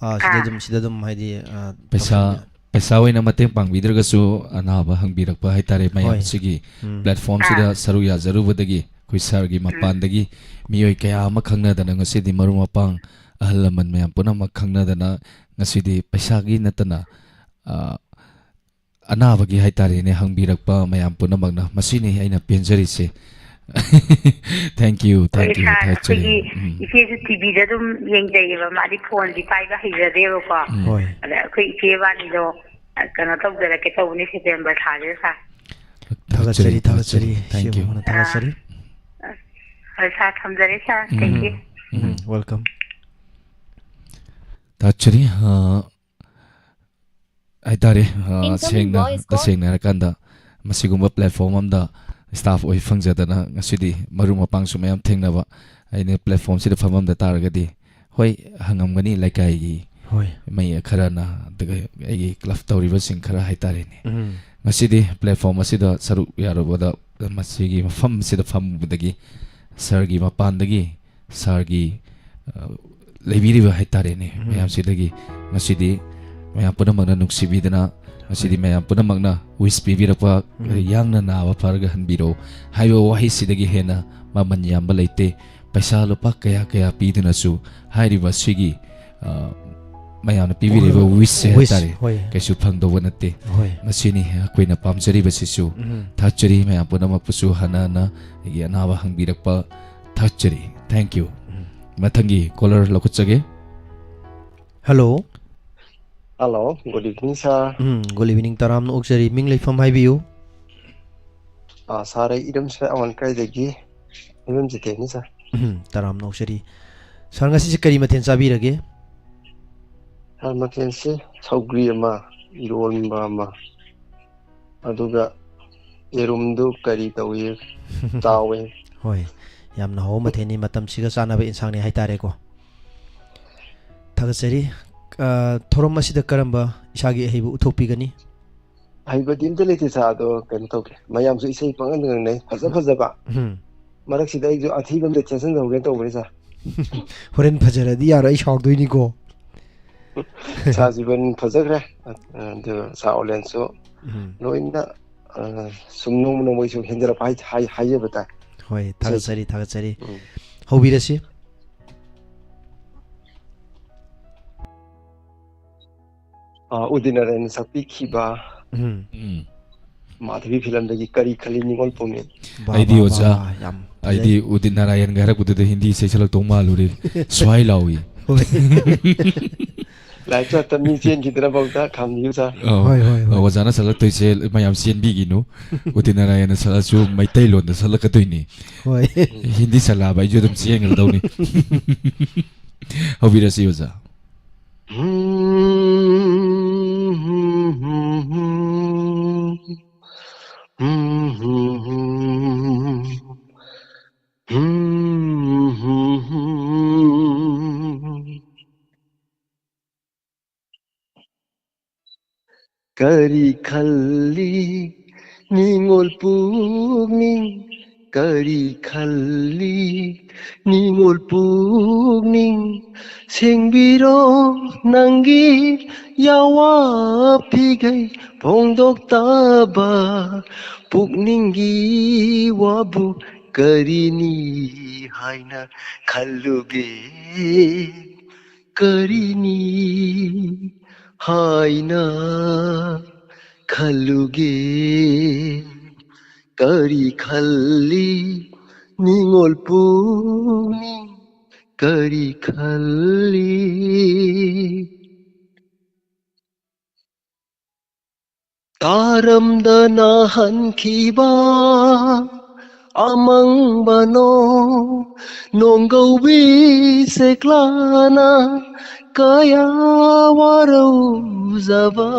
ꯑ, ꯁꯤꯗ ꯑꯥ꯫ ꯑꯗꯨꯝ, ꯁꯤꯗ ꯑꯗꯨꯝ ꯍꯥꯏꯗꯤ, ꯑ, ꯄꯩꯁꯥ, ꯇꯧꯁꯟꯕꯤꯔ-, ꯄꯩꯁꯥ ꯑꯣꯏꯅ ꯃꯇꯦꯡ ꯄꯥꯡꯕꯤꯗ꯭ꯔꯒꯁꯨ ꯑꯅꯥꯕ ꯍꯪꯕꯤꯔꯛꯄ ꯍꯥꯏꯇꯥꯔꯦ, ꯃꯌꯥꯝ ꯍꯣꯏ꯫ ꯁꯤꯒꯤ ꯎꯝ꯫ ꯄ꯭ꯂꯦꯠꯐꯣꯝꯁꯤꯗ ꯑꯥ꯫ ꯁꯔꯨꯛ ꯌꯥꯖꯔꯨꯕꯗꯒꯤ, ꯑꯩꯈꯣꯏ ꯁꯥꯔꯒꯤ ꯎꯝ꯫ ꯃꯄꯥꯟꯗꯒꯤ ꯃꯤꯑꯣꯏ ꯀꯌꯥ ꯑꯃ ꯈꯪꯅꯗꯅ ꯉꯁꯤꯗꯤ ꯃꯔꯨꯞ ꯃꯄꯥꯡ, ꯑꯍꯜ ꯂꯃꯟ ꯃꯌꯥꯝ ꯄꯨꯝꯅꯃꯛ ꯈꯪꯅꯗꯅ ꯉꯁꯤꯗꯤ ꯄꯩꯁꯥꯒꯤ ꯅꯠꯇꯅ, ꯑ, ꯑꯅꯥꯕꯒꯤ ꯍꯥꯏꯇꯥꯔꯦꯅꯦ, ꯍꯪꯕꯤꯔꯛꯄ ꯃꯌꯥꯝ ꯄꯨꯝꯅꯃꯛꯅ, ꯃꯁꯤꯅꯤ ꯑꯩꯅ ꯄꯦꯟꯖꯔꯤꯁꯦ꯫ Thank you, ꯍꯣꯏ, thank you, ꯁꯥꯔ, ꯊꯥꯒꯠꯆꯔꯤ꯫ ꯑꯩꯈꯣꯏꯒꯤ ꯎꯝ꯫ ꯏꯆꯦꯁꯨ ꯇꯤꯚꯤꯗ ꯑꯗꯨꯝ ꯌꯦꯡꯖꯩꯌꯦꯕ, ꯃꯥꯗꯤ ꯐꯣꯟꯗꯤ ꯄꯥꯏꯕ ꯍꯩꯖꯗꯦꯕꯀꯣ꯫ ꯎꯝ꯫ ꯍꯣꯏ꯫ ꯑꯗ ꯑꯩꯈꯣꯏ ꯏꯆꯦ ꯏꯕꯥꯅꯤꯗꯣ, ꯑ, ꯀꯩꯅꯣ ꯇꯧꯖꯔꯛꯀꯦ ꯇꯧꯕꯅꯤ, ꯁꯦꯞꯇꯦꯝꯕꯔ ꯊꯥꯁꯤꯗ, ꯁꯥꯔ꯫ ꯊꯥꯒꯠꯆꯔꯤ, ꯊꯥꯒꯠꯆꯔꯤ, ꯊꯥꯒꯠꯆꯔꯤ꯫ Thank ꯏꯆꯦ you꯫ ꯃꯉꯣꯟꯗ ꯊꯥꯒꯠꯆꯔꯤ꯫ ꯑ, ꯍꯣꯏ, ꯁꯥꯔ, ꯊꯝꯖꯔꯦ, ꯁꯥꯔ꯫ ꯎꯝ꯫ Thank you꯫ Um, um. Welcome꯫ ꯊꯥꯒꯠꯆꯔꯤ꯫ ꯑ, ꯍꯥꯏꯇꯥꯔꯦ, ꯑ, incoming ꯁꯦꯡꯅ, voice call꯫ ꯇꯁꯦꯡꯅ ꯍꯥꯏꯔꯀꯥꯟꯗ ꯃꯁꯤꯒꯨꯝꯕ ꯄ꯭ꯂꯦꯠꯐꯣꯝ ꯑꯃꯗ ꯁ꯭ꯇꯥꯐ ꯑꯣꯏ ꯐꯪꯖꯗꯅ ꯉꯁꯤꯗꯤ ꯃꯔꯨꯞ ꯃꯄꯥꯡꯁꯨ ꯃꯌꯥꯝ ꯊꯦꯡꯅꯕ꯫ ꯑꯩꯅ ꯄ꯭ꯂꯦꯠꯐꯣꯝꯁꯤꯗ ꯐꯝꯃꯝꯗ ꯇꯥꯔꯒꯗꯤ, ꯍꯣꯏ, ꯍꯪꯉꯝꯒꯅꯤ ꯂꯩꯀꯥꯏꯒꯤ ꯍꯣꯏ꯫ ꯃꯤ ꯈꯔꯅ, ꯑꯗꯨꯒ ꯑꯩꯒꯤ ꯀ꯭ꯂꯕ ꯇꯧꯔꯤꯕꯁꯤꯡ ꯈꯔ ꯍꯥꯏꯇꯥꯔꯦꯅꯦ꯫ ꯎꯝ꯫ ꯉꯁꯤꯗꯤ ꯄ꯭ꯂꯦꯠꯐꯣꯝ ꯑꯁꯤꯗ ꯁꯔꯨꯛ ꯌꯥꯔꯨꯕꯗ, ꯃꯁꯤꯒꯤ ꯃꯐꯝ ꯑꯁꯤꯗ ꯐꯝꯃꯨꯕꯗꯒꯤ ꯁꯥꯔꯒꯤ ꯃꯄꯥꯟꯗꯒꯤ ꯁꯥꯔꯒꯤ, ꯑ, ꯂꯩꯕꯤꯔꯤꯕ ꯍꯥꯏꯇꯥꯔꯦꯅꯦ, ꯎꯝ꯫ ꯃꯌꯥꯝꯁꯤꯗꯒꯤ ꯉꯁꯤꯗꯤ ꯃꯌꯥꯝ ꯄꯨꯝꯅꯃꯛꯅ ꯅꯨꯡꯁꯤꯕꯤꯗꯅ ꯃꯁꯤꯗꯤ ꯃꯌꯥꯝ ꯄꯨꯝꯅꯃꯛꯅ wish ꯄꯤꯕꯤꯔꯛꯄ, ꯎꯝ꯫ "ꯌꯥꯡꯅ ꯅꯥꯕ ꯐꯔꯒ ꯍꯟꯕꯤꯔꯛꯎ" ꯍꯥꯏꯕ ꯋꯥꯍꯩꯁꯤꯗꯒꯤ ꯍꯦꯟꯅ ꯃꯃꯜ ꯌꯥꯝꯕ ꯂꯩꯇꯦ꯫ ꯄꯩꯁꯥ ꯂꯨꯄꯥ ꯀꯌꯥ ꯀꯌꯥ ꯄꯤꯗꯨꯅꯁꯨ ꯍꯥꯏꯔꯤꯕ ꯁꯤꯒꯤ, ꯑ, ꯃꯌꯥꯝꯅ ꯄꯤꯕꯤꯔꯤꯕ wish ꯁꯦ wish, ꯍꯥꯏꯇꯥꯔꯦ, ꯍꯣꯏ꯫ ꯀꯩꯁꯨ ꯐꯪꯗꯧꯕ ꯅꯠꯇꯦ꯫ ꯍꯣꯏ꯫ ꯃꯁꯤꯅꯤ ꯑꯩꯈꯣꯏꯅ ꯄꯥꯝꯖꯔꯤꯕꯁꯤꯁꯨ꯫ ꯎꯝ꯫ ꯊꯥꯒꯠꯆꯔꯤ ꯃꯌꯥꯝ ꯄꯨꯝꯅꯃꯛꯄꯨꯁꯨ ꯍꯟꯅ ꯍꯟꯅ ꯑꯩꯒꯤ ꯑꯅꯥꯕ ꯍꯪꯕꯤꯔꯛꯄ ꯊꯥꯒꯠꯆꯔꯤ꯫ Thank you꯫ ꯎꯝ꯫ ꯃꯊꯪꯒꯤ caller ꯂꯧꯈꯠꯆꯒꯦ꯫ Hello꯫ Hello, good evening, sir꯫ ꯎꯝ, good evening, ꯇꯔꯥꯝꯅ ꯑꯣꯛꯆꯔꯤ꯫ ꯃꯤꯡ ꯂꯩꯐꯝ ꯍꯥꯏꯕꯤꯌꯨ꯫ ꯑꯥ, sir, ꯑꯩ ꯏꯔꯝꯁꯦ ꯑꯋꯥꯡꯀꯥꯏꯗꯒꯤ ꯏꯔꯝ ꯖꯤꯇꯦꯟꯅꯤ, sir꯫ ꯎꯝ, ꯇꯔꯥꯝꯅ ꯑꯣꯛꯆꯔꯤ꯫ Sir, ꯉꯁꯤꯁꯦ ꯀꯔꯤ ꯃꯊꯦꯜ ꯆꯥꯕꯤꯔꯒꯦ? Sir, ꯃꯊꯦꯜꯁꯦ ꯁꯧꯒ꯭ꯔꯤ ꯑꯃ, ꯏꯔꯣꯟꯕ ꯑꯃ, ꯑꯗꯨꯒ ꯌꯦꯔꯨꯝꯗꯨ ꯀꯔꯤ ꯇꯧꯏ? ꯇꯥꯎꯏ꯫ ꯍꯣꯏ, ꯌꯥꯝꯅ ꯍꯥꯎꯕ ꯃꯊꯦꯜꯅꯤ, ꯃꯇꯝꯁꯤꯒ ꯆꯥꯟꯅꯕ ꯏꯟꯁꯥꯡꯅꯤ ꯍꯥꯏꯇꯥꯔꯦꯀꯣ꯫ ꯊꯥꯒꯠꯆꯔꯤ꯫ ꯑ, ꯊꯧꯔꯝ ꯑꯁꯤꯗ ꯀꯔꯝꯕ ꯏꯁꯥꯒꯤ ꯑꯍꯩꯕ ꯎꯠꯊꯣꯛꯄꯤꯒꯅꯤ? ꯑꯍꯩꯕꯗꯤ ꯑꯝꯇ ꯂꯩꯇꯦ, sir, ꯑꯗꯣ ꯀꯩꯅꯣ ꯇꯧꯒꯦ, ꯃꯌꯥꯝꯁꯨ ꯏꯁꯩ ꯄꯪꯉꯪꯗ ꯉꯪꯅꯩ, ꯐꯖ ꯐꯖꯕ꯫ ꯎꯝ꯫ ꯃꯔꯛꯁꯤꯗ ꯑꯩꯁꯨ ꯑꯊꯤꯕ ꯑꯝꯇ ꯊꯦꯠꯆꯟꯍꯧꯒꯦ ꯇꯧꯕꯅꯤ, sir꯫ ꯍꯣꯔꯦꯟ ꯐꯖꯔꯗꯤ ꯌꯥꯔꯣꯏ, ꯑꯩ ꯁꯥꯎꯗꯣꯏꯅꯤꯀꯣ꯫ Sir ꯖꯤꯕꯟ ꯐꯖꯈ꯭ꯔꯦ, ꯑꯗꯨ sir ꯑꯣꯂꯦꯟꯁꯨ ꯎꯝ꯫ ꯂꯣꯏꯅ, ꯑ, ꯁꯨꯝ ꯅꯣꯡꯃ ꯅꯣꯡꯃꯒꯤ ꯁꯨꯝ ꯍꯦꯟꯖꯔꯛꯄ ꯍꯥꯏ-, ꯍꯥꯏ-, ꯍꯥꯏꯖꯕ ꯇꯥꯏ꯫ ꯍꯣꯏ, ꯊꯥꯒꯠꯆꯔꯤ, ꯊꯥꯒꯠꯆꯔꯤ꯫ ꯎꯝ꯫ ꯍꯧꯕꯤꯔꯁꯤ꯫ ꯑ, ꯎꯗꯤꯠ ꯅꯥꯔꯥꯌꯟꯅ ꯁꯛꯄꯤꯈꯤꯕ ꯎꯝ꯫ ꯎꯝ꯫ ꯃꯥꯙꯕꯤ ꯐꯤꯂꯝꯗꯒꯤ "ꯀꯔꯤ ꯈꯜꯂꯤ ꯅꯤꯉꯣꯜ ꯄꯨꯝꯃꯤ"꯫ ꯕꯥ, ꯑꯩꯗꯤ ꯕꯥ, ꯑꯣꯖꯥ, ꯕꯥ, ꯌꯥꯝ ꯐꯖꯩ꯫ ꯑꯩꯗꯤ ꯎꯗꯤꯠ ꯅꯥꯔꯥꯌꯟꯒ ꯍꯥꯏꯔꯛꯄꯗꯨꯗ ꯍꯤꯟꯗꯤ ꯏꯁꯩ ꯁꯛꯂꯛꯇꯧ ꯃꯥꯜꯂꯨꯔꯦ꯫ ꯁ꯭ꯋꯥꯏ ꯂꯥꯎꯏ꯫ ꯍꯣꯏ꯫ Live chatꯇ ꯃꯤ ꯆꯦꯟꯈꯤꯗꯅꯐꯥꯎꯗ ꯈꯥꯝꯕꯤꯌꯨ, sir꯫ ꯑꯧ꯫ ꯍꯣꯏ, ꯍꯣꯏ, ꯍꯣꯏ꯫ ꯑꯣꯖꯥꯅ ꯁꯛꯂꯛꯇꯣꯏꯁꯦ ꯃꯌꯥꯝ ꯆꯦꯟꯕꯤꯒꯤꯅꯨ꯫ ꯎꯗꯤꯠ ꯅꯥꯔꯥꯌꯟꯅ ꯁꯛꯂꯁꯨ ꯃꯩꯇꯩꯂꯣꯟꯗ ꯁꯛꯂꯛꯀꯗꯣꯏꯅꯤ꯫ ꯍꯣꯏ꯫ ꯍꯤꯟꯗꯤ ꯁꯛꯂꯛꯑꯕ ꯑꯩꯁꯨ ꯑꯗꯨꯝ ꯆꯦꯟꯈ꯭ꯔꯗꯧꯅꯤ꯫ ꯍꯧꯕꯤꯔꯁꯤ, ꯑꯣꯖꯥ꯫ ꯀꯔꯤ ꯈꯜꯂꯤ ꯅꯤꯡꯉꯣꯜ ꯄꯨꯛꯅꯤꯡ ꯀꯔꯤ ꯈꯜꯂꯤ ꯅꯤꯡꯉꯣꯜ ꯄꯨꯛꯅꯤꯡ? ꯁꯦꯡꯕꯤꯔꯣ ꯅꯪꯒꯤ ꯌꯥꯋꯥ ꯄꯤꯒꯩ ꯐꯣꯡꯗꯣꯛꯇꯕ ꯄꯨꯛꯅꯤꯡꯒꯤ ꯋꯥꯕꯨ ꯀꯔꯤꯅꯤ ꯍꯥꯏꯅ ꯈꯜꯂꯨꯒꯦ? ꯀꯔꯤꯅꯤ ꯍꯥꯏꯅ ꯈꯜꯂꯨꯒꯦ? ꯀꯔꯤ ꯈꯜꯂꯤ ꯅꯤꯡꯉꯣꯜ ꯄꯨꯛꯅꯤꯡ? ꯀꯔꯤ ꯈꯜꯂꯤ? ꯇꯥꯔꯝꯗꯅ ꯍꯟꯈꯤꯕ ꯑꯃꯪꯕꯅꯣ ꯅꯣꯡꯒꯧꯕꯤ ꯁꯦꯛꯂꯥꯅ ꯀꯌꯥ ꯋꯥꯔꯧꯖꯕ꯫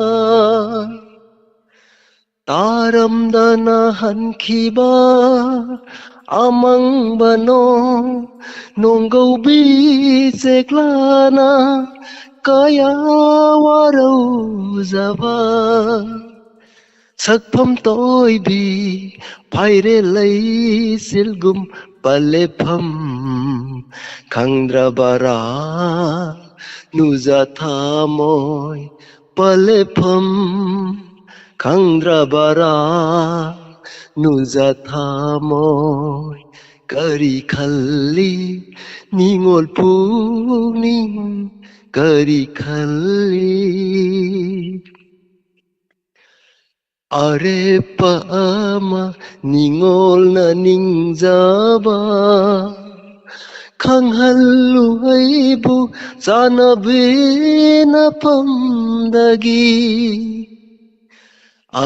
ꯇꯥꯔꯝꯗꯅ ꯍꯟꯈꯤꯕ ꯑꯃꯪꯕꯅꯣ ꯅꯣꯡꯒꯧꯕꯤ ꯆꯦꯛꯂꯥꯅ ꯀꯌꯥ ꯋꯥꯔꯧꯖꯕ꯫ ꯁꯛꯐꯝ ꯇꯣꯏꯕꯤ ꯐꯥꯏꯔꯦꯜ ꯂꯩꯆꯤꯜꯒꯨꯝ ꯄꯂꯦꯐꯝ ꯈꯪꯗ꯭ꯔꯕꯔꯥ ꯅꯨꯖ ꯊꯥꯃꯣꯏ? ꯄꯂꯦꯐꯝ ꯈꯪꯗ꯭ꯔꯕꯔꯥ ꯅꯨꯖ ꯊꯥꯃꯣꯏ? ꯀꯔꯤ ꯈꯜꯂꯤ ꯅꯤꯡꯉꯣꯜ ꯄꯨꯛꯅꯤꯡ? ꯀꯔꯤ ꯈꯜꯂꯤ? ꯑꯔꯦꯞꯄ ꯑꯃ ꯅꯤꯡꯉꯣꯜꯅ ꯅꯤꯡꯖꯕ ꯈꯪꯍꯜꯂꯨ ꯑꯩꯕꯨ ꯆꯥꯟꯅꯕꯤ ꯅꯐꯝꯗꯒꯤ꯫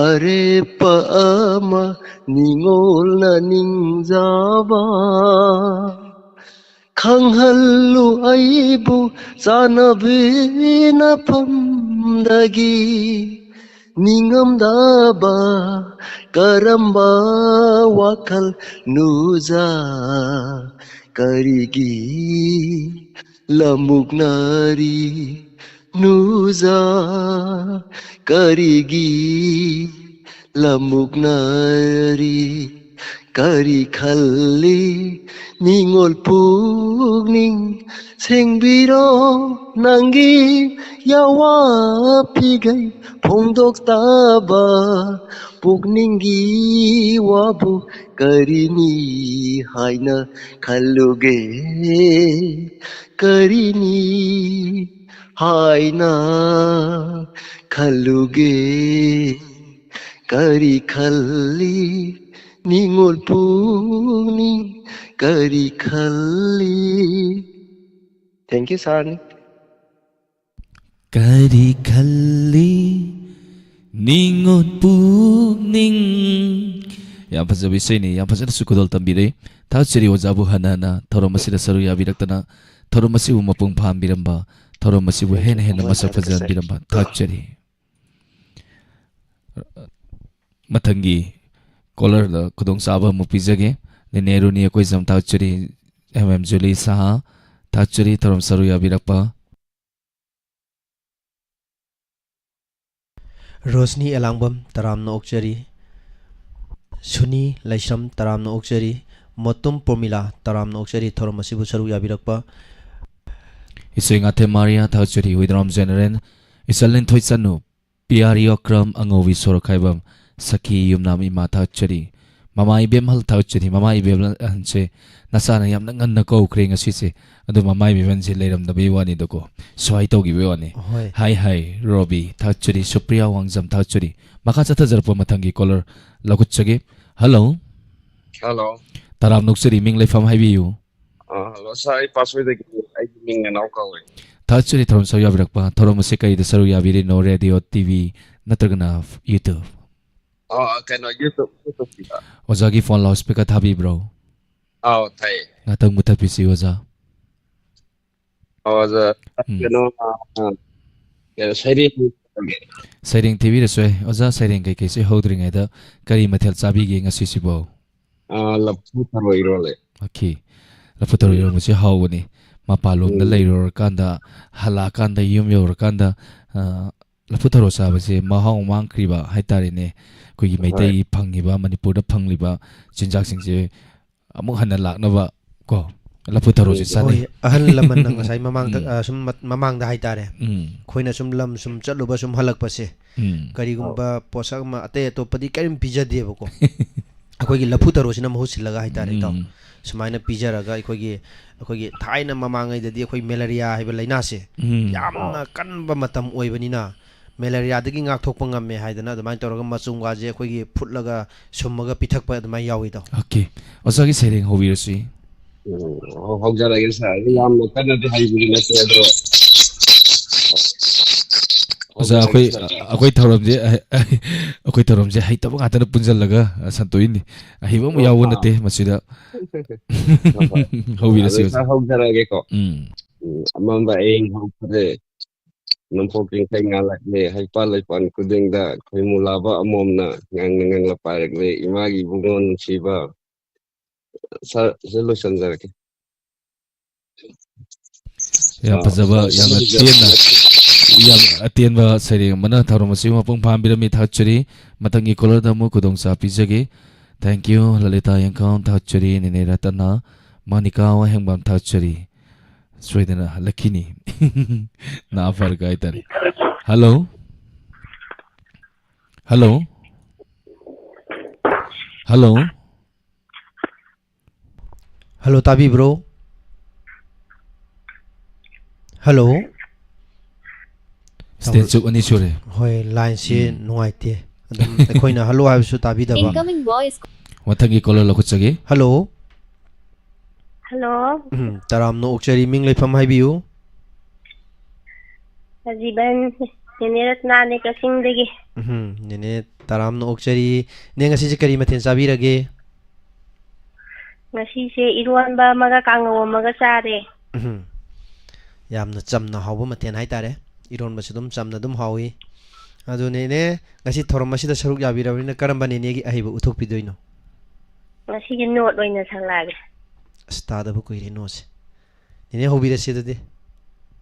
ꯑꯔꯦꯞꯄ ꯑꯃ ꯅꯤꯡꯉꯣꯜꯅ ꯅꯤꯡꯖꯕ ꯈꯪꯍꯜꯂꯨ ꯑꯩꯕꯨ ꯆꯥꯟꯅꯕꯤ ꯅꯐꯝꯗꯒꯤ꯫ ꯅꯤꯡꯉꯝꯗꯕ ꯀꯔꯝꯕ ꯋꯥꯈꯜ ꯅꯨꯖ? ꯀꯔꯤꯒꯤ ꯂꯃꯨꯛꯅꯔꯤ ꯅꯨꯖ? ꯀꯔꯤꯒꯤ ꯂꯃꯨꯛꯅꯔꯤ? ꯀꯔꯤ ꯈꯜꯂꯤ ꯅꯤꯡꯉꯣꯜ ꯄꯨꯛꯅꯤꯡ? ꯁꯦꯡꯕꯤꯔꯣ ꯅꯪꯒꯤ ꯌꯥꯋꯥ ꯄꯤꯒꯩ ꯐꯣꯡꯗꯣꯛꯇꯕ ꯄꯨꯛꯅꯤꯡꯒꯤ ꯋꯥꯕꯨ ꯀꯔꯤꯅꯤ ꯍꯥꯏꯅ ꯈꯜꯂꯨꯒꯦ? ꯀꯔꯤꯅꯤ ꯍꯥꯏꯅ ꯈꯜꯂꯨꯒꯦ? ꯀꯔꯤ ꯈꯜꯂꯤ ꯅꯤꯡꯉꯣꯜ ꯄꯨꯛꯅꯤꯡ? ꯀꯔꯤ ꯈꯜꯂꯤ? Thank you, sir. ꯀꯔꯤ ꯈꯜꯂꯤ ꯅꯤꯡꯉꯣꯜ ꯄꯨꯛꯅꯤꯡ? ꯌꯥꯝ ꯐꯖꯕ ꯏꯁꯩꯅꯤ, ꯌꯥꯝ ꯐꯖꯅꯁꯨ ꯈꯨꯗꯣꯜ ꯇꯝꯕꯤꯔꯦ꯫ ꯊꯥꯒꯠꯆꯔꯤ ꯑꯣꯖꯥꯕꯨ ꯍꯟꯅ ꯍꯟꯅ ꯊꯧꯔꯝ ꯑꯁꯤꯗ ꯁꯔꯨꯛ ꯌꯥꯕꯤꯔꯛꯇꯅ, ꯊꯧꯔꯝ ꯑꯁꯤꯕꯨ ꯃꯄꯨꯡ ꯐꯥꯍꯟꯕꯤꯔꯝꯕ, ꯊꯧꯔꯝ ꯑꯁꯤꯕꯨ ꯍꯦꯟꯅ ꯍꯦꯟꯅ ꯃꯁꯛ ꯐꯖꯍꯟꯕꯤꯔꯝꯕ ꯊꯥꯒꯠꯆꯔꯤ꯫ ꯃꯊꯪꯒꯤ ꯀꯣꯂꯔꯗ ꯈꯨꯗꯣꯡꯆꯥꯕ ꯑꯃꯨꯛ ꯄꯤꯖꯒꯦ꯫ ꯅꯦꯅꯦ ꯔꯨꯅꯤ ꯑꯩꯈꯣꯏ ꯖꯝ ꯊꯥꯒꯠꯆꯔꯤ꯫ ꯑꯦꯝ ꯑꯦꯝ ꯖꯨꯂꯤ ꯁꯍꯥ ꯊꯥꯒꯠꯆꯔꯤ ꯊꯧꯔꯝ ꯁꯔꯨꯛ ꯌꯥꯕꯤꯔꯛꯄ꯫ ꯔꯣꯁꯅꯤ ꯑꯦꯂꯥꯡꯕꯝ ꯇꯔꯥꯝꯅ ꯑꯣꯛꯆꯔꯤ꯫ ꯁꯨꯅꯤ ꯂꯩꯁ꯭ꯔꯝ ꯇꯔꯥꯝꯅ ꯑꯣꯛꯆꯔꯤ꯫ ꯃꯣꯇꯨꯝ ꯄ꯭ꯔꯣꯃꯤꯂꯥ ꯇꯔꯥꯝꯅ ꯑꯣꯛꯆꯔꯤ ꯊꯧꯔꯝ ꯑꯁꯤꯕꯨ ꯁꯔꯨꯛ ꯌꯥꯕꯤꯔꯛꯄ꯫ ꯏꯆꯦ ꯉꯥꯊꯦꯝ ꯃꯥꯔꯤꯌꯥ ꯊꯥꯒꯠꯆꯔꯤ ꯍꯨꯏꯗ꯭ꯔꯥꯝ ꯖꯦꯅꯦꯔꯦꯜ꯫ ꯏꯆꯜ ꯂꯤꯟꯊꯣꯏ ꯆꯅꯨ꯫ ꯄꯤꯌꯥꯔꯤ ꯑꯣꯀ꯭ꯔꯝ ꯑꯉꯧꯕꯤ ꯁꯣꯔꯣꯛꯈꯥꯏꯕꯝ꯫ ꯁꯈꯤ ꯌꯨꯝꯅꯥꯝ ꯏꯃꯥ ꯊꯥꯒꯠꯆꯔꯤ꯫ ꯃꯃꯥ ꯏꯕꯦꯝꯍꯜ ꯊꯥꯒꯠꯆꯔꯤ꯫ ꯃꯃꯥ ꯏꯕꯦꯝꯍꯜ ꯑꯍꯟꯁꯦ ꯅꯆꯥꯅ ꯌꯥꯝꯅ ꯉꯟꯅ ꯀꯧꯈ꯭ꯔꯦ ꯉꯁꯤꯁꯦ꯫ ꯑꯗꯨ ꯃꯃꯥ ꯏꯕꯦꯝꯍꯜꯁꯦ ꯂꯩꯔꯝꯗꯕꯩ ꯋꯥꯅꯤꯗꯀꯣ꯫ ꯁ꯭ꯋꯥꯏ ꯇꯧꯈꯤꯕꯩ ꯋꯥꯅꯤ꯫ ꯍꯣꯏ꯫ ꯍꯥꯏ ꯍꯥꯏ ꯔꯣꯕꯤ ꯊꯥꯒꯠꯆꯔꯤ꯫ ꯁꯨꯄ꯭ꯔꯤꯌꯥ ꯋꯥꯡꯖꯝ ꯊꯥꯒꯠꯆꯔꯤ꯫ ꯃꯈꯥ ꯆꯠꯊꯖꯔꯛꯄ ꯃꯊꯪꯒꯤ ꯀꯣꯂꯔ ꯂꯧꯈꯠꯆꯒꯦ꯫ ꯍꯜꯂꯣ꯫ ꯍꯜꯂꯣ꯫ ꯇꯔꯥꯝꯅ ꯑꯣꯛꯆꯔꯤ, ꯃꯤꯡ ꯂꯩꯐꯝ ꯍꯥꯏꯕꯤꯌꯨ꯫ ꯑ, ꯍꯜꯂꯣ ꯁꯥꯔ, ꯑꯩ ꯄꯥꯠꯁꯣꯏꯗꯒꯤ꯫ ꯑꯩꯒꯤ ꯃꯤꯡ ꯅꯅꯥꯎ ꯀꯧꯋꯦ꯫ ꯊꯥꯒꯠꯆꯔꯤ ꯊꯧꯔꯝ ꯁꯔꯨꯛ ꯌꯥꯕꯤꯔꯛꯄ꯫ ꯊꯧꯔꯝ ꯑꯁꯤ ꯀꯔꯤꯗ ꯁꯔꯨꯛ ꯌꯥꯕꯤꯔꯤꯅꯣ? ꯔꯦꯗꯤꯑꯣ, ꯇꯤ ꯚꯤ ꯅꯠꯇ꯭ꯔꯒꯅ YouTube? ꯑ, ꯀꯩꯅꯣ, YouTube, YouTubeꯀꯤꯗ꯫ ꯑꯣꯖꯥꯒꯤ ꯐꯣꯟ ꯂꯥꯎꯠ ꯁ꯭ꯄꯤꯀꯔ ꯊꯥꯕꯤꯕ꯭ꯔꯣ? ꯑꯥꯎ, ꯊꯥꯏꯌꯦ꯫ ꯉꯥꯛꯇꯪ ꯃꯨꯊꯠꯄꯤꯁꯤ ꯑꯣꯖꯥ꯫ ꯑꯣ, ꯑꯣꯖꯥ, ꯎꯝ꯫ ꯀꯩꯅꯣ, ꯑ, ꯑ, ꯀꯩꯅꯣ, ꯁꯩꯔꯦꯡ꯫ ꯁꯩꯔꯦꯡ ꯊꯤꯕꯤꯔꯁꯨ ꯌꯥꯏ꯫ ꯑꯣꯖꯥ, ꯁꯩꯔꯦꯡ ꯀꯩꯀꯩꯁꯨ ꯍꯧꯗ꯭ꯔꯤꯉꯩꯗ ꯀꯔꯤ ꯃꯊꯦꯜ ꯆꯥꯕꯤꯒꯦ ꯉꯁꯤꯁꯤꯕꯣ? ꯑ, ꯂꯐꯨ ꯊꯔꯣ ꯏꯔꯣꯜꯂꯦ꯫ ꯑꯣꯀꯦ꯫ ꯂꯐꯨ ꯊꯔꯣ ꯎꯝ꯫ ꯏꯔꯣꯟꯕꯁꯤ ꯍꯥꯎꯕꯅꯤ꯫ ꯃꯄꯥꯟꯂꯣꯝꯗ ꯎꯝ꯫ ꯂꯩꯔꯨꯔꯀꯥꯟꯗ, ꯍꯜꯂꯛꯑꯀꯥꯟꯗ, ꯌꯨꯝ ꯌꯧꯔꯀꯥꯟꯗ, ꯑ, ꯂꯐꯨ ꯊꯔꯣ ꯆꯥꯕꯁꯦ ꯃꯍꯥꯎ ꯃꯥꯡꯈ꯭ꯔꯤꯕ ꯍꯥꯏꯇꯥꯔꯦꯅꯦ꯫ ꯑꯩꯈꯣꯏꯒꯤ ꯍꯣꯏ꯫ ꯃꯩꯇꯩꯒꯤ ꯐꯪꯉꯤꯕ, ꯃꯅꯤꯄꯨꯔꯗ ꯐꯪꯂꯤꯕ ꯆꯤꯟꯖꯥꯛꯁꯤꯡꯁꯦ ꯑꯃꯨꯛ ꯍꯟꯅ ꯂꯥꯛꯅꯕ ꯀꯣ, ꯂꯐꯨ ꯊꯔꯣꯁꯦ ꯆꯥꯅꯩ꯫ ꯍꯣꯏ, ꯑꯍꯜ ꯂꯃꯟꯅ ꯉꯁꯥꯏ ꯃꯃꯥꯡꯗ, ꯎꯝ꯫ ꯑ, ꯁꯨꯝ ꯃ-, ꯃꯃꯥꯡꯗ ꯍꯥꯏꯇꯥꯔꯦ, ꯎꯝ꯫ ꯑꯩꯈꯣꯏꯅ ꯁꯨꯝ ꯂꯝ ꯁꯨꯝ ꯆꯠꯂꯨꯕ ꯁꯨꯝ ꯍꯜꯂꯛꯄꯁꯦ, ꯎꯝ꯫ ꯀꯔꯤꯒꯨꯝꯕ ꯄꯣꯠꯁꯛ ꯑꯃ ꯑꯇꯩ ꯑꯇꯣꯞꯄꯗꯤ ꯀꯔꯤꯝ ꯄꯤꯖꯗꯦꯕꯀꯣ꯫ ꯑꯩꯈꯣꯏꯒꯤ ꯂꯐꯨ ꯊꯔꯣꯁꯤꯅ ꯃꯍꯨꯠ ꯁꯤꯜꯂꯒ ꯍꯥꯏꯇꯥꯔꯦ, ꯏꯇꯥꯎ꯫ ꯎꯝ꯫ ꯁꯨꯃꯥꯏꯅ ꯄꯤꯖꯔꯒ ꯑꯩꯈꯣꯏꯒꯤ, ꯑꯩꯈꯣꯏꯒꯤ ꯊꯥꯏꯅ ꯃꯃꯥꯡꯉꯩꯗꯗꯤ ꯑꯩꯈꯣꯏ ꯃꯦꯂꯔꯤꯌꯥ ꯍꯥꯏꯕ ꯂꯥꯏꯅꯥꯁꯦ ꯎꯝ꯫ ꯌꯥꯝꯅ ꯀꯟꯕ ꯃꯇꯝ ꯑꯣꯏꯕꯅꯤꯅ, ꯃꯦꯂꯔꯤꯌꯥꯗꯒꯤ ꯉꯥꯛꯊꯣꯛꯄ ꯉꯝꯃꯦ ꯍꯥꯏꯗꯅ ꯑꯗꯨꯃꯥꯏꯅ ꯇꯧꯔꯒ ꯃꯆꯨꯝꯒꯥꯁꯦ ꯑꯩꯈꯣꯏꯒꯤ ꯐꯨꯠꯂꯒ ꯁꯨꯝꯃꯒ ꯄꯤꯊꯛꯄ ꯑꯗꯨꯃꯥꯏꯅ ꯌꯥꯎꯋꯤ, ꯏꯇꯥꯎ꯫ ꯑꯣꯀꯦ꯫ ꯑꯣꯖꯥꯒꯤ ꯁꯩꯔꯦꯡ ꯍꯧꯕꯤꯔꯁꯤ꯫ ꯎꯝ, ꯍꯧ-, ꯍꯧꯖꯔꯒꯦ ꯁꯥꯔ꯫ ꯑꯩ ꯌꯥꯝꯅ ꯀꯟꯅꯗꯤ ꯍꯩꯕꯗꯤ ꯅꯠꯇꯦ, ꯑꯗꯣ ꯑꯣꯖꯥ, ꯍꯧꯖꯔꯒꯦ ꯑꯩꯈꯣꯏ, ꯁꯥꯔ꯫ ꯑꯩꯈꯣꯏ ꯊꯧꯔꯝꯁꯦ, ꯑꯩꯈꯣꯏ ꯊꯧꯔꯝꯁꯦ ꯍꯩꯇꯕ ꯉꯥꯛꯇꯅ ꯄꯨꯟꯁꯤꯜꯂꯒ, ꯑ, ꯁꯟꯇꯣꯛꯏꯅꯤ꯫ ꯑꯍꯩꯕ ꯑꯃ ꯑꯣ, ꯌꯥꯎꯕ ꯑꯥ꯫ ꯅꯠꯇꯦ ꯃꯁꯤꯗ꯫ ꯍꯣꯏ, ꯍꯣꯏ꯫ ꯍꯧꯕꯤꯔꯁꯤ, ꯑꯗꯨ ꯑꯣꯖꯥ꯫ ꯁꯥꯔ ꯍꯧꯖꯔꯒꯦꯀꯣ꯫ ꯎꯝ꯫ ꯎꯝ, ꯑꯃꯝꯕ ꯑꯌꯤꯡ ꯍꯧꯈ꯭ꯔꯦ, ꯅꯣꯡꯄꯣꯛ ꯆꯤꯡꯈꯩ ꯉꯥꯜꯂꯛꯂꯦ, ꯍꯩꯄꯥꯜ ꯂꯩꯄꯥꯜ ꯈꯨꯗꯤꯡꯗ ꯈꯣꯏꯃꯨ ꯂꯥꯕ ꯑꯃꯣꯝꯅ ꯉꯥꯡꯅ ꯉꯥꯡꯅ ꯄꯥꯏꯔꯛꯂꯦ, ꯏꯃꯥꯒꯤ ꯏꯕꯨꯡꯉꯣ ꯅꯨꯡꯁꯤꯕ꯫ ꯁꯥꯔ, ꯁꯤ ꯂꯣꯏꯁꯤꯟꯖꯔꯒꯦ꯫ ꯌꯥꯝ ꯑꯥ, ꯐꯖꯕ, ꯁꯥꯔ, ꯌꯥꯝꯅ ꯁꯤꯒꯤꯁꯦ ꯇꯦꯟꯅ, ꯌꯥꯝ ꯑꯇꯦꯟꯕ ꯁꯩꯔꯦꯡ ꯑꯃꯅ ꯊꯧꯔꯝ ꯑꯁꯤꯕꯨ ꯃꯄꯨꯡ ꯐꯥꯍꯟꯕꯤꯔꯝꯃꯤ꯫ ꯊꯥꯒꯠꯆꯔꯤ꯫ ꯃꯊꯪꯒꯤ ꯀꯣꯂꯔꯗ ꯑꯃꯨꯛ ꯈꯨꯗꯣꯡꯆꯥꯕ ꯄꯤꯖꯒꯦ꯫ Thank you, ꯂꯂꯤꯇꯥ ꯌꯦꯡꯈꯥꯝ ꯊꯥꯒꯠꯆꯔꯤ, ꯅꯦꯅꯦ ꯔꯇꯅꯥ, ꯃꯥꯅꯤꯀꯥ ꯋꯥꯍꯦꯡꯕꯝ ꯊꯥꯒꯠꯆꯔꯤ꯫ ꯁꯣꯏꯗꯅ ꯍꯜꯂꯛꯈꯤꯅꯤ꯫ ꯅꯥ ꯐꯔꯒ ꯍꯥꯏꯇꯥꯔꯦ꯫ ꯍꯜꯂꯣ? ꯍꯜꯂꯣ? ꯍꯜꯂꯣ? ꯍꯜꯂꯣ, ꯇꯥꯕꯤꯕ꯭ꯔꯣ? ꯍꯜꯂꯣ? ꯁ꯭ꯇꯦꯟ ꯆꯨꯞ ꯑꯅꯤ ꯁꯨꯔꯦ꯫ ꯍꯣꯏ, ꯂꯥꯏꯟꯁꯦ ꯎꯝ꯫ ꯅꯨꯡꯉꯥꯏꯇꯦ꯫ ꯑꯗꯨꯝ ꯑꯩꯈꯣꯏꯅ ꯍꯜꯂꯣ ꯍꯥꯏꯕꯁꯨ ꯇꯥꯕꯤꯗꯕ꯫ Incoming voice꯫ ꯃꯊꯪꯒꯤ ꯀꯣꯂꯔ ꯂꯧꯈꯠꯆꯒꯦ꯫ ꯍꯜꯂꯣ꯫ ꯍꯜꯂꯣ꯫ ꯎꯝ, ꯇꯔꯥꯝꯅ ꯑꯣꯛꯆꯔꯤ, ꯃꯤꯡ ꯂꯩꯐꯝ ꯍꯥꯏꯕꯤꯌꯨ꯫ ꯁꯖꯤꯕꯟ, ꯅꯦꯅꯦ ꯔꯠꯅꯥꯅꯦ, ꯀꯛꯆꯤꯡꯗꯒꯤ꯫ ꯎꯝ, ꯅꯦꯅꯦ ꯇꯔꯥꯝꯅ ꯑꯣꯛꯆꯔꯤ꯫ ꯅꯦ, ꯉꯁꯤꯁꯦ ꯀꯔꯤ ꯃꯊꯦꯜ ꯆꯥꯕꯤꯔꯒꯦ? ꯉꯁꯤꯁꯦ ꯏꯔꯣꯟꯕ ꯑꯃꯒ ꯀꯥꯡꯉꯧ ꯑꯃꯒ ꯆꯥꯔꯦ꯫ ꯎꯝ, ꯌꯥꯝꯅ ꯆꯝꯅ ꯍꯥꯎꯕ ꯃꯊꯦꯜ ꯍꯥꯏꯇꯥꯔꯦ꯫ ꯏꯔꯣꯟꯕꯁꯨ ꯑꯗꯨꯝ ꯆꯝꯅ ꯑꯗꯨꯝ ꯍꯥꯎꯏ꯫ ꯑꯗꯨ ꯅꯦꯅꯦ, ꯉꯁꯤ ꯊꯧꯔꯝ ꯑꯁꯤꯗ ꯁꯔꯨꯛ ꯌꯥꯕꯤꯔꯕꯅꯤꯅ ꯀꯔꯝꯕ ꯅꯦꯅꯦꯒꯤ ꯑꯍꯩꯕ ꯎꯠꯊꯣꯛꯄꯤꯗꯣꯏꯅꯣ? ꯉꯁꯤꯒꯤ ꯅꯣꯠ ꯑꯣꯏꯅ ꯁꯪꯂꯛꯑꯒꯦ꯫ ꯑꯁ, ꯇꯥꯗꯕ ꯀꯨꯏꯔꯦ ꯅꯣꯠꯁꯦ꯫ ꯅꯦꯅꯦ, ꯍꯧꯕꯤꯔꯁꯤ ꯑꯗꯨꯗꯤ꯫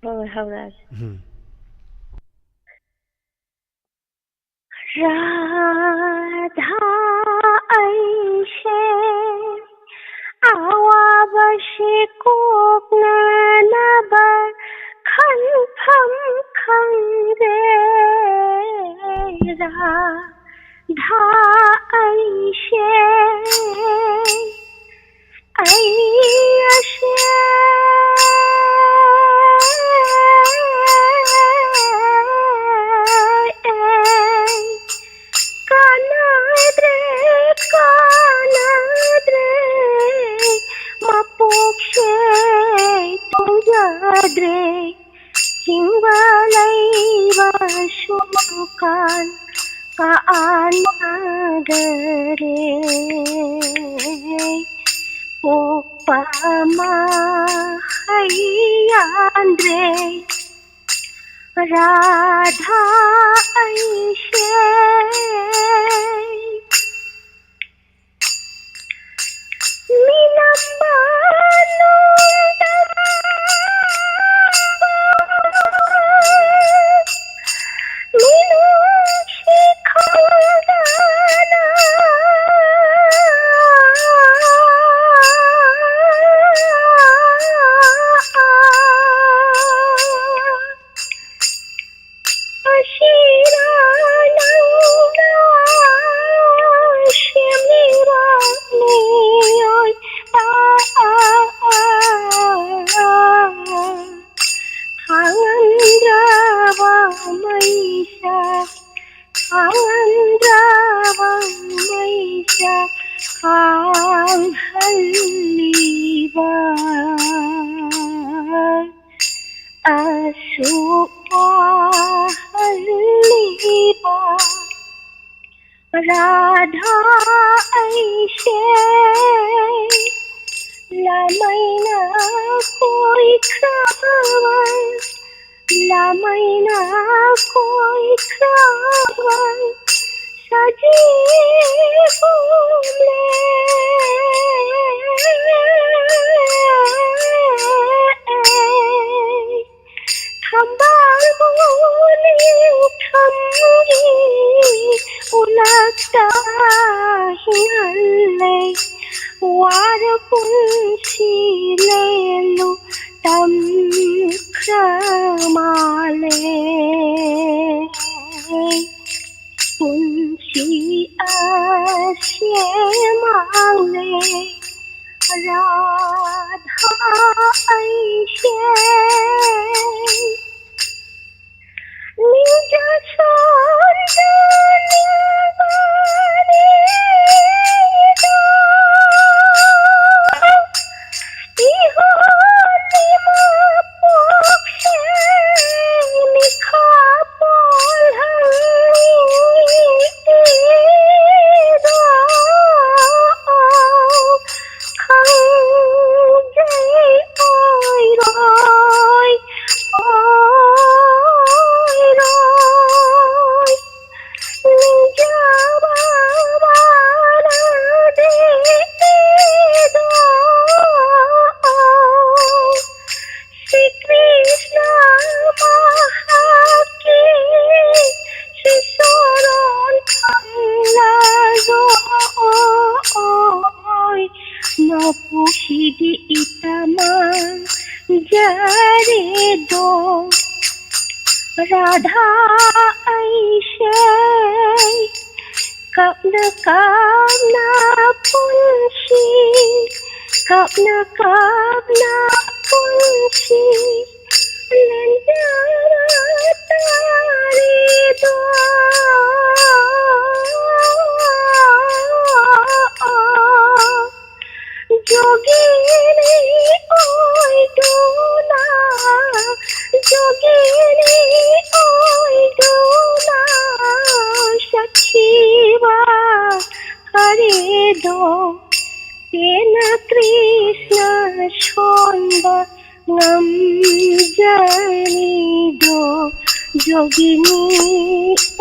ꯍꯣꯏ, ꯍꯧꯔꯛꯑꯒꯦ꯫ ꯎꯝ꯫ ꯔꯥꯙꯥ ꯑꯩꯁꯦ ꯑꯋꯥꯕꯁꯤ ꯀꯣꯛꯅꯅꯕ ꯈꯟꯐꯝ ꯈꯪꯗꯦ꯫ ꯔꯥꯙꯥ ꯑꯩꯁꯦ ꯑꯩ ꯑꯁꯦ ꯀꯥꯟꯅꯗ꯭ꯔꯦ, ꯀꯥꯟꯅꯗ꯭ꯔꯦ, ꯃꯄꯣꯛꯁꯦ ꯇꯧꯖꯗ꯭ꯔꯦ, ꯍꯤꯡꯕ ꯂꯩꯕꯁꯨ ꯀꯥꯟ ꯀꯥꯟꯅꯗꯔꯦ꯫ ꯄꯣꯛꯄ ꯃꯍꯩ ꯌꯥꯟꯗ꯭ꯔꯦ, ꯔꯥꯙꯥ ꯑꯩꯁꯦ꯫ ꯃꯤꯅꯝꯕ ꯅꯣꯡꯗꯝꯕ ꯃꯤꯅꯨꯡꯁꯤ ꯈꯪꯗꯅ ꯑꯁꯤꯔꯥ ꯅꯪꯅ ꯁꯦꯝꯂꯤꯕ ꯃꯤꯑꯣꯏ? ꯑ, ꯑ, ꯑ, ꯑ, ꯑ꯫ ꯈꯥꯡꯍꯟꯗ꯭ꯔꯕ ꯃꯩꯁꯥ, ꯈꯥꯡꯍꯟꯗ꯭ꯔꯕ ꯃꯩꯁꯥ ꯈꯥꯡꯍꯜꯂꯤꯕ꯫ ꯑꯁꯨꯛ ꯋꯥꯍꯜꯂꯤꯕ ꯔꯥꯙꯥ ꯑꯩꯁꯦ, ꯂꯥꯃꯩꯅ ꯀꯣꯏꯈ꯭ꯔꯕ, ꯂꯥꯃꯩꯅ ꯀꯣꯏꯈ꯭ꯔꯕ ꯁꯖꯤꯕꯨꯝꯂꯦ꯫ ꯊꯝꯕꯥꯜꯕꯨ ꯅꯤꯡꯊꯝꯒꯤ ꯋꯥꯔ ꯄꯨꯟꯁꯤ ꯂꯦꯜꯂꯨ ꯇꯝꯈ꯭ꯔ ꯃꯥꯜꯂꯦ꯫ ꯄꯨꯟꯁꯤ ꯑꯁꯦ ꯃꯥꯡꯂꯦ ꯔꯥꯙꯥ ꯑꯩꯁꯦ꯫ ꯅꯤꯡꯖ ꯁꯣꯟꯖ ꯅꯤꯡꯕꯅꯤꯗꯣ ꯏꯍꯣ ꯅꯤꯃ ꯄꯣꯛꯁꯦ ꯃꯤꯈꯥ ꯄꯣꯜꯍꯪ ꯅꯤꯡꯗꯣ ꯈꯪꯖꯩ ꯑꯣꯏꯔꯣꯏ, ꯑꯣꯏꯔꯣꯏ꯫ ꯅꯤꯡꯖꯕ ꯃꯥꯟꯅꯗꯦꯗꯣ꯫ ꯁ꯭ꯔꯤ ꯀ꯭ꯔꯤꯁ꯭ꯅ ꯃꯍꯥꯛꯀꯤ ꯁ꯭ꯔꯤ ꯁꯣꯔꯣꯟ ꯈꯪꯂꯔꯣꯏ꯫ ꯃꯄꯨꯁꯤꯗꯤ ꯏꯇꯃꯛ ꯖꯔꯦꯗꯣ꯫ ꯔꯥꯙꯥ ꯑꯩꯁꯦ ꯀꯞꯅ ꯀꯞꯅ ꯄꯨꯟꯁꯤ, ꯀꯞꯅ ꯀꯞꯅ ꯄꯨꯟꯁꯤ ꯂꯦꯟꯖꯔ ꯇꯥꯔꯦꯗꯣ꯫ ꯖꯣꯒꯤꯅꯤ ꯑꯣꯏꯗꯨꯅ, ꯖꯣꯒꯤꯅꯤ ꯑꯣꯏꯗꯨꯅ ꯁꯥꯊꯤꯕ ꯀꯔꯤꯗꯣ ꯄꯦꯟꯅ ꯀ꯭ꯔꯤꯁ꯭ꯅ ꯁꯣꯟꯕ ꯉꯝꯖꯅꯤꯗꯣ꯫ ꯖꯣꯒꯤꯅꯤ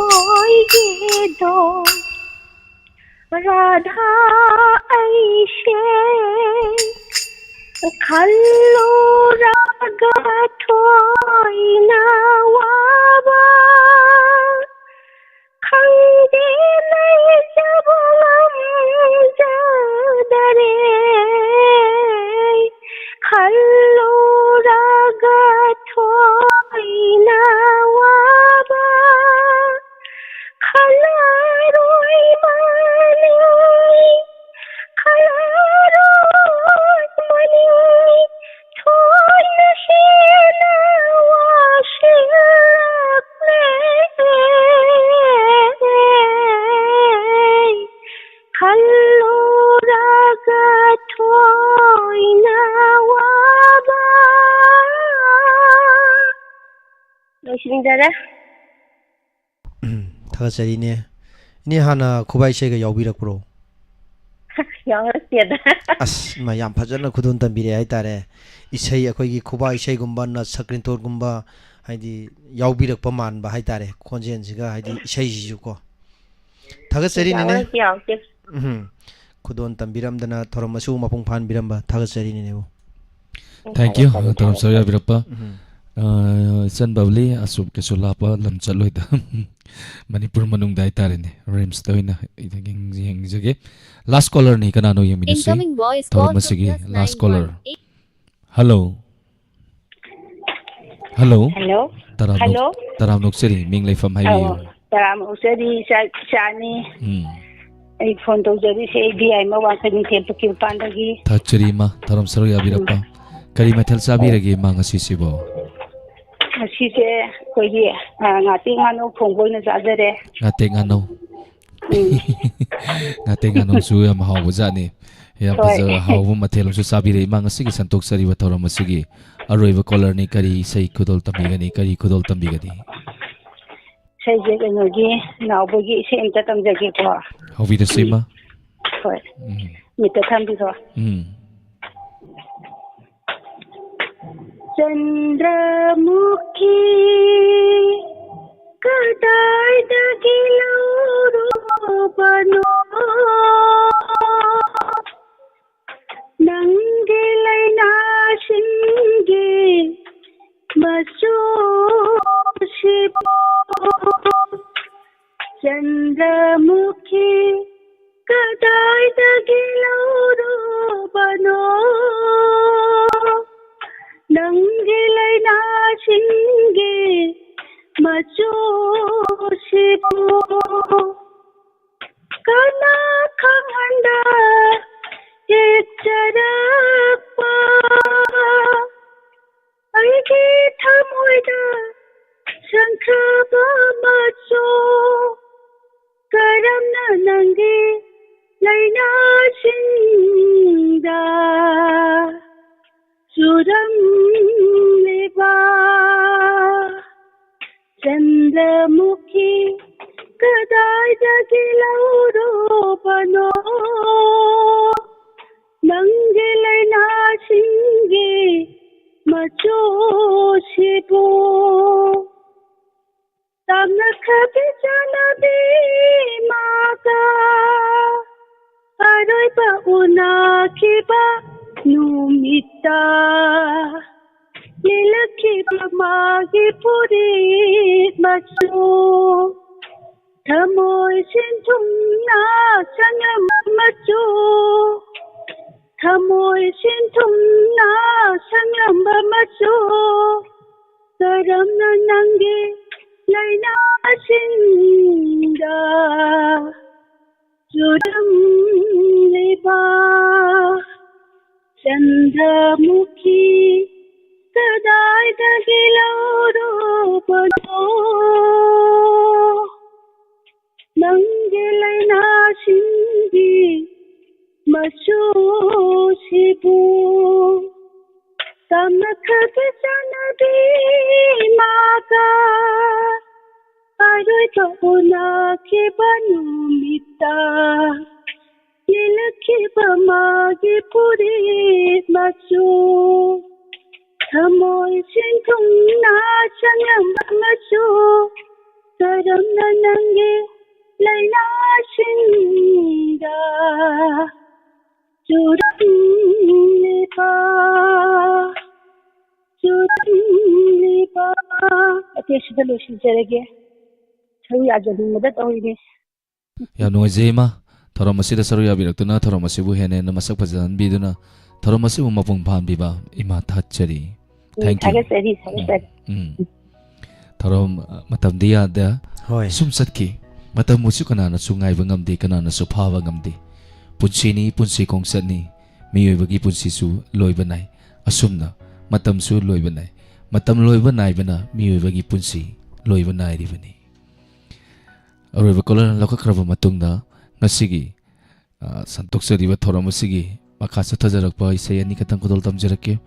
ꯑꯣꯏꯒꯦꯗꯣ꯫ ꯔꯥꯙꯥ ꯑꯩꯁꯦ ꯈꯜꯂꯨꯔꯒ ꯊꯣꯏꯅ ꯋꯥꯕ ꯈꯪꯗꯦ ꯂꯩꯖꯕ ꯂꯨꯔꯒ ꯊꯣꯏꯅ ꯋꯥꯕ꯫ ꯂꯣꯏꯁꯤꯟꯖꯔꯦ꯫ ꯎꯝ, ꯊꯥꯒꯠꯆꯔꯤꯅꯦ꯫ ꯏꯅꯦ, ꯍꯥꯟꯅ ꯈꯨꯕꯥꯛ ꯏꯁꯩꯒ ꯌꯥꯎꯕꯤꯔꯛꯄ꯭ꯔꯣ? ꯌꯥꯎꯔꯛꯇꯦꯗ꯫ ꯑꯁ, ꯏꯃꯥ, ꯌꯥꯝ ꯐꯖꯅ ꯈꯨꯗꯣꯜ ꯇꯝꯕꯤꯔꯛꯑꯦ ꯍꯥꯏꯇꯥꯔꯦ꯫ ꯏꯁꯩ, ꯑꯩꯈꯣꯏꯒꯤ ꯈꯨꯕꯥꯛ ꯏꯁꯩꯒꯨꯝꯕ, ꯅꯠ ꯁꯀ꯭ꯔꯤꯟꯇꯣꯔꯒꯨꯝꯕ, ꯍꯥꯏꯗꯤ, ꯌꯥꯎꯕꯤꯔꯛꯄ ꯃꯥꯟꯕ ꯍꯥꯏꯇꯥꯔꯦ, ꯈꯣꯟꯖꯦꯜꯁꯤꯒ, ꯍꯥꯏꯗꯤ, ꯏꯁꯩꯁꯤꯁꯨ ꯀꯣ꯫ ꯊꯥꯒꯠꯆꯔꯤꯅꯦ, ꯏꯅꯦ꯫ ꯌꯥꯎꯔꯛꯇꯦ, ꯌꯥꯎꯔꯛꯇꯦ꯫ ꯎꯝ꯫ ꯈꯨꯗꯣꯜ ꯇꯝꯕꯤꯔꯝꯗꯅ ꯊꯧꯔꯝ ꯑꯁꯤꯕꯨ ꯃꯄꯨꯡ ꯐꯥꯍꯟꯕꯤꯔꯝꯕ ꯊꯥꯒꯠꯆꯔꯤꯅꯦ, ꯏꯅꯦꯕꯨ꯫ Thank you, ꯊꯥꯒꯠꯆꯔꯤ, ꯊꯧꯔꯝ ꯁꯔꯨꯛ ꯊꯥꯒꯠꯆꯔꯤ꯫ ꯌꯥꯕꯤꯔꯛꯄ꯫ ꯎꯝ꯫ ꯑ, ꯏꯆꯟ ꯕꯕꯂꯤ, ꯑꯁꯨꯛ ꯀꯩꯁꯨ ꯂꯥꯞꯄ ꯂꯝ ꯆꯠꯂꯣꯏꯗ꯫ ꯃꯅꯤꯄꯨꯔ ꯃꯅꯨꯡꯗ ꯍꯥꯏꯇꯥꯔꯦꯅꯦ, ꯔꯤꯝꯁꯇ ꯑꯣꯏꯅ ꯌꯦꯡ-, ꯌꯦꯡꯖꯒꯦ꯫ Last callerꯅꯤ, ꯀꯅꯥꯅꯣ ꯌꯦꯡꯃꯤꯟꯅꯁꯤ? Incoming voice call ꯊꯧꯔꯝ ꯑꯁꯤꯒꯤ plus last nine caller꯫ One eight. Hello꯫ Hello꯫ Hello꯫ ꯇꯔꯥꯝꯅ-, hello꯫ ꯇꯔꯥꯝꯅ ꯑꯣꯛꯆꯔꯤ, ꯃꯤꯡ ꯂꯩꯐꯝ ꯍꯥꯏꯕꯤꯌꯨ꯫ ꯑꯧ, ꯇꯔꯥꯝꯅ ꯑꯣꯛꯆꯔꯤ, ꯏꯆꯥ, ꯏꯆꯥꯅꯤ꯫ ꯎꯝ꯫ ꯑꯩ ꯐꯣꯟ ꯇꯧꯖꯔꯤꯁꯦ ꯑꯩ ꯕꯤ ꯑꯥꯏ ꯃꯋꯥꯡ ꯀꯩꯅꯨꯡꯊꯦꯝ ꯄꯨꯈ꯭ꯔꯤ ꯃꯄꯥꯟꯗꯒꯤ꯫ ꯊꯥꯒꯠꯆꯔꯤ, ꯏꯃꯥ, ꯊꯧꯔꯝ ꯁꯔꯨꯛ ꯌꯥꯕꯤꯔꯛꯄ꯫ ꯎꯝ꯫ ꯀꯔꯤ ꯃꯊꯦꯜ ꯆꯥꯕꯤꯔꯒꯦ, ꯏꯃꯥ, ꯉꯁꯤꯁꯤꯕꯣ? ꯉꯁꯤꯁꯦ ꯑꯩꯈꯣꯏꯒꯤ, ꯑ, ꯉꯥꯇꯦꯛ ꯉꯥꯅꯧ ꯊꯣꯡꯕ ꯑꯣꯏꯅ ꯆꯥꯖꯔꯦ꯫ ꯉꯥꯇꯦꯛ ꯉꯥꯅꯧ꯫ ꯎꯝ꯫ ꯉꯥꯇꯦꯛ ꯉꯥꯅꯧꯁꯨ ꯌꯥꯝ ꯍꯥꯎꯕ ꯖꯥꯠꯅꯤ꯫ ꯌꯥꯝ ꯍꯣꯏ꯫ ꯐꯖꯕ, ꯍꯥꯎꯕ ꯃꯊꯦꯜ ꯑꯃꯁꯨ ꯆꯥꯕꯤꯔꯦ, ꯏꯃꯥ꯫ ꯉꯁꯤꯒꯤ ꯁꯟꯇꯣꯛꯆꯔꯤꯕ ꯊꯧꯔꯝ ꯑꯁꯤꯒꯤ ꯑꯔꯣꯏꯕ callerꯅꯤ꯫ ꯀꯔꯤ ꯏꯁꯩ ꯈꯨꯗꯣꯜ ꯇꯝꯕꯤꯒꯅꯤ? ꯀꯔꯤ ꯈꯨꯗꯣꯜ ꯇꯝꯕꯤꯒꯅꯤ? ꯏꯁꯩꯁꯦ ꯀꯩꯅꯣꯒꯤ, ꯅꯥꯎꯕꯒꯤ ꯏꯁꯩ ꯑꯝꯇ ꯇꯝꯖꯒꯦꯀꯣ꯫ ꯍꯧꯕꯤꯔꯁꯤ, ꯎꯝ꯫ ꯏꯃꯥ꯫ ꯍꯣꯏ꯫ ꯎꯝ꯫ ꯃꯤꯠꯇ ꯊꯝꯕꯤꯔꯣ꯫ ꯎꯝ꯫ ꯆꯟꯗ꯭ꯔꯃꯨꯈꯤ ꯀꯗꯥꯏꯗꯒꯤ ꯂꯧꯔꯨꯕꯅꯣ? ꯅꯪꯒꯤ ꯂꯥꯏꯅꯥꯁꯤꯡꯒꯤ ꯃꯆꯨꯁꯤꯕꯨ ꯆꯟꯗ꯭ꯔꯃꯨꯈꯤ ꯀꯗꯥꯏꯗꯒꯤ ꯂꯧꯔꯨꯕꯅꯣ? ꯅꯪꯒꯤ ꯂꯥꯏꯅꯥꯁꯤꯡꯒꯤ ꯃꯆꯨꯁꯤꯕꯨ ꯀꯅꯥ ꯈꯪꯍꯟꯗ ꯍꯦꯛꯆꯔꯛꯄ ꯑꯩꯒꯤ ꯊꯃꯣꯏꯗ ꯁꯪꯈ꯭ꯔꯕ ꯃꯆꯨ ꯀꯔꯝꯅ ꯅꯪꯒꯤ ꯂꯩꯅꯥ ꯅꯪꯒꯤ ꯂꯥꯏꯅꯥꯁꯤꯡꯒꯤ ꯃꯆꯨꯁꯤꯕꯨ ꯇꯝꯅꯈ꯭ꯔꯕꯤ ꯆꯠꯅꯕꯤ ꯃꯥꯒ ꯑꯔꯣꯏꯕ ꯎꯅꯈꯤꯕ ꯅꯨꯃꯤꯠꯇ ꯂꯤꯂꯛꯈꯤꯕ ꯃꯥꯒꯤ ꯐꯨꯔꯤꯠ ꯃꯆꯨ, ꯊꯃꯣꯏ ꯁꯤꯟꯊꯨꯡꯅ ꯁꯪꯂꯝꯕ ꯃꯆꯨ, ꯊꯃꯣꯏ ꯁꯤꯟꯊꯨꯡꯅ ꯁꯪꯂꯝꯕ ꯃꯆꯨ, ꯀꯔꯝꯅ ꯅꯪꯒꯤ ꯂꯥꯏꯅꯥꯁꯤꯡꯗ ꯆꯨꯔꯝꯂꯤꯕ ꯆꯟꯗ꯭ꯔꯃꯨꯈꯤ ꯀꯗꯥꯏꯗꯒꯤ ꯂꯧꯔꯨꯕꯅꯣ? ꯅꯪꯒꯤ ꯂꯥꯏꯅꯥꯁꯤꯡꯒꯤ ꯃꯆꯨꯁꯤꯕꯨ ꯇꯝꯅꯈ꯭ꯔꯕꯤ ꯆꯠꯅꯕꯤ ꯃꯥꯒ ꯑꯔꯣꯏꯕ ꯎꯅꯈꯤꯕ ꯅꯨꯃꯤꯠꯇ ꯂꯤꯂꯛꯈꯤꯕ ꯃꯥꯒꯤ ꯐꯨꯔꯤꯠ ꯃꯆꯨ, ꯊꯃꯣꯏ ꯁꯤꯟꯊꯨꯡꯅ ꯁꯪꯂꯝꯕ ꯃꯆꯨ, ꯀꯔꯝꯅ ꯅꯪꯒꯤ ꯂꯥꯏꯅꯥꯁꯤꯡꯗ ꯆꯨꯔꯝꯂꯤꯕ, ꯆꯨꯔꯝꯂꯤꯕ꯫ ꯑꯇꯦꯛꯁꯤꯗ ꯂꯣꯏꯁꯤꯟꯖꯔꯒꯦ꯫ ꯁꯔꯨ ꯌꯥꯖꯅꯤꯡꯕꯗ ꯇꯧꯔꯤꯅꯦ꯫ ꯌꯥꯝ ꯅꯨꯡꯉꯥꯏꯖꯩ, ꯏꯃꯥ꯫ ꯊꯧꯔꯝ ꯑꯁꯤꯗ ꯁꯔꯨꯛ ꯌꯥꯕꯤꯔꯛꯇꯨꯅ ꯊꯧꯔꯝ ꯑꯁꯤꯕꯨ ꯍꯦꯟꯅ ꯍꯦꯟꯅ ꯃꯁꯛ ꯐꯖꯍꯟꯕꯤꯗꯨꯅ ꯊꯧꯔꯝ ꯑꯁꯤꯕꯨ ꯃꯄꯨꯡ ꯐꯥꯍꯟꯕꯤꯕ ꯏꯃꯥ ꯊꯥꯒꯠꯆꯔꯤ꯫ ꯎꯝ, Thank you꯫ ꯊꯥꯒꯠꯆꯔꯤ, ꯊꯥꯒꯠꯆꯔꯤ꯫ ꯎꯝ꯫ ꯊꯧꯔꯝ, ꯑ, ꯃꯇꯝꯗꯤ ꯌꯥꯗ ꯍꯣꯏ꯫ ꯁꯨꯝ ꯆꯠꯈꯤ꯫ ꯃꯇꯝꯕꯨꯁꯨ ꯀꯅꯥꯅꯁꯨ ꯉꯥꯏꯕ ꯉꯝꯗꯦ, ꯀꯅꯥꯅꯁꯨ ꯐꯥꯕ ꯉꯝꯗꯦ꯫ ꯄꯨꯟꯁꯤꯅꯤ, ꯄꯨꯟꯁꯤ ꯈꯣꯡꯆꯠꯅꯤ꯫ ꯃꯤꯑꯣꯏꯕꯒꯤ ꯄꯨꯟꯁꯤꯁꯨ ꯂꯣꯏꯕ ꯅꯥꯏ꯫ ꯑꯁꯨꯝꯅ ꯃꯇꯝꯁꯨ ꯂꯣꯏꯕ ꯅꯥꯏ꯫ ꯃꯇꯝ ꯂꯣꯏꯕ ꯅꯥꯏꯕꯅ ꯃꯤꯑꯣꯏꯕꯒꯤ ꯄꯨꯟꯁꯤ ꯂꯣꯏꯕ ꯅꯥꯏꯔꯤꯕꯅꯤ꯫ ꯑꯔꯣꯏꯕ caller ꯂꯧꯈꯠꯈ꯭ꯔꯕ ꯃꯇꯨꯡꯗ ꯉꯁꯤꯒꯤ, ꯑ, ꯁꯟꯗꯣꯛꯆꯔꯤꯕ ꯊꯧꯔꯝ ꯑꯁꯤꯒꯤ ꯃꯈꯥ ꯆꯠꯊꯖꯔꯛꯄ ꯏꯁꯩ ꯑꯅꯤꯈꯛꯇꯪ ꯈꯨꯗꯣꯜ ꯇꯝꯖꯔꯛꯀꯦ꯫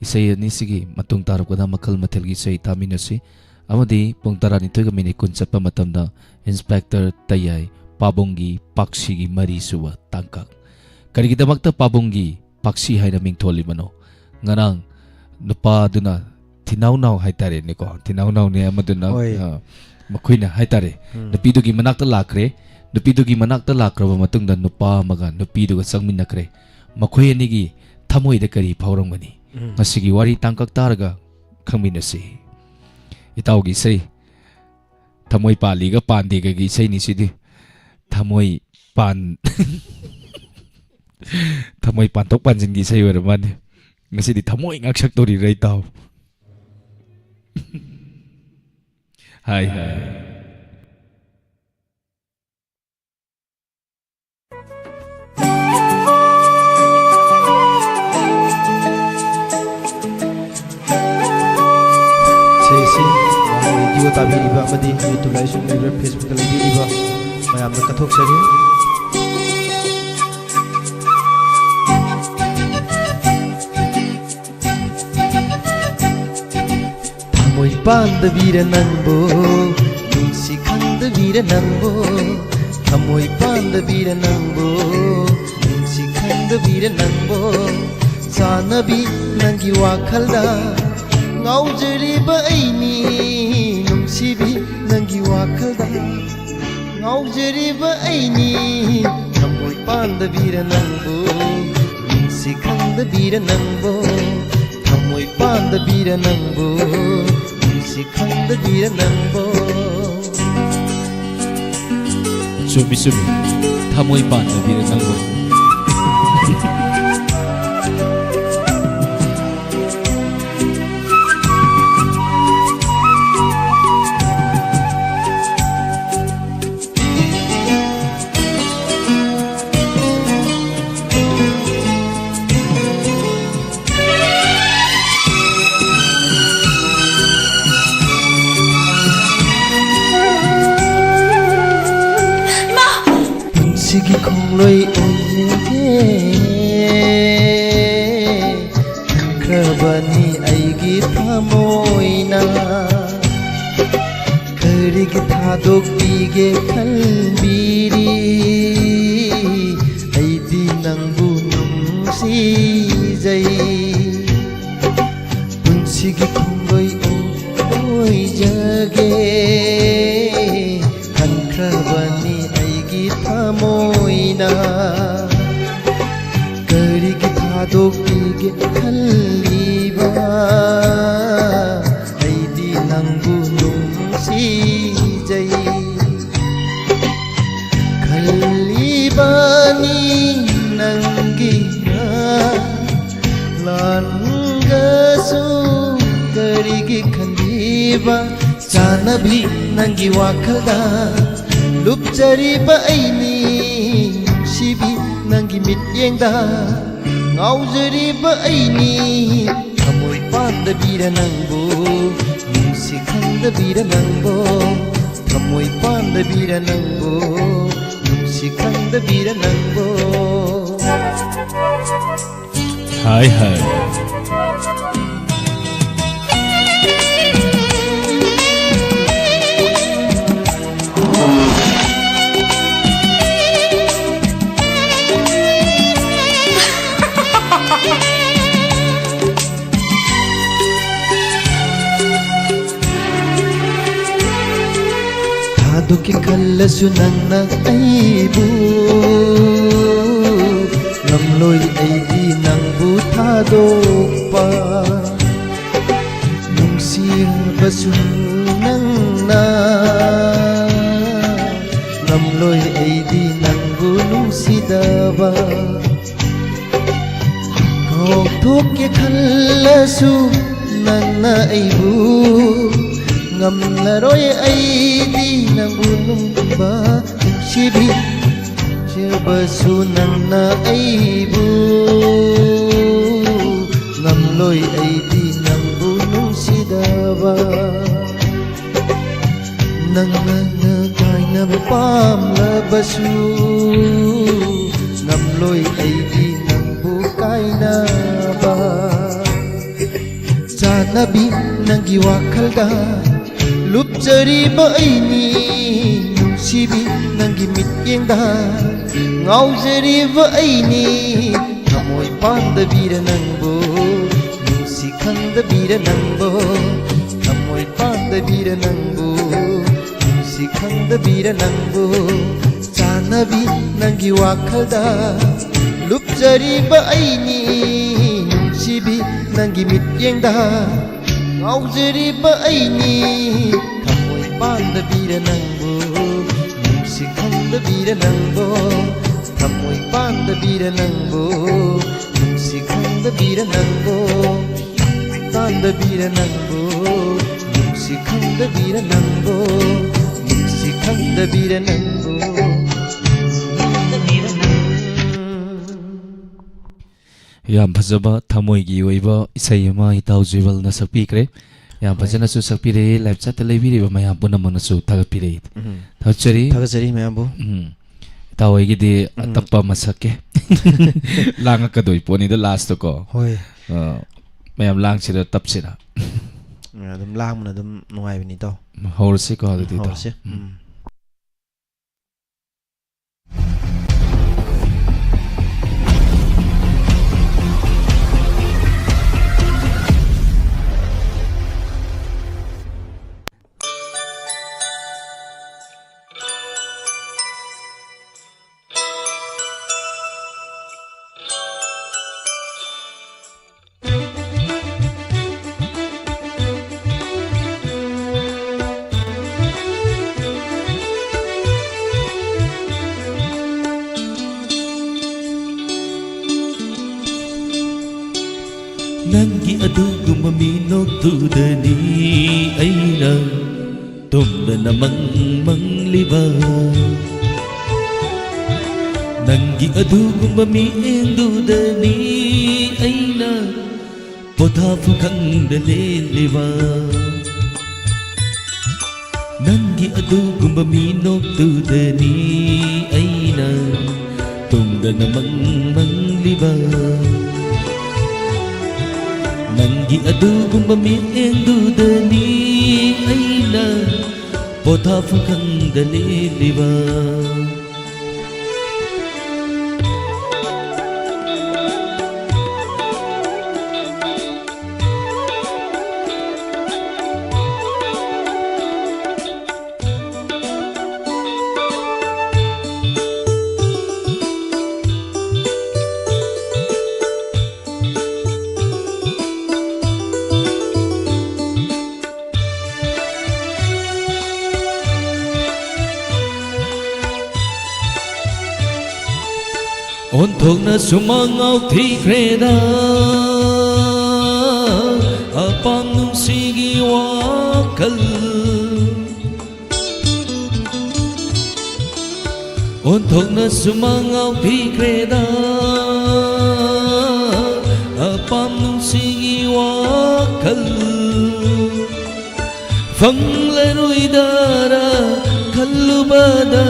ꯏꯁꯩ ꯑꯅꯤꯁꯤꯒꯤ ꯃꯇꯨꯡ ꯇꯥꯔꯛꯄꯗ ꯃꯈꯜ ꯃꯊꯦꯜꯒꯤ ꯏꯁꯩ ꯇꯥꯃꯤꯟꯅꯁꯤ꯫ ꯑꯃꯗꯤ ꯄꯨꯡ ꯇꯔꯥꯅꯤꯊꯣꯏꯒ ꯃꯤꯅꯤꯠ ꯀꯨꯟ ꯆꯠꯄ ꯃꯇꯝꯗ Inspector ꯇꯌꯥꯏ ꯄꯥꯕꯨꯡꯒꯤ ꯄꯥꯛꯁꯤꯒꯤ ꯃꯔꯤꯁꯨꯕ ꯇꯥꯡꯀꯛ꯫ ꯀꯔꯤꯒꯤꯗꯃꯛꯇ ꯄꯥꯕꯨꯡꯒꯤ ꯄꯥꯛꯁꯤ ꯍꯥꯏꯅ ꯃꯤꯡꯊꯣꯜꯂꯤꯕꯅꯣ? ꯉꯔꯥꯡ ꯅꯨꯄꯥꯗꯨꯅ, ꯊꯤꯅꯥꯎꯅꯥꯎ ꯍꯥꯏꯇꯥꯔꯦꯅꯦꯀꯣ, ꯊꯤꯅꯥꯎꯅꯥꯎꯅꯦ ꯑꯃꯗꯨꯅ, ꯍꯣꯏ꯫ ꯑ, ꯃꯈꯣꯏꯅ ꯍꯥꯏꯇꯥꯔꯦ, ꯎꯝ꯫ ꯅꯨꯄꯤꯗꯨꯒꯤ ꯃꯅꯥꯛꯇ ꯂꯥꯛꯈ꯭ꯔꯦ꯫ ꯅꯨꯄꯤꯗꯨꯒꯤ ꯃꯅꯥꯛꯇ ꯂꯥꯛꯈ꯭ꯔꯕ ꯃꯇꯨꯡꯗ ꯅꯨꯄꯥ ꯑꯃꯒ ꯅꯨꯄꯤꯗꯨꯒ ꯆꯪꯃꯤꯟꯅꯈ꯭ꯔꯦ꯫ ꯃꯈꯣꯏ ꯑꯅꯤꯒꯤ ꯊꯃꯣꯏꯗ ꯀꯔꯤ ꯐꯥꯎꯔꯝꯒꯅꯤ? ꯎꯝ꯫ ꯉꯁꯤꯒꯤ ꯋꯥꯔꯤ ꯇꯥꯡꯀꯛ ꯇꯥꯔꯒ ꯈꯪꯃꯤꯟꯅꯁꯤ꯫ ꯏꯇꯥꯎꯒꯤ ꯏꯁꯩ, ꯊꯃꯣꯏ ꯄꯥꯜꯂꯤꯒ ꯄꯥꯟꯗꯦꯒꯒꯤ ꯏꯁꯩꯅꯤ ꯁꯤꯗꯤ꯫ ꯊꯃꯣꯏ ꯄꯥꯟ-, ꯊꯃꯣꯏ ꯄꯥꯟꯊꯣꯛ ꯄꯥꯟꯁꯤꯟꯒꯤ ꯏꯁꯩ ꯑꯣꯏꯔ ꯃꯥꯜꯂꯦ꯫ ꯉꯁꯤꯗꯤ ꯊꯃꯣꯏ ꯉꯥꯛ ꯁꯛꯇꯣꯔꯤꯔ ꯏꯇꯥꯎ? ꯍꯥꯏ, ꯍꯥꯏ꯫ ꯏꯁꯩ ꯑꯁꯤ ꯔꯦꯗꯤꯑꯣ ꯇꯥꯕꯤꯔꯤꯕ ꯑꯃꯗꯤ YouTube ꯂꯥꯏꯁꯨ ꯂꯩꯕꯤꯔꯤꯕ, Facebook ꯂꯩꯕꯤꯔꯤꯕ ꯃꯌꯥꯝꯗ ꯀꯠꯊꯣꯛꯆꯔꯤ꯫ ꯊꯃꯣꯏ ꯄꯥꯟꯗꯕꯤꯔ ꯅꯪꯕꯨ, ꯅꯨꯡꯁꯤ ꯈꯪꯗꯕꯤꯔ ꯅꯪꯕꯨ, ꯊꯃꯣꯏ ꯄꯥꯟꯗꯕꯤꯔ ꯅꯪꯕꯨ, ꯅꯨꯡꯁꯤ ꯈꯪꯗꯕꯤꯔ ꯅꯪꯕꯨ, ꯆꯥꯟꯅꯕꯤ ꯅꯪꯒꯤ ꯋꯥꯈꯜꯗ ꯉꯥꯎꯖꯔꯤꯕ ꯑꯩꯅꯤ, ꯅꯨꯡꯁꯤꯕꯤ ꯅꯪꯒꯤ ꯋꯥꯈꯜꯗ ꯉꯥꯎꯖꯔꯤꯕ ꯑꯩꯅꯤ, ꯊꯃꯣꯏ ꯄꯥꯟꯗꯕꯤꯔ ꯅꯪꯕꯨ, ꯅꯨꯡꯁꯤ ꯈꯪꯗꯕꯤꯔ ꯅꯪꯕꯨ, ꯊꯃꯣꯏ ꯄꯥꯟꯗꯕꯤꯔ ꯅꯪꯕꯨ, ꯅꯨꯡꯁꯤ ꯈꯪꯗꯕꯤꯔ ꯅꯪꯕꯨ꯫ ꯆꯨꯝꯃꯤ, ꯆꯨꯝꯃꯤ꯫ ꯊꯃꯣꯏ ꯄꯥꯟꯗꯕꯤꯔ ꯅꯪꯕꯨ꯫ ꯄꯨꯟꯁꯤꯒꯤ ꯈꯣꯡꯂꯣꯏ ꯑꯣꯏꯖꯒꯦ꯫ ꯈꯟꯈ꯭ꯔꯕꯅꯤ ꯑꯩꯒꯤ ꯊꯃꯣꯏꯅ꯫ ꯀꯔꯤꯒꯤ ꯊꯥꯗꯣꯛꯄꯤꯒꯦ? ꯈꯟꯕꯤꯔꯤ꯫ ꯑꯩꯗꯤ ꯅꯪꯕꯨ ꯅꯨꯡꯁꯤꯖꯩ꯫ ꯄꯨꯟꯁꯤꯒꯤ ꯈꯣꯡꯂꯣꯏ ꯑꯣꯏꯖꯒꯦ ꯈꯟꯈ꯭ꯔꯕꯅꯤ ꯑꯩꯒꯤ ꯊꯃꯣꯏꯅ꯫ ꯀꯔꯤꯒꯤ ꯊꯥꯗꯣꯛꯄꯤꯒꯦ ꯈꯜꯂꯤꯕ? ꯑꯩꯗꯤ ꯅꯪꯕꯨ ꯅꯨꯡꯁꯤꯖꯩ꯫ ꯈꯜꯂꯤꯕꯅꯤ ꯅꯪꯒꯤ ꯂꯥꯟꯒꯁꯨ꯫ ꯀꯔꯤꯒꯤ ꯈꯟꯕꯤꯕ? ꯆꯥꯟꯅꯕꯤ ꯅꯪꯒꯤ ꯋꯥꯈꯜꯗ ꯂꯨꯞꯆꯔꯤꯕ ꯑꯩꯅꯤ꯫ ꯅꯨꯡꯁꯤꯕꯤ ꯅꯪꯒꯤ ꯃꯤꯠꯌꯦꯡꯗ ꯉꯥꯎꯖꯔꯤꯕ ꯑꯩꯅꯤ꯫ ꯊꯃꯣꯏ ꯄꯥꯟꯗꯕꯤꯔ ꯅꯪꯕꯨ ꯅꯨꯡꯁꯤ ꯈꯪꯗꯕꯤꯔ ꯅꯪꯕꯨ? ꯊꯃꯣꯏ ꯄꯥꯟꯗꯕꯤꯔ ꯅꯪꯕꯨ ꯅꯨꯡꯁꯤ ꯈꯪꯗꯕꯤꯔ ꯅꯪꯕꯨ? ꯍꯥꯏ ꯍꯥꯏ꯫ ꯊꯥꯗꯣꯛꯀꯦ ꯈꯜꯂꯁꯨ ꯅꯪꯅ ꯑꯩꯕꯨ ꯉꯝꯂꯣꯏ ꯑꯩꯗꯤ ꯅꯪꯕꯨ ꯊꯥꯗꯣꯛꯄ꯫ ꯅꯨꯡꯁꯤꯔꯕꯁꯨ ꯅꯪꯅ ꯉꯝꯂꯣꯏ ꯑꯩꯗꯤ ꯅꯪꯕꯨ ꯅꯨꯡꯁꯤꯗꯕ꯫ ꯀꯥꯎꯊꯣꯛꯀꯦ ꯈꯜꯂꯁꯨ ꯅꯪꯅ ꯑꯩꯕꯨ ꯉꯝꯂꯔꯣꯏ ꯑꯩꯗꯤ ꯅꯪꯕꯨ ꯅꯨꯡꯕ꯫ ꯅꯨꯡꯁꯤꯕꯤ ꯁꯤꯕꯁꯨ ꯅꯪꯅ ꯑꯩꯕꯨ ꯉꯝꯂꯣꯏ ꯑꯩꯗꯤ ꯅꯪꯕꯨ ꯅꯨꯡꯁꯤꯗꯕ꯫ ꯅꯪꯅ ꯀꯥꯏꯅꯕ ꯄꯥꯝꯂꯕꯁꯨ ꯉꯝꯂꯣꯏ ꯑꯩꯗꯤ ꯅꯪꯕꯨ ꯀꯥꯏꯅꯕ꯫ ꯆꯥꯟꯅꯕꯤ ꯅꯪꯒꯤ ꯋꯥꯈꯜꯗ ꯂꯨꯞꯆꯔꯤꯕ ꯑꯩꯅꯤ꯫ ꯁꯤꯕꯤ ꯅꯪꯒꯤ ꯃꯤꯠꯌꯦꯡꯗ ꯉꯥꯎꯖꯔꯤꯕ ꯑꯩꯅꯤ꯫ ꯊꯃꯣꯏ ꯄꯥꯟꯗꯕꯤꯔ ꯅꯪꯕꯨ, ꯅꯨꯡꯁꯤ ꯈꯪꯗꯕꯤꯔ ꯅꯪꯕꯨ, ꯊꯃꯣꯏ ꯄꯥꯟꯗꯕꯤꯔ ꯅꯪꯕꯨ, ꯅꯨꯡꯁꯤ ꯈꯪꯗꯕꯤꯔ ꯅꯪꯕꯨ, ꯆꯥꯟꯅꯕꯤ ꯅꯪꯒꯤ ꯋꯥꯈꯜꯗ ꯂꯨꯞꯆꯔꯤꯕ ꯑꯩꯅꯤ꯫ ꯅꯨꯡꯁꯤꯕꯤ ꯅꯪꯒꯤ ꯃꯤꯠꯌꯦꯡꯗ ꯉꯥꯎꯖꯔꯤꯕ ꯑꯩꯅꯤ꯫ ꯊꯃꯣꯏ ꯄꯥꯟꯗꯕꯤꯔ ꯅꯪꯕꯨ, ꯅꯨꯡꯁꯤ ꯈꯪꯗꯕꯤꯔ ꯅꯪꯕꯨ, ꯊꯃꯣꯏ ꯄꯥꯟꯗꯕꯤꯔ ꯅꯪꯕꯨ, ꯅꯨꯡꯁꯤ ꯈꯪꯗꯕꯤꯔ ꯅꯪꯕꯨ, ꯄꯥꯟꯗꯕꯤꯔ ꯅꯪꯕꯨ, ꯅꯨꯡꯁꯤ ꯈꯪꯗꯕꯤꯔ ꯅꯪꯕꯨ, ꯅꯨꯡꯁꯤ ꯈꯪꯗꯕꯤꯔ ꯅꯪꯕꯨ꯫ ꯌꯥꯝ ꯐꯖꯕ ꯊꯃꯣꯏꯒꯤ ꯑꯣꯏꯕ ꯏꯁꯩ ꯑꯃ ꯏꯇꯥꯎ ꯖꯨꯋꯦꯜꯅ ꯁꯛꯄꯤꯈ꯭ꯔꯦ꯫ ꯌꯥꯝ ꯍꯣꯏ꯫ ꯐꯖꯅꯁꯨ ꯁꯛꯄꯤꯔꯛꯑꯦ, live chat ꯇ ꯂꯩꯕꯤꯔꯤꯕ ꯃꯌꯥꯝ ꯄꯨꯝꯅꯃꯛꯅꯁꯨ ꯊꯥꯒꯠꯄꯤꯔꯛꯏ꯫ ꯎꯝ꯫ ꯊꯥꯒꯠꯆꯔꯤ꯫ ꯊꯥꯒꯠꯆꯔꯤ ꯃꯌꯥꯝꯕꯨ꯫ ꯎꯝ꯫ ꯏꯇꯥꯎ ꯍꯣꯏꯒꯤꯗꯤ ꯎꯝ꯫ ꯑꯇꯞꯄ ꯑꯃ ꯁꯛꯀꯦ꯫ ꯂꯥꯡꯉꯛꯀꯗꯣꯏ ꯄꯣꯠꯅꯤꯗ last ꯀꯣ꯫ ꯍꯣꯏ꯫ ꯑ, ꯃꯌꯥꯝ ꯂꯥꯡꯁꯤꯔ ꯇꯞꯁꯤꯔ? ꯑꯗꯨꯝ ꯂꯥꯡꯕꯅ ꯑꯗꯨꯝ ꯅꯨꯡꯉꯥꯏꯕꯅꯤ ꯏꯇꯥꯎ꯫ ꯍꯧꯔꯁꯤꯀꯣ ꯑꯗꯨꯗꯤ ꯏꯇꯥꯎ꯫ ꯍꯧꯔꯁꯤ꯫ ꯎꯝ꯫ ꯎꯝ꯫ ꯅꯪꯒꯤ ꯑꯗꯨꯒꯨꯝꯕ ꯃꯤꯅꯣꯛꯇꯨꯗꯅꯤ ꯑꯩꯅ ꯇꯨꯝꯗꯅ ꯃꯪ ꯃꯪꯂꯤꯕ꯫ ꯅꯪꯒꯤ ꯑꯗꯨꯒꯨꯝꯕ ꯃꯤꯠꯌꯦꯡꯗꯨꯗꯅꯤ ꯑꯩꯅ ꯄꯣꯊꯥꯐꯝ ꯈꯪꯗ ꯂꯦꯜꯂꯤꯕ꯫ ꯅꯪꯒꯤ ꯑꯗꯨꯒꯨꯝꯕ ꯃꯤꯅꯣꯛꯇꯨꯗꯅꯤ ꯑꯩꯅ ꯇꯨꯝꯗꯅ ꯃꯪ ꯃꯪꯂꯤꯕ꯫ ꯅꯪꯒꯤ ꯑꯗꯨꯒꯨꯝꯕ ꯃꯤꯠꯌꯦꯡꯗꯨꯗꯅꯤ ꯑꯩꯅ ꯄꯣꯊꯥꯐꯝ ꯈꯪꯗ ꯂꯦꯜꯂꯤꯕ꯫ ꯑꯣꯟꯊꯣꯛꯅ ꯁꯨꯃꯥꯡ ꯉꯥꯎꯊꯤꯈ꯭ꯔꯦꯗ, ꯑꯄꯥꯝ ꯅꯨꯡꯁꯤꯒꯤ ꯋꯥꯈꯜ꯫ ꯑꯣꯟꯊꯣꯛꯅ ꯁꯨꯃꯥꯡ ꯉꯥꯎꯊꯤꯈ꯭ꯔꯦꯗ, ꯑꯄꯥꯝ ꯅꯨꯡꯁꯤꯒꯤ ꯋꯥꯈꯜ꯫ ꯐꯪꯂꯔꯣꯏꯗꯔꯥ ꯈꯜꯂꯨꯕꯗ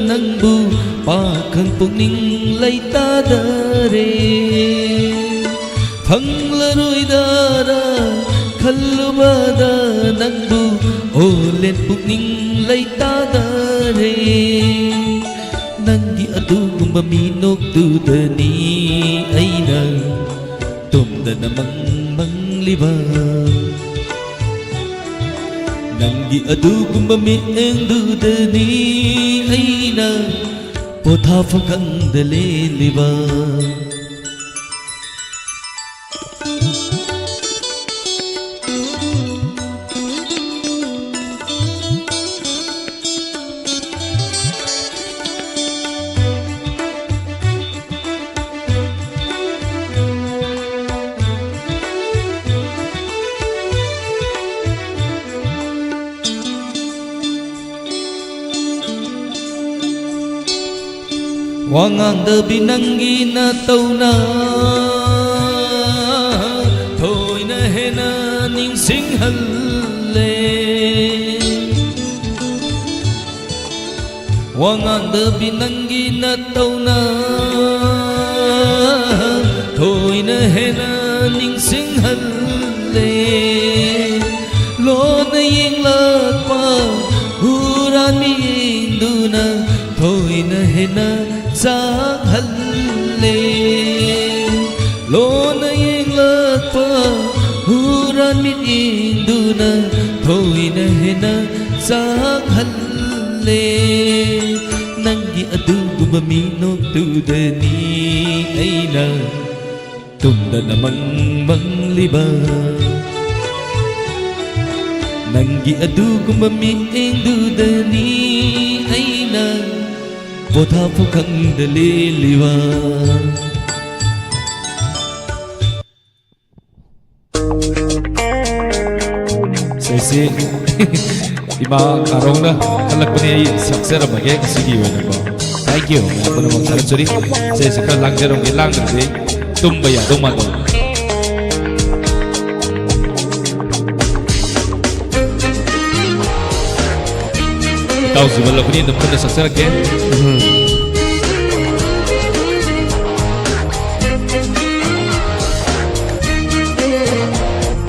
ꯅꯪꯕꯨ ꯄꯥꯈꯪ ꯄꯨꯛꯅꯤꯡ ꯂꯩꯇꯥꯗꯔꯦ꯫ ꯐꯪꯂꯔꯣꯏꯗꯔꯥ ꯈꯜꯂꯨꯕꯗ ꯅꯪꯕꯨ ꯑꯣꯂꯦꯟ ꯄꯨꯛꯅꯤꯡ ꯂꯩꯇꯥꯗꯔꯦ꯫ ꯅꯪꯒꯤ ꯑꯗꯨꯒꯨꯝꯕ ꯃꯤꯅꯣꯛꯇꯨꯗꯅꯤ ꯑꯩꯅ ꯇꯨꯝꯗꯅ ꯃꯪ ꯃꯪꯂꯤꯕ꯫ ꯅꯪꯒꯤ ꯑꯗꯨꯒꯨꯝꯕ ꯃꯤꯠꯌꯦꯡꯗꯨꯗꯅꯤ ꯑꯩꯅ ꯄꯣꯊꯥꯐꯝ ꯈꯪꯗ ꯂꯦꯜꯂꯤꯕ꯫ ꯋꯥ ꯉꯥꯡꯗꯕꯤ ꯅꯪꯒꯤ ꯅꯇꯧꯅ ꯊꯣꯏꯅ ꯍꯦꯟꯅ ꯅꯤꯡꯁꯤꯡꯍꯜꯂꯦ꯫ ꯋꯥ ꯉꯥꯡꯗꯕꯤ ꯅꯪꯒꯤ ꯅꯇꯧꯅ ꯊꯣꯏꯅ ꯍꯦꯟꯅ ꯅꯤꯡꯁꯤꯡꯍꯜꯂꯦ꯫ ꯂꯣꯟꯅ ꯌꯦꯡꯂꯛꯄ ꯌꯦꯡꯗꯨꯅ ꯊꯣꯏꯅ ꯍꯦꯟꯅ ꯆꯥꯛꯍꯜꯂꯦ꯫ ꯅꯪꯒꯤ ꯑꯗꯨꯒꯨꯝꯕ ꯃꯤꯅꯣꯛꯇꯨꯗꯅꯤ ꯑꯩꯅ ꯇꯨꯝꯗꯅ ꯃꯪ ꯃꯪꯂꯤꯕ꯫ ꯅꯪꯒꯤ ꯑꯗꯨꯒꯨꯝꯕ ꯃꯤꯠꯌꯦꯡꯗꯨꯗꯅꯤ ꯑꯩꯅ ꯄꯣꯊꯥꯐꯝ ꯈꯪꯗ ꯂꯦꯜꯂꯤꯕ꯫ ꯁꯤꯁꯤ ꯏꯃꯥ ꯀꯥꯔꯣꯡꯅ ꯈꯜꯂꯛꯄꯅꯦ, ꯑꯩ ꯁꯛꯆꯔꯝꯃꯒꯦ ꯉꯁꯤꯒꯤ ꯑꯣꯏꯅꯀꯣ꯫ Thank you ꯃꯌꯥꯝ ꯄꯨꯝꯅꯃꯛ ꯊꯥꯒꯠꯆꯔꯤ꯫ ꯁꯤꯁꯦ ꯈꯔ ꯂꯥꯡꯖꯔꯝꯒꯦ, ꯂꯥꯡꯗ꯭ꯔꯗꯤ ꯇꯨꯝꯕ ꯌꯥꯗꯧ ꯃꯥꯟꯗꯕ꯫ ꯏꯇꯥꯎ ꯖꯤꯕꯟ ꯂꯧꯈꯤꯅꯤ ꯑꯗꯨꯝ ꯄꯨꯟꯅ ꯁꯛꯆꯔꯛꯀꯦ꯫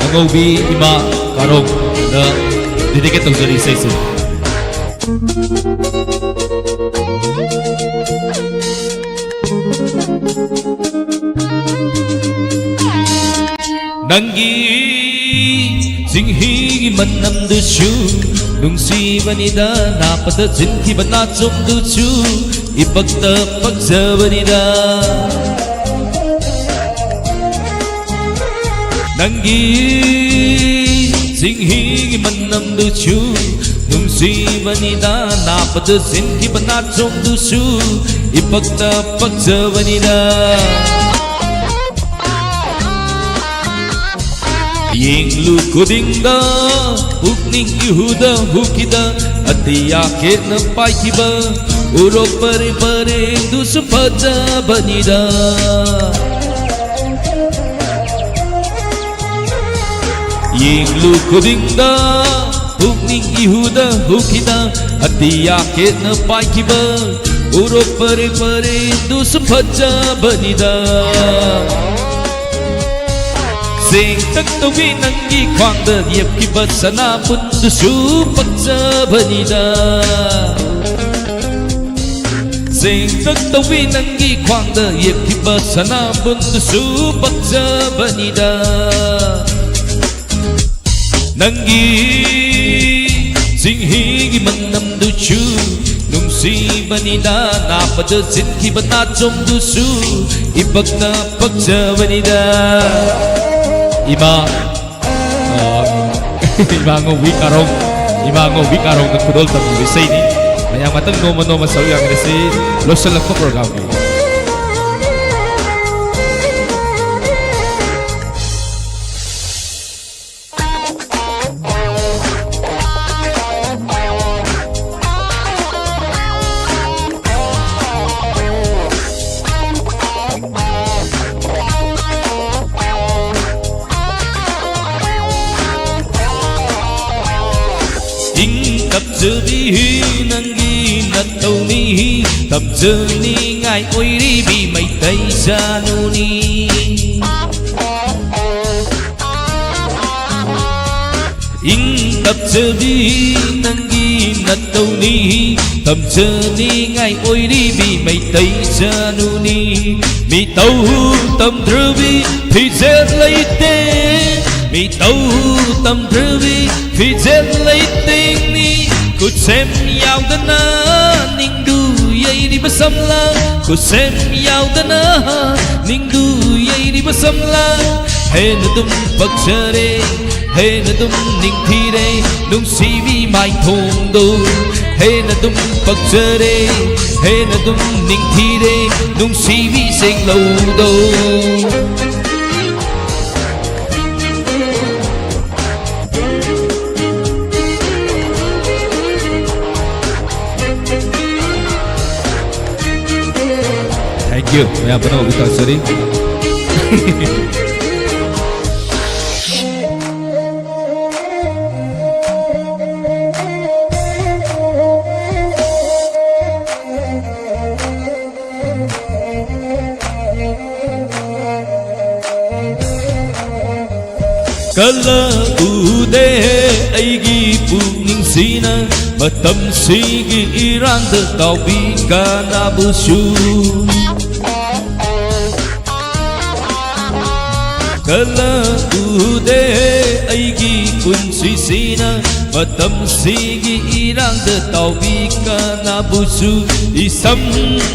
ꯑꯉꯧꯕꯤ ꯏꯃꯥ ꯀꯥꯔꯣꯡꯗ dedicate ꯇꯧꯖꯔꯤ ꯏꯁꯩꯁꯦ꯫ ꯅꯪꯒꯤ ꯆꯤꯡꯍꯤꯒꯤ ꯃꯅꯝꯗꯨꯁꯨ ꯅꯨꯡꯁꯤꯕꯅꯤꯗ, ꯅꯥꯞꯄꯗ ꯆꯤꯟꯈꯤꯕ ꯅꯥꯆꯣꯝꯗꯨꯁꯨ ꯏꯄꯛꯇ ꯄꯛꯆꯕꯅꯤꯗ꯫ ꯅꯪꯒꯤ ꯆꯤꯡꯍꯤꯒꯤ ꯃꯅꯝꯗꯨꯁꯨ ꯅꯨꯡꯁꯤꯕꯅꯤꯗ, ꯅꯥꯞꯄꯗ ꯆꯤꯟꯈꯤꯕ ꯅꯥꯆꯣꯝꯗꯨꯁꯨ ꯏꯄꯛꯇ ꯄꯛꯆꯕꯅꯤꯗ꯫ ꯌꯦꯡꯂꯨ ꯈꯨꯗꯤꯡꯗ ꯄꯨꯛꯅꯤꯡ ꯏꯍꯨꯗ ꯍꯨꯈꯤꯗ, ꯑꯇꯤꯌꯥ ꯈꯦꯠꯅ ꯄꯥꯏꯈꯤꯕ ꯎꯔꯣꯛ ꯄꯔꯦꯡ ꯄꯔꯦꯡꯗꯨꯁꯨ ꯐꯖꯕꯅꯤꯗ꯫ ꯌꯦꯡꯂꯨ ꯈꯨꯗꯤꯡꯗ ꯄꯨꯛꯅꯤꯡ ꯏꯍꯨꯗ ꯍꯨꯈꯤꯗ, ꯑꯇꯤꯌꯥ ꯈꯦꯠꯅ ꯄꯥꯏꯈꯤꯕ ꯎꯔꯣꯛ ꯄꯔꯦꯡ ꯄꯔꯦꯡꯗꯨꯁꯨ ꯐꯖꯕꯅꯤꯗ꯫ ꯆꯦꯡꯇꯛ ꯇꯧꯕꯤ ꯅꯪꯒꯤ ꯈ꯭ꯋꯥꯡꯗ ꯌꯦꯞꯈꯤꯕ ꯁꯅꯥꯕꯨꯟꯗꯨꯁꯨ ꯄꯛꯆꯕꯅꯤꯗ꯫ ꯆꯦꯡꯇꯛ ꯇꯧꯕꯤ ꯅꯪꯒꯤ ꯈ꯭ꯋꯥꯡꯗ ꯌꯦꯞꯈꯤꯕ ꯁꯅꯥꯕꯨꯟꯗꯨꯁꯨ ꯄꯛꯆꯕꯅꯤꯗ꯫ ꯅꯪꯒꯤ ꯆꯤꯡꯍꯤꯒꯤ ꯃꯅꯝꯗꯨꯁꯨ ꯅꯨꯡꯁꯤꯕꯅꯤꯗ, ꯅꯥꯕꯗ ꯆꯤꯟꯈꯤꯕ ꯅꯥꯆꯣꯝꯗꯨꯁꯨ ꯏꯄꯛꯅ ꯄꯛꯆꯕꯅꯤꯗ꯫ ꯏꯃꯥ, ꯑ, ꯏꯃꯥ ꯉꯧꯕꯤ ꯀꯥꯔꯣꯡ, ꯏꯃꯥ ꯉꯧꯕꯤ ꯀꯥꯔꯣꯡꯅ ꯈꯨꯗꯣꯜ ꯇꯝꯕꯤꯕ ꯏꯁꯩꯅꯤ꯫ ꯃꯌꯥꯝ ꯉꯥꯛꯇꯪ ꯅꯣꯝꯃ ꯅꯣꯝꯃ ꯁꯔꯨꯛ ꯌꯥꯃꯤꯟꯅꯁꯤ꯫ ꯂꯣꯏꯁꯤꯜꯂꯛꯄ ꯄ꯭ꯔꯣꯒ꯭ꯔꯥꯝꯒꯤ꯫ ꯏꯪ ꯇꯞꯆꯕꯤ ꯅꯪꯒꯤ ꯅꯇꯧꯅꯤ, ꯇꯝꯖꯅꯤꯡꯉꯥꯏ ꯑꯣꯏꯔꯤꯕꯤ ꯃꯩꯇꯩ ꯆꯥꯅꯨꯅꯤ꯫ ꯏꯪ ꯇꯞꯆꯕꯤ ꯅꯪꯒꯤ ꯅꯇꯧꯅꯤ, ꯇꯝꯖꯅꯤꯡꯉꯥꯏ ꯑꯣꯏꯔꯤꯕꯤ ꯃꯩꯇꯩ ꯆꯥꯅꯨꯅꯤ꯫ ꯃꯤꯇꯧ ꯇꯝꯗ꯭ꯔꯕꯤ ꯐꯤꯖꯦꯠ ꯂꯩꯇꯦ, ꯃꯤꯇꯧ ꯇꯝꯗ꯭ꯔꯕꯤ ꯐꯤꯖꯦꯠ ꯂꯩꯇꯦꯡꯅꯤ꯫ ꯈꯨꯠꯁꯦꯝ ꯌꯥꯎꯗꯅ ꯅꯤꯡꯗꯨ ꯌꯩꯔꯤꯕ ꯁꯝꯂꯥꯡ, ꯈꯨꯠꯁꯦꯝ ꯌꯥꯎꯗꯅ ꯅꯤꯡꯗꯨ ꯌꯩꯔꯤꯕ ꯁꯝꯂꯥꯡ꯫ ꯍꯦꯟꯅ ꯑꯗꯨꯝ ꯄꯛꯆꯔꯦ, ꯍꯦꯟꯅ ꯑꯗꯨꯝ ꯅꯤꯡꯊꯤꯔꯦ ꯅꯨꯡꯁꯤꯕꯤ ꯃꯥꯏꯊꯣꯡꯗꯣ꯫ ꯍꯦꯟꯅ ꯑꯗꯨꯝ ꯄꯛꯆꯔꯦ, ꯍꯦꯟꯅ ꯑꯗꯨꯝ ꯅꯤꯡꯊꯤꯔꯦ ꯅꯨꯡꯁꯤꯕꯤ ꯆꯦꯡꯂꯧꯗꯣ꯫ Thank you. ꯃꯌꯥꯝ ꯄꯨꯝꯅꯃꯛꯀꯤ ꯇꯧꯖꯔꯤ꯫ ꯀꯜꯂꯛꯎꯗꯦ ꯑꯩꯒꯤ ꯄꯨꯛꯅꯤꯡꯁꯤꯅ ꯃꯇꯝꯁꯤꯒꯤ ꯏꯔꯥꯡꯗ ꯀꯥꯎꯕꯤ ꯀꯥꯅꯕꯁꯨ꯫ ꯀꯜꯂꯛꯎꯗꯦ ꯑꯩꯒꯤ ꯄꯨꯟꯁꯤꯁꯤꯅ ꯃꯇꯝꯁꯤꯒꯤ ꯏꯔꯥꯡꯗ ꯇꯥꯎꯕꯤ ꯀꯅꯥꯕꯨꯁꯨ ꯏꯁꯝ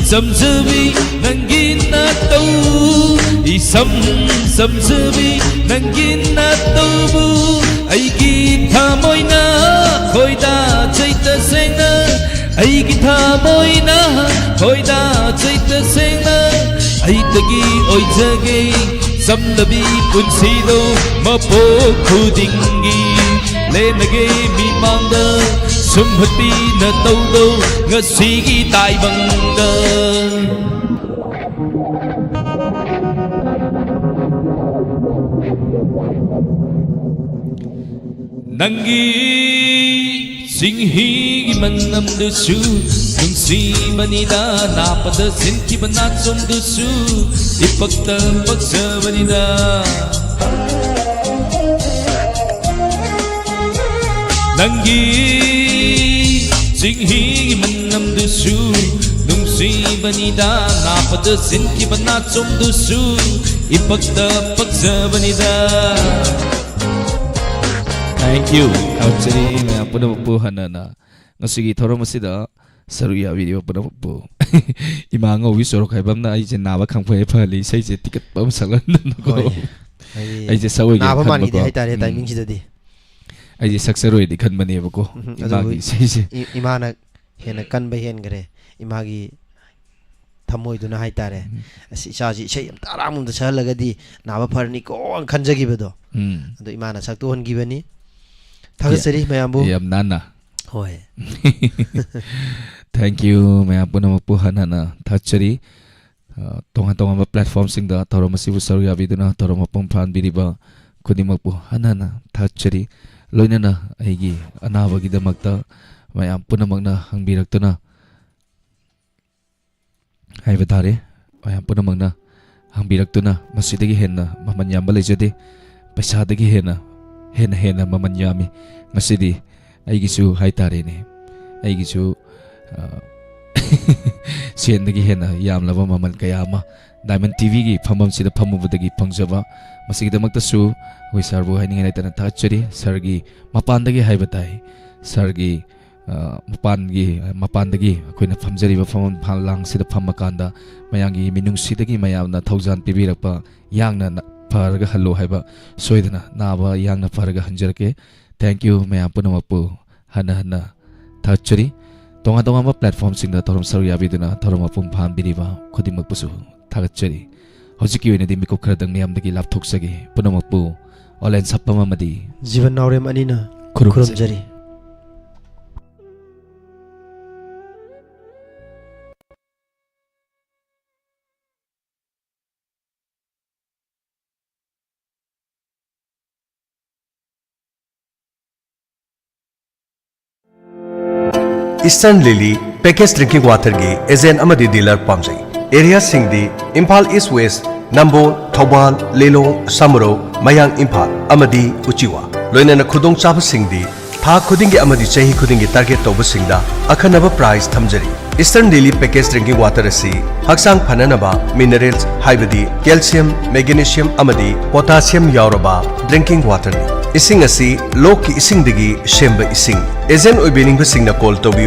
ꯁꯝꯖꯕꯤ ꯅꯪꯒꯤ ꯅꯇꯧ, ꯏꯁꯝ ꯁꯝꯖꯕꯤ ꯅꯪꯒꯤ ꯅꯇꯧꯕꯨ ꯑꯩꯒꯤ ꯊꯃꯣꯏꯅ ꯈꯣꯏꯗꯥꯖꯩ ꯇꯁꯦꯡꯅ, ꯑꯩꯒꯤ ꯊꯃꯣꯏꯅ ꯈꯣꯏꯗꯥꯖꯩ ꯇꯁꯦꯡꯅ꯫ ꯑꯩꯇꯒꯤ ꯑꯣꯏꯖꯒꯦ ꯆꯝꯂꯕꯤ ꯄꯨꯟꯁꯤꯗꯣ ꯃꯄꯣꯛ ꯈꯨꯗꯤꯡꯒꯤ꯫ ꯂꯦꯟꯅꯒꯦ ꯃꯤꯃꯥꯡꯗ ꯁꯨꯝꯍꯠꯄꯤ ꯅꯇꯧꯗꯣ ꯉꯁꯤꯒꯤ ꯇꯥꯏꯕꯪꯗ꯫ ꯅꯪꯒꯤ ꯆꯤꯡꯍꯤꯒꯤ ꯃꯅꯝꯗꯨꯁꯨ ꯅꯨꯡꯁꯤꯕꯅꯤꯗ, ꯅꯥꯄꯗ ꯁꯤꯟꯈꯤꯕ ꯅꯥꯆꯣꯝꯗꯨꯁꯨ ꯏꯄꯛꯇ ꯄꯛꯆꯕꯅꯤꯗ꯫ ꯅꯪꯒꯤ ꯆꯤꯡꯍꯤꯒꯤ ꯃꯅꯝꯗꯨꯁꯨ ꯅꯨꯡꯁꯤꯕꯅꯤꯗ, ꯅꯥꯄꯗ ꯁꯤꯟꯈꯤꯕ ꯅꯥꯆꯣꯝꯗꯨꯁꯨ ꯏꯄꯛꯇ ꯄꯛꯆꯕꯅꯤꯗ꯫ Thank you. ꯊꯥꯒꯠꯆꯔꯤ ꯃꯌꯥꯝ ꯄꯨꯝꯅꯃꯛꯄꯨ ꯍꯟꯅ ꯍꯟꯅ ꯉꯁꯤꯒꯤ ꯊꯧꯔꯝ ꯑꯁꯤꯗ ꯁꯔꯨꯛ ꯌꯥꯕꯤꯔꯤꯕ ꯄꯨꯝꯅꯃꯛꯄꯨ꯫ ꯏꯃꯥ ꯑꯉꯧꯕꯤ ꯁꯣꯔꯣꯛ ꯍꯥꯏꯕ ꯑꯃꯅ ꯑꯩꯁꯦ ꯅꯥꯕ ꯈꯪꯐꯩ ꯐꯍꯜꯂꯤ ꯏꯁꯩꯁꯦ ꯇꯤꯀꯠꯄ ꯑꯃ ꯁꯛꯍꯟꯗꯅꯀꯣ꯫ ꯍꯣꯏ꯫ ꯍꯥꯏꯗꯤ ꯑꯩꯁꯦ ꯁꯛꯑꯣꯏꯒꯦꯅ ꯅꯥꯕ ꯃꯥꯟꯈꯤꯗꯦ ꯈꯟꯕꯀꯣ꯫ ꯍꯥꯏꯇꯥꯔꯦ ꯎꯝ꯫ ꯇꯥꯏꯃꯤꯡꯁꯤꯗꯗꯤ꯫ ꯑꯩꯁꯦ ꯁꯛꯆꯔꯣꯏꯗꯤ ꯈꯟꯕꯅꯦꯕꯀꯣ, ꯎꯝ, ꯏꯃꯥꯒꯤ ꯑꯗꯨꯕꯨ ꯏꯁꯩꯁꯦ꯫ ꯏ-, ꯏꯃꯥꯅ ꯍꯦꯟꯅ ꯀꯟꯕ ꯍꯦꯟꯈ꯭ꯔꯦ꯫ ꯏꯃꯥꯒꯤ ꯊꯃꯣꯏꯗꯨꯅ ꯍꯥꯏꯇꯥꯔꯦ꯫ ꯎꯝ꯫ ꯑꯁ, ꯏꯆꯥꯁꯤ ꯏꯁꯩ ꯑꯝꯇ ꯑꯔꯥꯡꯕ ꯑꯝꯇ ꯁꯛꯍꯜꯂꯒꯗꯤ ꯅꯥꯕ ꯐꯔꯅꯤꯀꯣ ꯈꯟꯖꯈꯤꯕꯗꯣ꯫ ꯎꯝ꯫ ꯑꯗꯣ ꯏꯃꯥꯅ ꯁꯛꯇꯣꯛꯍꯟꯈꯤꯕꯅꯤ꯫ ꯊꯥꯒꯠꯆꯔꯤ ꯃꯌꯥꯝꯕꯨ꯫ ꯌꯥꯝ ꯅꯥꯟꯅ꯫ ꯍꯣꯏ꯫ Thank you ꯃꯌꯥꯝ ꯄꯨꯝꯅꯃꯛꯄꯨ ꯍꯟꯅ ꯍꯟꯅ ꯊꯥꯒꯠꯆꯔꯤ꯫ ꯑ, ꯇꯣꯉꯥꯟ ꯇꯣꯉꯥꯟꯕ platformꯁꯤꯡꯗ ꯊꯧꯔꯝ ꯑꯁꯤꯕꯨ ꯁꯔꯨꯛ ꯌꯥꯕꯤꯗꯨꯅ ꯊꯧꯔꯝ ꯃꯄꯨꯡ ꯐꯥꯍꯟꯕꯤꯔꯤꯕ ꯈꯨꯗꯤꯡꯃꯛꯄꯨ ꯍꯟꯅ ꯍꯟꯅ ꯊꯥꯒꯠꯆꯔꯤ꯫ ꯂꯣꯏꯅꯅ ꯑꯩꯒꯤ ꯑꯅꯥꯕꯒꯤꯗꯃꯛꯇ ꯃꯌꯥꯝ ꯄꯨꯝꯅꯃꯛꯅ ꯍꯪꯕꯤꯔꯛꯇꯨꯅ ꯍꯥꯏꯕ ꯇꯥꯔꯦ, ꯃꯌꯥꯝ ꯄꯨꯝꯅꯃꯛꯅ ꯍꯪꯕꯤꯔꯛꯇꯨꯅ ꯃꯁꯤꯗꯒꯤ ꯍꯦꯟꯅ ꯃꯃꯜ ꯌꯥꯝꯕ ꯂꯩꯖꯗꯦ꯫ ꯄꯩꯁꯥꯗꯒꯤ ꯍꯦꯟꯅ, ꯍꯦꯟꯅ, ꯍꯦꯟꯅ ꯃꯃꯜ ꯌꯥꯝꯃꯤ꯫ ꯉꯁꯤꯗꯤ ꯑꯩꯒꯤꯁꯨ ꯍꯥꯏꯇꯥꯔꯦꯅꯦ, ꯑꯩꯒꯤꯁꯨ, ꯑ, ꯁꯦꯟꯗꯒꯤ ꯍꯦꯟꯅ ꯌꯥꯝꯂꯕ ꯃꯃꯜ ꯀꯌꯥ ꯑꯃ Diamond ꯇꯤ ꯚꯤꯒꯤ ꯐꯝꯐꯝꯁꯤꯗ ꯐꯝꯃꯨꯕꯗꯒꯤ ꯐꯪꯖꯕ꯫ ꯃꯁꯤꯒꯤꯗꯃꯛꯇꯁꯨ ꯑꯩꯈꯣꯏ ꯁꯥꯔꯕꯨ ꯍꯥꯏꯅꯤꯡꯉꯥꯏ ꯂꯩꯇꯅ ꯊꯥꯒꯠꯆꯔꯤ꯫ ꯁꯥꯔꯒꯤ ꯃꯄꯥꯟꯗꯒꯤ ꯍꯥꯏꯕ ꯇꯥꯏ, ꯁꯥꯔꯒꯤ, ꯑ, ꯃꯄꯥꯟꯒꯤ, ꯃꯄꯥꯟꯗꯒꯤ ꯑꯩꯈꯣꯏꯅ ꯐꯝꯖꯔꯤꯕ ꯐꯝꯐꯝ ꯂꯥꯡꯁꯤꯗ ꯐꯝꯃꯀꯥꯟꯗ ꯃꯌꯥꯝꯒꯤ ꯃꯤꯅꯨꯡꯁꯤꯗꯒꯤ ꯃꯌꯥꯝꯅ ꯊꯧꯖꯥꯜ ꯄꯤꯕꯤꯔꯛꯄ, ꯌꯥꯡꯅ ꯅ-, ꯐꯔꯒ ꯍꯜꯂꯣ ꯍꯥꯏꯕ, ꯁꯣꯏꯗꯅ ꯅꯥꯕ ꯌꯥꯡꯅ ꯐꯔꯒ ꯍꯟꯖꯔꯛꯀꯦ꯫ Thank you ꯃꯌꯥꯝ ꯄꯨꯝꯅꯃꯛꯄꯨ ꯍꯟꯅ ꯍꯟꯅ ꯊꯥꯒꯠꯆꯔꯤ꯫ ꯇꯣꯉꯥꯟ ꯇꯣꯉꯥꯟꯕ platformꯁꯤꯡꯗ ꯊꯧꯔꯝ ꯁꯔꯨꯛ ꯌꯥꯕꯤꯗꯨꯅ ꯊꯧꯔꯝ ꯃꯄꯨꯡ ꯐꯥꯍꯟꯕꯤꯔꯤꯕ ꯈꯨꯗꯤꯡꯃꯛꯄꯨꯁꯨ ꯊꯥꯒꯠꯆꯔꯤ꯫ ꯍꯧꯖꯤꯛꯀꯤ ꯑꯣꯏꯅꯗꯤ ꯃꯤꯀꯨꯞ ꯈꯔꯗꯪ ꯃꯤꯌꯥꯝꯗꯒꯤ ꯂꯥꯞꯊꯣꯛꯆꯒꯦ꯫ ꯄꯨꯝꯅꯃꯛꯄꯨ ꯑꯣꯂꯦꯟ ꯁꯛꯐꯝ ꯑꯃꯗꯤ ꯖꯤꯕꯟ ꯅꯥꯎꯔꯦꯝ ꯑꯅꯤꯅ ꯈꯨꯔꯨꯝꯖꯔꯤ꯫ ꯈꯨꯔꯨꯝꯖꯔꯤ꯫ Eastern Lily Packaged Drinking Waterꯒꯤ agent ꯑꯃꯗꯤ dealer ꯄꯥꯝꯖꯩ꯫ Areaꯁꯤꯡꯗꯤ ꯏꯝꯐꯥꯜ East West, ꯅꯝꯕꯣꯜ, ꯊꯧꯕꯥꯜ, ꯂꯤꯂꯣꯡ, ꯁꯃꯨꯔꯧ, ꯃꯌꯥꯡ ꯏꯝꯐꯥꯜ ꯑꯃꯗꯤ ꯎꯆꯤꯋꯥ꯫ ꯂꯣꯏꯅꯅ ꯈꯨꯗꯣꯡꯆꯥꯕꯁꯤꯡꯗꯤ ꯊꯥ ꯈꯨꯗꯤꯡꯒꯤ ꯑꯃꯗꯤ ꯆꯍꯤ ꯈꯨꯗꯤꯡꯒꯤ target ꯇꯧꯕꯁꯤꯡꯗ ꯑꯈꯟꯅꯕ prize ꯊꯝꯖꯔꯤ꯫ Eastern Lily Packaged Drinking Water ꯑꯁꯤ ꯍꯛꯆꯥꯡ ꯐꯅꯅꯕ minerals ꯍꯥꯏꯕꯗꯤ calcium, magnesium ꯑꯃꯗꯤ potassium ꯌꯥꯎꯔꯕ drinking waterꯅꯤ꯫ ꯏꯁꯤꯡ ꯑꯁꯤ ꯂꯣꯛꯀꯤ ꯏꯁꯤꯡꯗꯒꯤ ꯁꯦꯝꯕ ꯏꯁꯤꯡ꯫ Agent ꯑꯣꯏꯕꯤꯅꯤꯡꯕꯁꯤꯡꯅ call ꯇꯧꯕꯤꯌꯨ꯫